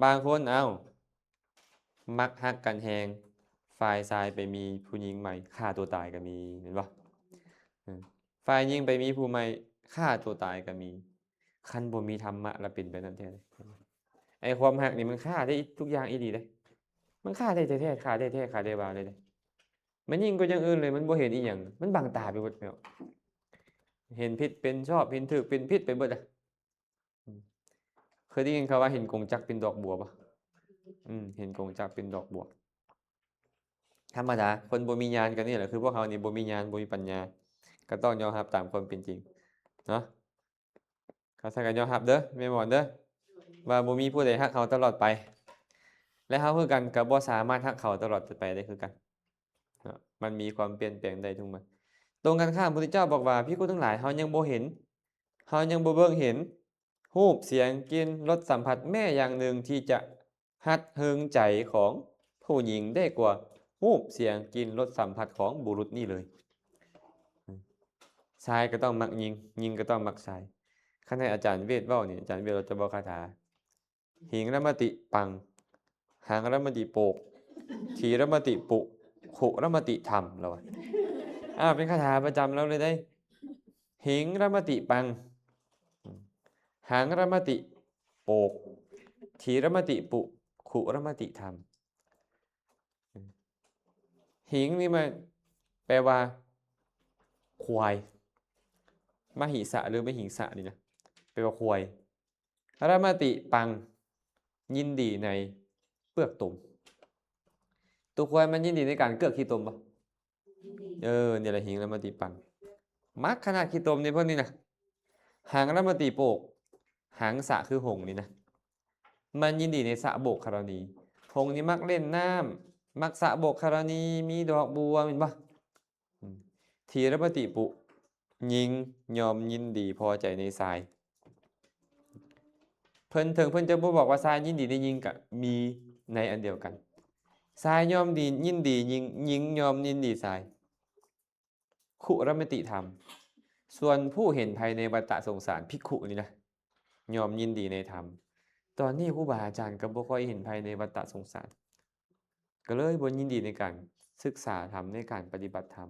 ບາງຄົນ ເອົ້າ ມັກຮັກກັນແຮງ, ຝ່າຍຊາຍໄປມີຜູ້ຍິງໃໝ່, ຂ້າຕົວຕາຍກໍມີ, ແມ່ນບໍ່? ເອີ ຝ່າຍຍິງໄປມີຜູ້ໃໝ່, ຂ້າຕົວຕາຍກໍມີ. ຄັນບໍ່ມີທຳມະລະເປັນແບບນັ້ນແທ້. ໄອ້ຄວາມຮັກນີ້ມັນຂ້າໄດ້ທຸກຢ່າງອີ່ຫຼີເດ້, ມັນຂ້າໄດ້ແທ້ໆ, ຂ້າໄດ້ແທ້, ຂ້າໄດ້ວ່າເລີຍເດ້. ມັນຍິ່ງກວ່າຢ່າງອື່ນເລີຍ, ມັນບໍ່ເຫັນອີ່ຫຍັງ, ມັນບັງຕາໄປໝົດແລ້ວ. ເຫັນຜິດເປັນຊອບ, ເຫັນຖືກເປັນຜິດໄປເບິດລະ. ອືມ ເຄີຍໄດ້ຍິນຄຳວ່າເຫັນກົງຈັກເປັນດອກບົວບໍ່? ອືມ ເຫັນກົງຈັກເປັນດອກບົວ. ທຳມະດາ, ຄົນບໍ່ມີຍານກໍນີ້ແຫຼະ, ຄືພວກເຮົານີ້ບໍ່ມີຍານ, ບໍ່ມີປັນຍາ, ກໍຕ້ອງຍອມຮັບຕາມຄວາມເປັນຈິງເນາະ. ເຮົາໃສ່ກັນຍອມຮັບເດີ ແມ່ໝອນເດີ ວ່າບໍ່ມີຜູ້ໃດຮັກເຮົາຕະຫຼອດໄປ ແລະ ເຮົາຄືກັນກໍບໍ່ສາມາດຮັກເຂົາຕະຫຼອດໄປໄດ້ຄືກັນເນາະ. ມັນມີຄວາມປ່ຽນແປງໄດ້ທຸກມື້. ຕົງກັນຂ້າມ, ພະພຸດທະເຈົ້າບອກວ່າ, ພິກຂຸທັງຫຼາຍ, ເຮົາຍັງບໍ່ເຫັນ, ເຮົາຍັງບໍ່ເບິ່ງເຫັນຮູບ, ສຽງ, ກິ່ນ, ລົດ, ສຳຜັດແມ້ຢ່າງໜຶ່ງທີ່ຈະຮັດເຮີງໃຈຂອງຜູ້ຍິງໄດ້ກວ່າຮູບ, ສຽງ, ກິ່ນ, ລົດ, ສຳຜັດຂອງບຸລຸດນີ້ເລີຍ. ຊາຍກໍຕ້ອງມັກຍິງ, ຍິງກໍຕ້ອງມັກຊາຍ. ຄັນໃຫ້ອາຈານເວດເວົ້ານີ້, ອາຈານເວດລາວຈະເວົ້າຄາຖາ, ຫິງລະມະຕິປັງ, ຫັງລະມະຕິໂປກ, ຖີລະມະຕິປຸ, ຂຸລະມະຕິທຳ ລາວວ່າ. ອາ ເປັນຄາຖາປະຈຳລາວເລີຍເດ້. ຫິງລະມະຕິປັງ, ຫັງລະມະຕິໂປກ, ຖີລະມະຕິປຸ, ຂຸລະມະຕິທຳ. ຫິງນີ້ມາ ແປວ່າຄວາຍ. ມະຫິສະ ຫຼື ມະຫິງສະ ນີ້ນະ ແປວ່າຄວາຍ. ຣະມະຕິປັງ ຍິນດີໃນເປືອກຕົມ. ຕົວຄວາຍມັນຍິນດີໃນການເກືອກຂີ້ຕົມບໍ່? ເອີ ນີ້ລະ ຫິງຣະມະຕິປັງ. ມັກຂະໜາດຂີ້ຕົມນີ້ ເພິ່ນນີ້ນະ. ຫັງຣະມະຕິໂປກ ຫັງສະ ຄືຫົງນີ້ນະ ມັນຍິນດີໃນສະໂບກຄະລະນີ. ຫົງນີ້ມັກຫຼິ້ນນ້ຳ ມັກສະໂບກຄະລະນີ ມີດອກບົວ ແມ່ນບໍ່? ອືມ ທີຣະມະຕິປຸ ຍິງຍ່ອມຍິນດີພໍໃຈໃນຊາຍ. ເພິ່ນ ເຖິງເພິ່ນຈະບໍ່ບອກວ່າຊາຍຍິນດີໃນຍິງ ກະມີໃນອັນດຽວກັນ. ຊາຍຍ່ອມດີ ຍິນດີຍິງ ຍິງຍ່ອມຍິນດີຊາຍ. ຄຸຣະມະຕິທຳ ສ່ວນຜູ້ເຫັນໄພໃນວັດຕະສົງສານ ພິກຂຸນີ້ນະ ຍ່ອມຍິນດີໃນທຳ. ຕອນນີ້ຄູບາອາຈານກໍບໍ່ຄ່ອຍເຫັນໄພໃນວັດຕະສົງສານ ກໍເລີຍບໍ່ຍິນດີໃນການສຶກສາທຳ ໃນການປະຕິບັດທຳ.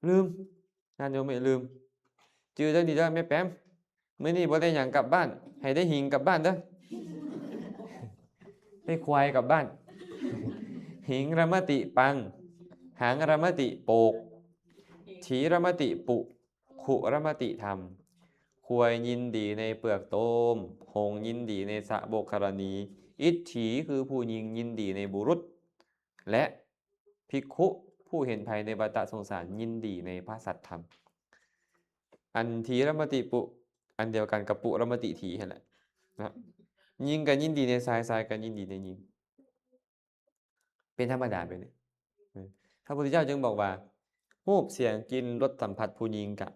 ລືມ ຍາດໂຍມເອີຍ ລືມ. ຈື່ເລື່ອງນີ້ເດີແມ່ແປມ. ມື້ນີ້ບໍ່ໄດ້ຫຍັງກັບບ້ານ ໃຫ້ໄດ້ຫິງກັບບ້ານເດີ ໄດ້ຄວາຍກັບບ້ານ. ຫິງຣະມະຕິປັງ ຫັງຣະມະຕິໂປກ ທີຣະມະຕິປຸ ຄຸຣະມະຕິທຳ. ຄວາຍຍິນດີໃນເປືອກໂຕມ ຫົງຍິນດີໃນສະໂບກຄະລະນີ ອິດຖີ ຄືຜູ້ຍິງຍິນດີໃນບຸລຸດ ແລະ ພິກຂຸ ຜູ້ເຫັນໄພໃນວັດຕະສົງສານ ຍິນດີໃນພະສັດທຳ. ອັນທີຣະມະຕິປຸ ອັນດຽວກັນກັບປຸຣະມະຕິທີຫັ້ນແຫຼະເນາະ. ຍິງກໍຍິນດີໃນຊາຍ ຊາຍກໍຍິນດີໃນຍິງ ເປັນທຳມະດາແບບນີ້. ເອີ ພະພຸດທະເຈົ້າຈຶ່ງບອກວ່າ ຮູບສຽງກິ່ນລົດສຳຜັດຜູ້ຍິງກະ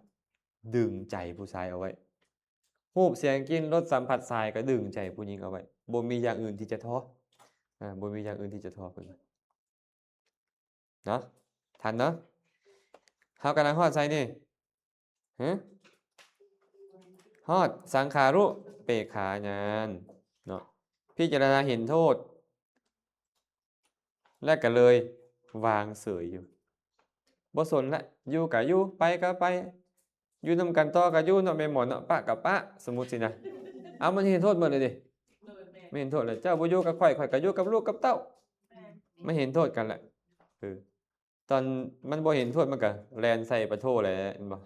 ດຶງໃຈຜູ້ຊາຍເອົາໄວ້ ຮູບສຽງກິ່ນລົດສຳຜັດຊາຍກໍດຶງໃຈຜູ້ຍິງເອົາໄວ້ ບໍ່ມີຢ່າງອື່ນທີ່ຈະທໍ້ ອາ ບໍ່ມີຢ່າງອື່ນທີ່ຈະທໍ້ເພິ່ນວ່າ. ເນາະ ທັນເນາະ. ເຮົາກຳລັງຮອດໃສນີ້? ຮະ? ຮອດສັງຂາຣຸເປກຂາຍານເນາະ ພິຈາລະນາເຫັນໂທດ ແລະ ກໍເລີຍວາງເສີຍຢູ່ ບໍ່ສົນລະ ຢູ່ກະຢູ່ ໄປກະໄປ ຢູ່ນຳກັນຕໍ່ກໍຢູ່ເນາະ ແມ່ນບໍ່ເນາະ ປະກໍປະ ສົມມຸດຊີ້ນະ. ເອົາ ມັນເຫັນໂທດໝົດເລີຍເດ້ ແມ່ນ ມັນເຫັນໂທດແລ້ວ ເຈົ້າບໍ່ຢູ່ກັບຂ້ອຍ ຂ້ອຍກໍຢູ່ກັບລູກກັບເຕົ້າ ແມ່ນ ມັນເຫັນໂທດກັນແຫຼະ. ເອີ ຕອນມັນບໍ່ເຫັນໂທດ ມັນກໍແລ່ນໃສ່ປະໂທແຫຼະ ແມ່ນບໍ່?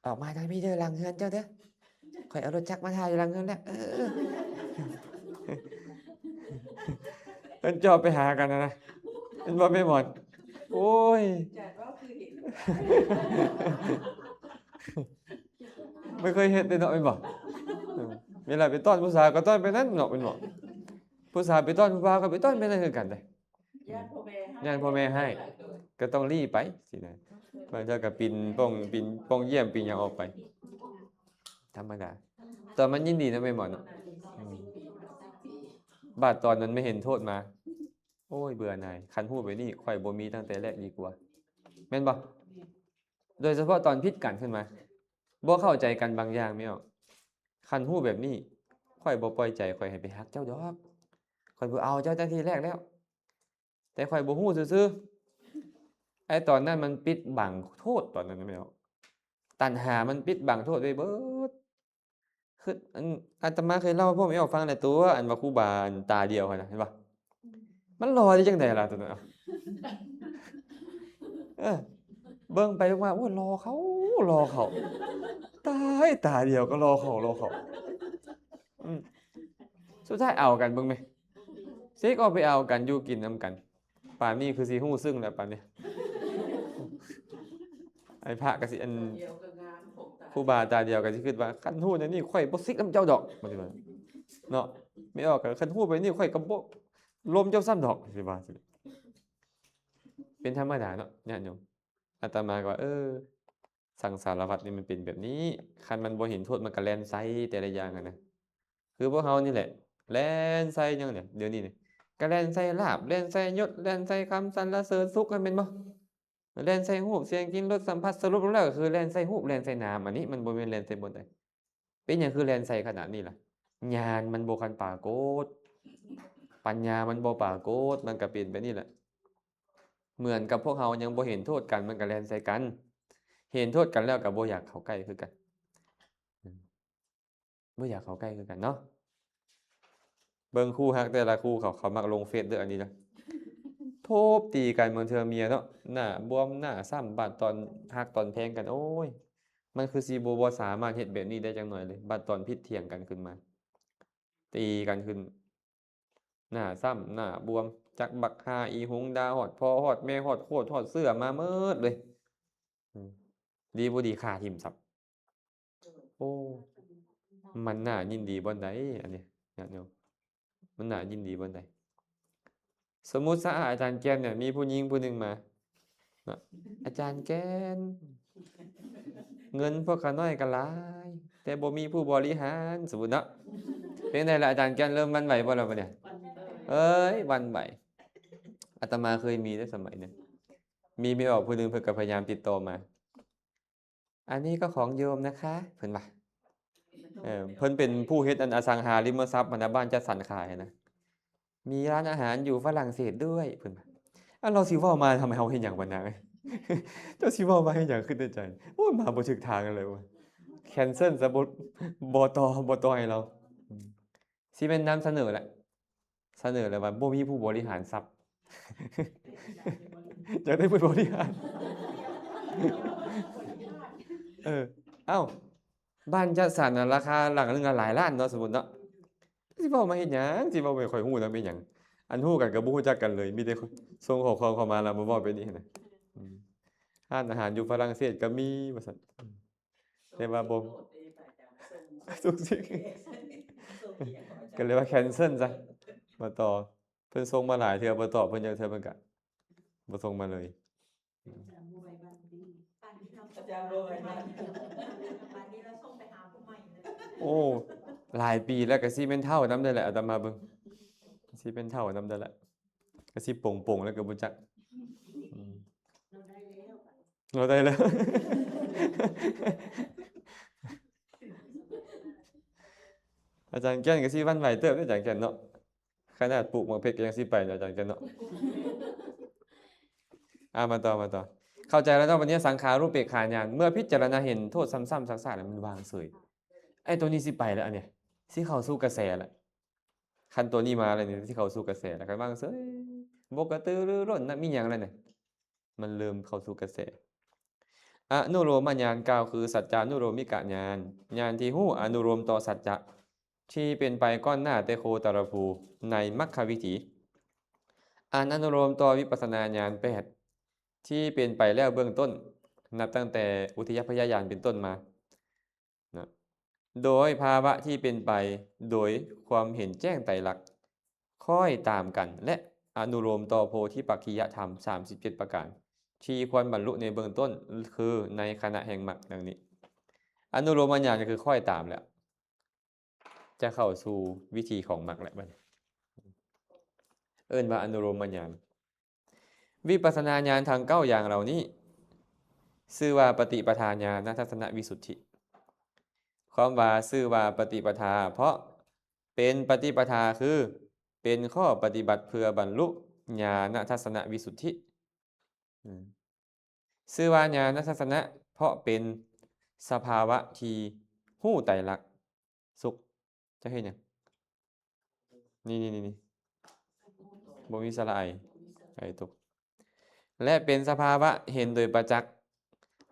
ອອກມາທາງພີ້ເດີ ຫຼັງເຮືອນເຈົ້າເດີ ຂ້ອຍເອົາລົດຈັກມາຖ້າຢູ່ຫຼັງເຮືອນແລ້ວ ເອີ ເພິ່ນຈອບໄປຫາກັນນະ ແມ່ນບໍ່ແມ່ໝອນ? ໂອ້ຍ ບໍ່ເຄີຍເຮັດເດ້ເນາະ ແມ່ນບໍ່? ເອີ ເວລາໄປຕ້ອນຜູ້ສາວກໍຕ້ອນໄປນັ້ນເນາະ ແມ່ນບໍ່? ຜູ້ສາວໄປຕ້ອນຜູ້ບ່າວກໍໄປຕ້ອນໄປນັ້ນຄືກັນເດ້ ຢ້ານພໍ່ແມ່ຮ້າຍ ຢ້ານພໍ່ແມ່ຮ້າຍ ກໍຕ້ອງຫຼີ້ໄປຊີ້ນະ. ບາງເທື່ອກໍປິ່ນປ່ອງ ປິ່ນປ່ອງຢ້ຽມ ປິ່ນຫຍັງອອກໄປ ທຳມະດາ. ຕອນມັນຍິນດີນະ ແມ່ນບໍ່ເນາະ? ອືມ ບາດຕອນມັນມາເຫັນໂທດມາ ໂອ້ຍ ເບື່ອໜ່າຍ ຄັນຮູ້ແບບນີ້ ຂ້ອຍບໍ່ມີຕັ້ງແຕ່ແລກດີກວ່າ ແມ່ນບໍ່? ໂດຍສະເພາະຕອນຜິດກັນຂຶ້ນມາ ບໍ່ເຂົ້າໃຈກັນບາງຢ່າງ ແມ່ນບໍ່? ຄັນຮູ້ແບບນີ້ ຂ້ອຍບໍ່ປ່ອຍໃຈ ຂ້ອຍໃຫ້ໄປຮັກເຈົ້າດອກ ຂ້ອຍບໍ່ເອົາເຈົ້າຕັ້ງແຕ່ທີແລກແລ້ວ ແຕ່ຂ້ອຍບໍ່ຮູ້ຊື່ໆ. ໄອ້ຕອນນັ້ນມັນປິດບັງໂທດ ຕອນນັ້ນແມ່ນບໍ່? ຕັນຫາມັນປິດບັງໂທດໄວ້ເບີດ. ຄື ອັນ ອາດຕະມາເຄີຍເລົ່າໃຫ້ພວກແມ່ອອກຟັງແລ້ວຕົວະ ອັນວ່າຄູບາ ອັນຕາດຽວຫັ້ນນະ ເຫັນບໍ່? ມັນຫຼໍ່ໄດ້ຈັ່ງໃດລະຕົວນັ້ນ? ເອີ ເບິ່ງໄປເບິ່ງມາ ໂອ້ ຫຼໍ່ເຂົ້າ ຫຼໍ່ເຂົ້າ ຕາຍ ຕາດຽວກໍຫຼໍ່ເຂົ້າ ຫຼໍ່ເຂົ້າ. ອືມ ສຸດທ້າຍເອົາກັນເບິ່ງແມະ ຊິກອອກໄປເອົາກັນ ຢູ່ກິນນຳກັນ. ປານນີ້ຄືຊິຮູ້ເຊິ່ງແລ້ວປານນີ້. ໄອ້ພະກໍຊິ ອັນ ດຽວກໍງາມ ຄົງຕາ ຄູບາຕາດຽວກໍຊິຄິດວ່າ ຄັນຮູ້ແນວນີ້ ຂ້ອຍບໍ່ສິກນຳເຈົ້າດອກ ວ່າຊິວ່າເນາະ. ແມ່ອອກກໍ ຄັນຮູ້ແບບນີ້ ຂ້ອຍກໍບໍ່ລົມເຈົ້າຊ້ຳດອກ ຊິວ່າ. ເປັນທຳມະດາເນາະ ຍາດໂຍມ. ອາດຕະມາກໍວ່າ ເອີ ສັງສາລະວັດນີ້ມັນເປັນແບບນີ້ ຄັນມັນບໍ່ເຫັນໂທດ ມັນກໍແລ່ນໃສ່ແຕ່ລະຢ່າງຫັ້ນນະ. ຄືພວກເຮົານີ້ແຫຼະ ແລ່ນໃສ່ຫຍັງນີ້ ດຽວນີ້ນີ້ ກໍແລ່ນໃສ່ລາບ ແລ່ນໃສ່ຍົດ ແລ່ນໃສ່ຄຳສັນລະເສີນສຸກຫັ້ນ ແມ່ນບໍ່? ແລ່ນໃສ່ຮູບ ສຽງ ກິ່ນ ລົດ ສຳຜັດ ສະຫຼຸບລົງແລ້ວກໍຄືແລ່ນໃສ່ຮູບ ແລ່ນໃສ່ນາມ. ອັນນີ້ມັນບໍ່ແມ່ນແລ່ນໃສ່ບ່ອນໃດ. ເປັນຫຍັງຄືແລ່ນໃສ່ຂະໜາດນີ້ລະ? ຍານມັນບໍ່ທັນປາກົດ ປັນຍາມັນບໍ່ປາກົດ ມັນກໍເປັນແບບນີ້ແຫຼະ. ເໝືອນກັບພວກເຮົາຍັງບໍ່ເຫັນໂທດກັນ ມັນກໍແລ່ນໃສ່ກັນ ເຫັນໂທດກັນແລ້ວກໍບໍ່ຢາກເຂົ້າໃກ້ຄືກັນ. ບໍ່ຢາກເຂົ້າໃກ້ຄືກັນເນາະ. ເບິ່ງຄູ່ຮັກແຕ່ລະຄູ່ເຂົາ ເຂົາມັກລົງເຟສເດີ ອັນນີ້ນະ ໂທ ໂພບຕີກັນ ບາງເທື່ອເມຍເນາະ ໜ້າບວມ ໜ້າຊ້ຳ ບາດຕອນຮັກຕອນແພງກັນ ໂອ້ຍ ມັນຄືຊິບໍ່ ບໍ່ສາມາດເຮັດແບບນີ້ໄດ້ຈັກໜ້ອຍເລີຍ ບາດຕອນຜິດຖຽງກັນຂຶ້ນມາ ຕີກັນຂຶ້ນ ໜ້າຊ້ຳ ໜ້າບວມ ຈັກບັກຫ່າອີຫຸງ ດ່າຮອດພໍ່ຮອດແມ່ ຮອດໂຄດຮອດເຊື້ອມາໝົດເລີຍ ອືມ ດີບໍ່ດີຂ້າຖິ້ມຊ້ຳ. ໂອ້ ມັນໜ້າຍິນດີບ່ອນໃດ ອັນນີ້ ຍາດໂຍມ ມັນໜ້າຍິນດີບ່ອນໃດ? ສົມມຸດຊະ ອາຈານແກ່ນເນຍ ມີຜູ້ຍິງຜູ້ໜຶ່ງມາເນາະ ອາຈານແກ່ນ ເງິນພວກຂ້ານ້ອຍກໍຫຼາຍ ແຕ່ບໍ່ມີຜູ້ບໍລິຫານ ສົມມຸດເນາະ ເປັນໃດລະອາຈານແກ່ນ ເລີ່ມຫວັ່ນໄຫວບໍ່ລະບັດນີ້? ເອີຍ ຫວັ່ນໄຫວ ອາດຕະມາເຄີຍມີເດ້ສະໄໝໜຶ່ງ ມີແມ່ອອກຜູ້ໜຶ່ງ ເພິ່ນກໍພະຍາຍາມຕິດຕໍ່ມາ ອັນນີ້ກໍຂອງໂຍມนะคะ ເພິ່ນວ່າ ເອີ ເພິ່ນເປັນຜູ້ເຮັດອັນອະສັງຫາລິມະຊັບຫັ້ນນະ ບ້ານຈັດສັນຂາຍຫັ້ນນະ ມີຮ້านอาหารอยู่ฝรั่งเศสด้วย ເພິ່ນວ່າ ເອົາ ລາວຊິເວົ້າມາທຳໃຫ້ເຮົາເຮັດຫຍັງບັດນາ ເຈົ້າຊິເວົ້າມາເຮັດຫຍັງ ຄິດໃນໃຈ ໂອ້ຍ ມາບໍ່ຖືກທາງເລີຍ ແຄນເຊິນຊະ ບໍ່ ບໍ່ຕໍ່ ບໍ່ຕໍ່ໃຫ້ລາວ ຊິແມ່ນນຳສະເໜີແຫຼະ ສະເໜີແລ້ວວ່າບໍ່ມີຜູ້ບໍລິຫານຊັບ ຢາກໄດ້ຜູ້ບໍລິຫານ ເອີ ເອົ້າ ບ້ານຈັດສັນນະ ລາຄາຫຼັງໜຶ່ງລະຫຼາຍລ້ານເນາະ ສົມມຸດເນາະ ຊິເວົ້າມາເຮັດຫຍັງ ຊິເວົ້າໃຫ້ຂ້ອຍຮູ້ນຳເປັນຫຍັງ ອັນຮູ້ກັນກໍບໍ່ຮູ້ຈັກກັນເລີຍ ມີແຕ່ສົ່ງຂໍ້ຄວາມເຂົ້າມາແລ້ວມາເວົ້າແບບນີ້ຫັ້ນນະ ອືມ ຮ້ານອາຫານຢູ່ຝຣັ່ງເສດກໍມີວ່າຊັ້ນ ແຕ່ວ່າບໍ່ ທຸກສິ່ງ ກໍເລີຍວ່າແຄນເຊິນຊະ ບໍ່ຕໍ່ ເພິ່ນສົ່ງມາຫຼາຍເທື່ອ ບໍ່ຕອບເພິ່ນຈັກເທື່ອ ເພິ່ນກະບໍ່ສົ່ງມາເລີຍ ໂອ້ ຫຼາຍປີແລ້ວ ກະຊິແມ່ນເຖົ້ານຳເດີແຫຼະ ອາດຕະມາເບິ່ງ ກະຊິແມ່ນເຖົ້ານຳເດີແຫຼະ ກະຊິປົງໆແລ້ວກໍບໍ່ຈັກ ອືມ. ເຮົາໄດ້ແລ້ວ ອາຈານແກ່ນກໍຊິຫວັ່ນໄຫວເຕີບເດ້ ອາຈານແກ່ນເນາະ ຂະໜາດປູກໝາກເພັດກໍຍັງຊິໄປເນາະ ອາຈານແກ່ນເນາະ ອາ ມາຕໍ່ ມາຕໍ່ ເຂົ້າໃຈແລ້ວເນາະ ບັດນີ້ສັງຂາຣູເປກຂາຍານ ເມື່ອພິຈາລະນາເຫັນໂທດຊ້ຳໆຊາກໆແລ້ວມັນວາງເສີຍ ໄອ້ໂຕນີ້ຊິໄປແລ້ວ ອັນນີ້ຊິເຂົ້າສູ່ກະແສແລ້ວ ຄັນໂຕນີ້ມາແລ້ວນີ້ ຊິເຂົ້າສູ່ກະແສແລ້ວ ຄັນວາງເສີຍ ບໍ່ກະຕືລືລົ້ນນະ ມີຫຍັງແລ້ວນີ້ ມັນເລີ່ມເຂົ້າສູ່ກະແສ. ອະນຸໂລມະຍານ ກ່າວຄື ສັດຈານຸໂລມມິກະຍານ, ຍານທີ່ຮູ້ອະນຸໂລມຕໍ່ສັດຈະທີ່ເປັນໄປກ່ອນໜ້າແຕ່ໂຄຕະລະພູໃນມັກຄະວິຖີ, ອັນອະນຸໂລມຕໍ່ວິປັດສະນາຍານແປດ ທີ່ເປັນໄປແລ້ວເບື້ອງຕົ້ນ, ນັບຕັ້ງແຕ່ອຸທິຍະພະຍະຍານເປັນຕົ້ນມາ. ນະ ໂດຍພາວະທີ່ເປັນໄປໂດຍຄວາມເຫັນແຈ້ງໄຕລັກຄ້ອຍຕາມກັນ ແລະ ອະນຸໂລມຕໍ່ໂພທິປັກຄີຍະທຳສາມສິບເຈັດປະການ ທີ່ຄວນບັນລຸໃນເບື້ອງຕົ້ນ ຄືໃນຂະນະແຫ່ງມັກ ດັ່ງນີ້. ອະນຸໂລມະຍານກໍຄືຄ້ອຍຕາມແລ້ວ ຈະເຂົ້າສູ່ວິທີຂອງມັກແລ້ວບັດນີ້ ເອີ້ນວ່າອະນຸໂລມະຍານ. ວິປັດສະນາຍານທັງເກົ້າຢ່າງເຫຼົ່ານີ້ ຊື່ວ່າປະຕິປະທາຍານະທັດສະນະວິສຸດທິ. ຄວາມວ່າຊື່ວ່າປະຕິປະທາ ເພາະເປັນປະຕິປະທາ ຄືເປັນຂໍ້ປະຕິບັດເພື່ອບັນລຸຍານະທັດສະນະວິສຸດທິ. ອືມ ຊື່ວ່າຍານະທັດສະນະ ເພາະເປັນສະພາວະທີ່ຮູ້ໄຕລັກ. ສຸກ ເຈົ້າເຮັດຫຍັງ? ນີ້ໆໆ ບໍ່ມີສະຫຼະໄອ ໄອຕົກ ແລະ ເປັນສະພາວະເຫັນໂດຍປະຈັກ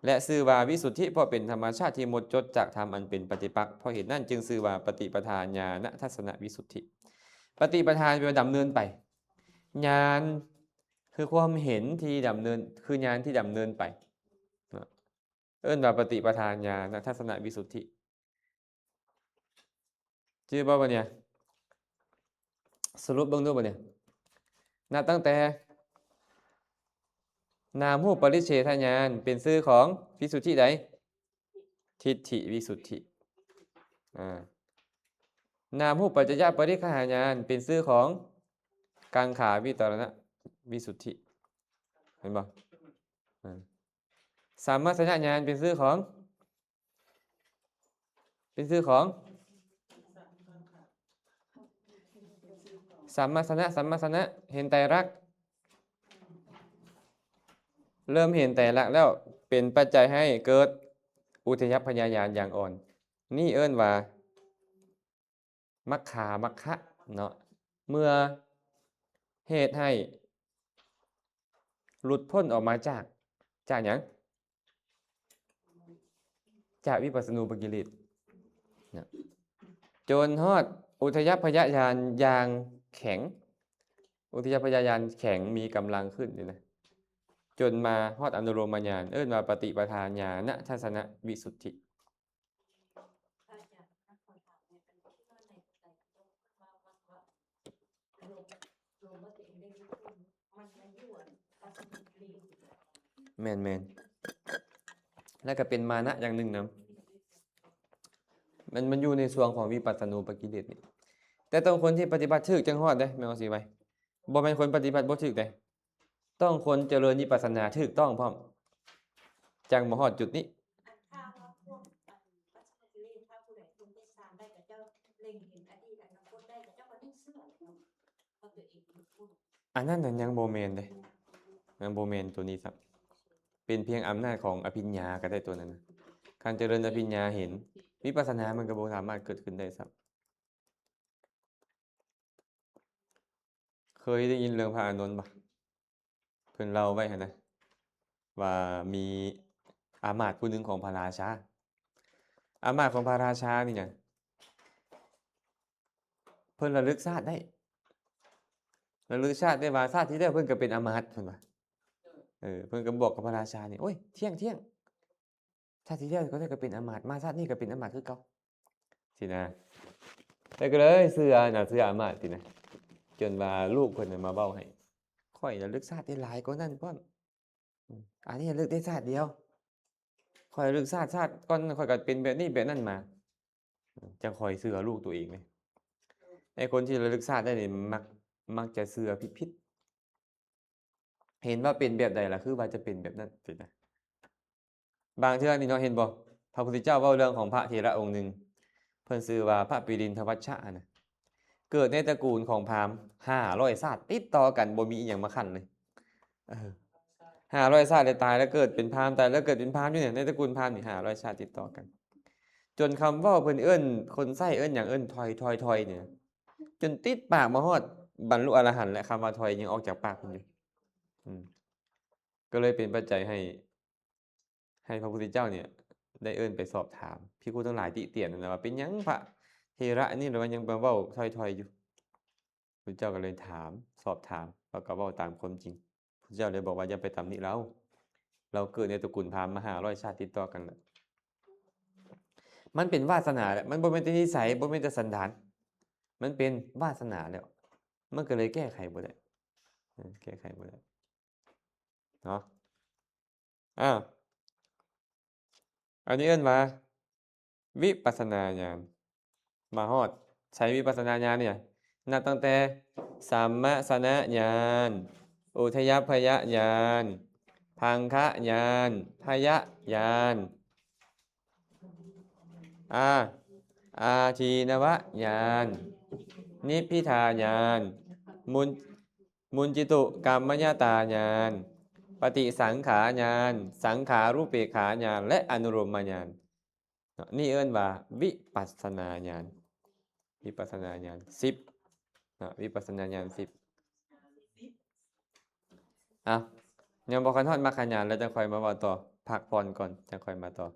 ແລະ ຊື່ວ່າວິສຸດທິ ເພາະເປັນທຳມະຊາດທີ່ໝົດຈົດຈາກທຳອັນເປັນປະຕິປັກ. ເພາະເຫດນັ້ນຈຶ່ງຊື່ວ່າປະຕິປະທາຍານະທັດສະນະວິສຸດທິ. ປະຕິປະທາແປວ່າດຳເນີນໄປ. ຍານຄືຄວາມເຫັນທີ່ດຳເນີນ ຄືຍານທີ່ດຳເນີນໄປເນາະ. ເອີ້ນວ່າປະຕິປະທາຍານະທັດສະນະວິສຸດທິ. ຈື່ບໍ່ບັດນີ້? ສະຫຼຸບເບິ່ງດູບັດນີ້. ນັບຕັ້ງແຕ່ນາມຮູບປະລິເສດຍານ ເປັນຊື່ຂອງວິສຸດທິໃດ? ທິດຖິວິສຸດທິ. ອາ ນາມຮູບປັດຈະຍະປະລິກຂະຫາຍານ ເປັນຊື່ຂອງກັງຂາວິຕະລະນະວິສຸດທິ. ເຫັນບໍ່? ອາ ສຳມະສະຍະຍານ ເປັນຊື່ຂອງ ເປັນຊື່ຂອງ ສຳມະສະນະ ສຳມະສະນະ ເຫັນໄຕລັກ. ເລີ່ມເຫັນໄຕລັກແລ້ວ ເປັນປັດໄຈໃຫ້ເກີດອຸທິຍະພະຍະຍານຢ່າງອ່ອນ. ນີ້ເອີ້ນວ່າ ມັກຂາມັກຄະເນາະ ເມື່ອເຮັດໃຫ້ ຫຼຸດພົ້ນອອກມາຈາກ ຈາກຫຍັງ? ຈາກວິປັດສະນູປະກິເລດນະ ຈົນຮອດອຸທະຍັບພະຍະຍານຢ່າງແຂງ, ອຸທະຍັບພະຍະຍານແຂງມີກຳລັງຂຶ້ນນີ້ນະ ຈົນມາຮອດອະນຸໂລມມະຍານ ເອີ້ນວ່າປະຕິປະທາຍານະທັດສະນະວິສຸດທິ. ແມ່ນໆ ແລ້ວກໍເປັນມານະຢ່າງໜຶ່ງນຳ ມັນ ມັນຢູ່ໃນຊ່ວງຂອງວິປັດສະນູປະກິເລດນີ້ ແຕ່ຕ້ອງຄົນທີ່ປະຕິບັດຖືກຈັ່ງຮອດເດ້ ແມ່ນບໍ່? ຊິໄວ ບໍ່ແມ່ນຄົນປະຕິບັດບໍ່ຖືກເດ້ ຕ້ອງຄົນຈະເລີນວິປັດສະນາຖືກຕ້ອງພ້ອມ ຈັ່ງມາຮອດຈຸດນີ້. ອັນຖ້າວ່າພວກ ອັນ ປັດສະມາທິເລກ ຖ້າຜູ້ໃດເພິ່ນໄດ້ຊານໄດ້ ກໍເຈົ້າເລັງເຫັນອະດີດອະນາຄົດໄດ້ ກໍເຈົ້າກໍໄດ້ເຊື່ອເນາະ ວ່າຕົວເອງເປັນຜູ້ ອັນນັ້ນນະຍັງບໍ່ແມ່ນເດ້ ຍັງບໍ່ແມ່ນຕົວນີ້ຊ້ຳ ເປັນພຽງອຳນາດຂອງອະພິນຍາກໍໄດ້ຕົວນັ້ນນະ ຄັນຈະເລີນອະພິນຍາເຫັນ ວິປັດສະນາມັນກໍບໍ່ສາມາດເກີດຂຶ້ນໄດ້ຊ້ຳ. ເຄີຍໄດ້ຍິນເລື່ອງພະອານົນບໍ່? ເພິ່ນເລົ່າໄວ້ຫັ້ນນະ ວ່າມີອາມາດຜູ້ໜຶ່ງຂອງພະລາຊາ ອາມາດຂອງພະລາຊານີ້ຫຍັງ? ເພິ່ນລະລຶກຊາດໄດ້ ລະລຶກຊາດໄດ້ວ່າຊາດທີ່ແລ້ວເພິ່ນກໍເປັນອາມາດ ເພິ່ນວ່າ ເອີ ເພິ່ນກໍບອກກັບພະລາຊານີ້ ໂອ້ຍ ທ່ຽງ ທ່ຽງ ຊາດທີ່ແລ້ວກໍໄດ້ກໍເປັນອາມາດ ມາຊາດນີ້ກໍເປັນອາມາດຄືເກົ່າ ຊີ້ນະ ແລ້ວກໍເລີຍເຊື່ອນະ ເຊື່ອອາມາດຊີ້ນະ ຈົນວ່າລູກເພິ່ນນະມາເວົ້າໃຫ້ ຂ້ອຍລະລຶກຊາດໄດ້ຫຼາຍກວ່ານັ້ນພ້ອມ ອັນນີ້ລະລຶກໄດ້ຊາດດຽວ ຂ້ອຍລະລຶກຊາດ ຊາດກ່ອນຂ້ອຍກໍເປັນແບບນີ້ແບບນັ້ນມາ ຈັ່ງຄ່ອຍເຊື່ອລູກຕົວເອງເດ້ ໄອ້ຄົນທີ່ລະລຶກຊາດໄດ້ນີ້ມັກ ມັກຈະເຊື່ອຜິດໆ ເຫັນວ່າເປັນແບບໃດລະຄືວ່າຈະເປັນແບບນັ້ນຊີ້ນະ ບາງເທື່ອນີ້ເນາະ ເຫັນບໍ່ ພະພຸດທະເຈົ້າເວົ້າເລື່ອງຂອງພະເຖລະອົງໜຶ່ງ ເພິ່ນຊື່ວ່າພະປີລິນທະວັດຊະຫັ້ນນະ ເກີດໃນຕະກູນຂອງພາມຫ້າຮ້ອຍຊາດຕິດຕໍ່ກັນ ບໍ່ມີອີ່ຫຍັງມາຂັດເລີຍ ເອີ ຫ້າຮ້ອຍຊາດ ແລ້ວຕາຍແລ້ວເກີດເປັນພາມ ຕາຍແລ້ວເກີດເປັນພາມຢູ່ນີ້ ໃນຕະກູນພາມນີ້ຫ້າຮ້ອຍຊາດຕິດຕໍ່ກັນ ຈົນຄຳເວົ້າເພິ່ນເອີ້ນ ຄົນໃຊ້ເອີ້ນຫຍັງ ເອີ້ນຖອຍ ຖອຍ ຖອຍນີ້ ຈົນຕິດປາກມາຮອດບັນລຸອະລະຫັນ ແລະ ຄຳວ່າຖອຍຍັງອອກຈາກປາກເພິ່ນຢູ່ ອືມ ກໍເລີຍເປັນປັດໄຈໃຫ້ ໃຫ້ພະພຸດທະເຈົ້ານີ້ໄດ້ເອີ້ນໄປສອບຖາມ ພິກຂຸທັງຫຼາຍຕິຕຽນນັ້ນນະວ່າ ເປັນຫຍັງພະເຖລະນີ້ລະວ່າຍັງມາເວົ້າຖອຍໆຢູ່? ພຸດທະເຈົ້າກໍເລີຍຖາມ ສອບຖາມ ແລ້ວກໍເວົ້າຕາມຄວາມຈິງ. ພຸດທະເຈົ້າເລີຍບອກວ່າ ຢ່າໄປຕຳໜິລາວ, ລາວເກີດໃນຕະກຸນພາມມາຫ້າຮ້ອຍຊາດຕິດຕໍ່ກັນແລ້ວ. ມັນເປັນວາສະໜາແຫຼະ, ມັນບໍ່ແມ່ນແຕ່ນິໄສ, ບໍ່ແມ່ນແຕ່ສັນດານ, ມັນເປັນວາສະໜາແລ້ວ, ມັນກໍເລີຍແກ້ໄຂບໍ່ໄດ້, ເອີ ແກ້ໄຂບໍ່ໄດ້. ເນາະ ອ້າວ ອັນນີ້ເອີ້ນວ່າວິປັດສະນາຍານ. ມາຮອດໃສ ວິປັດສະນາຍານນີ້ນະ? ນັບຕັ້ງແຕ່ສຳມະສະນະຍານ, ອຸທະຍັບພະຍະຍານ, ພັງຄະຍານ, ພະຍະຍານ, ອາ ອາທີນະວະຍານ, ນິບພິທາຍານ, ມຸນ ມຸນຈິຕຸກຳມະຍະຕາຍານ, ປະຕິສັງຂາຍານ, ສັງຂານຸເປກຂາຍານ ແລະ ອະນຸໂລມມະຍານ. ເນາະ ນີ້ເອີ້ນວ່າວິປັດສະນາຍານ, ວິປັດສະນາຍານສິບເນາະ, ວິປັດສະນາຍານສິບ. ອ່ະ ຍັງບໍ່ທັນຮອດມັກຂະຍານ ແລ້ວຈັ່ງຄ່ອຍມາເວົ້າຕໍ່, ພັກຜ່ອນກ່ອນ ຈັ່ງຄ່ອຍມາຕໍ່.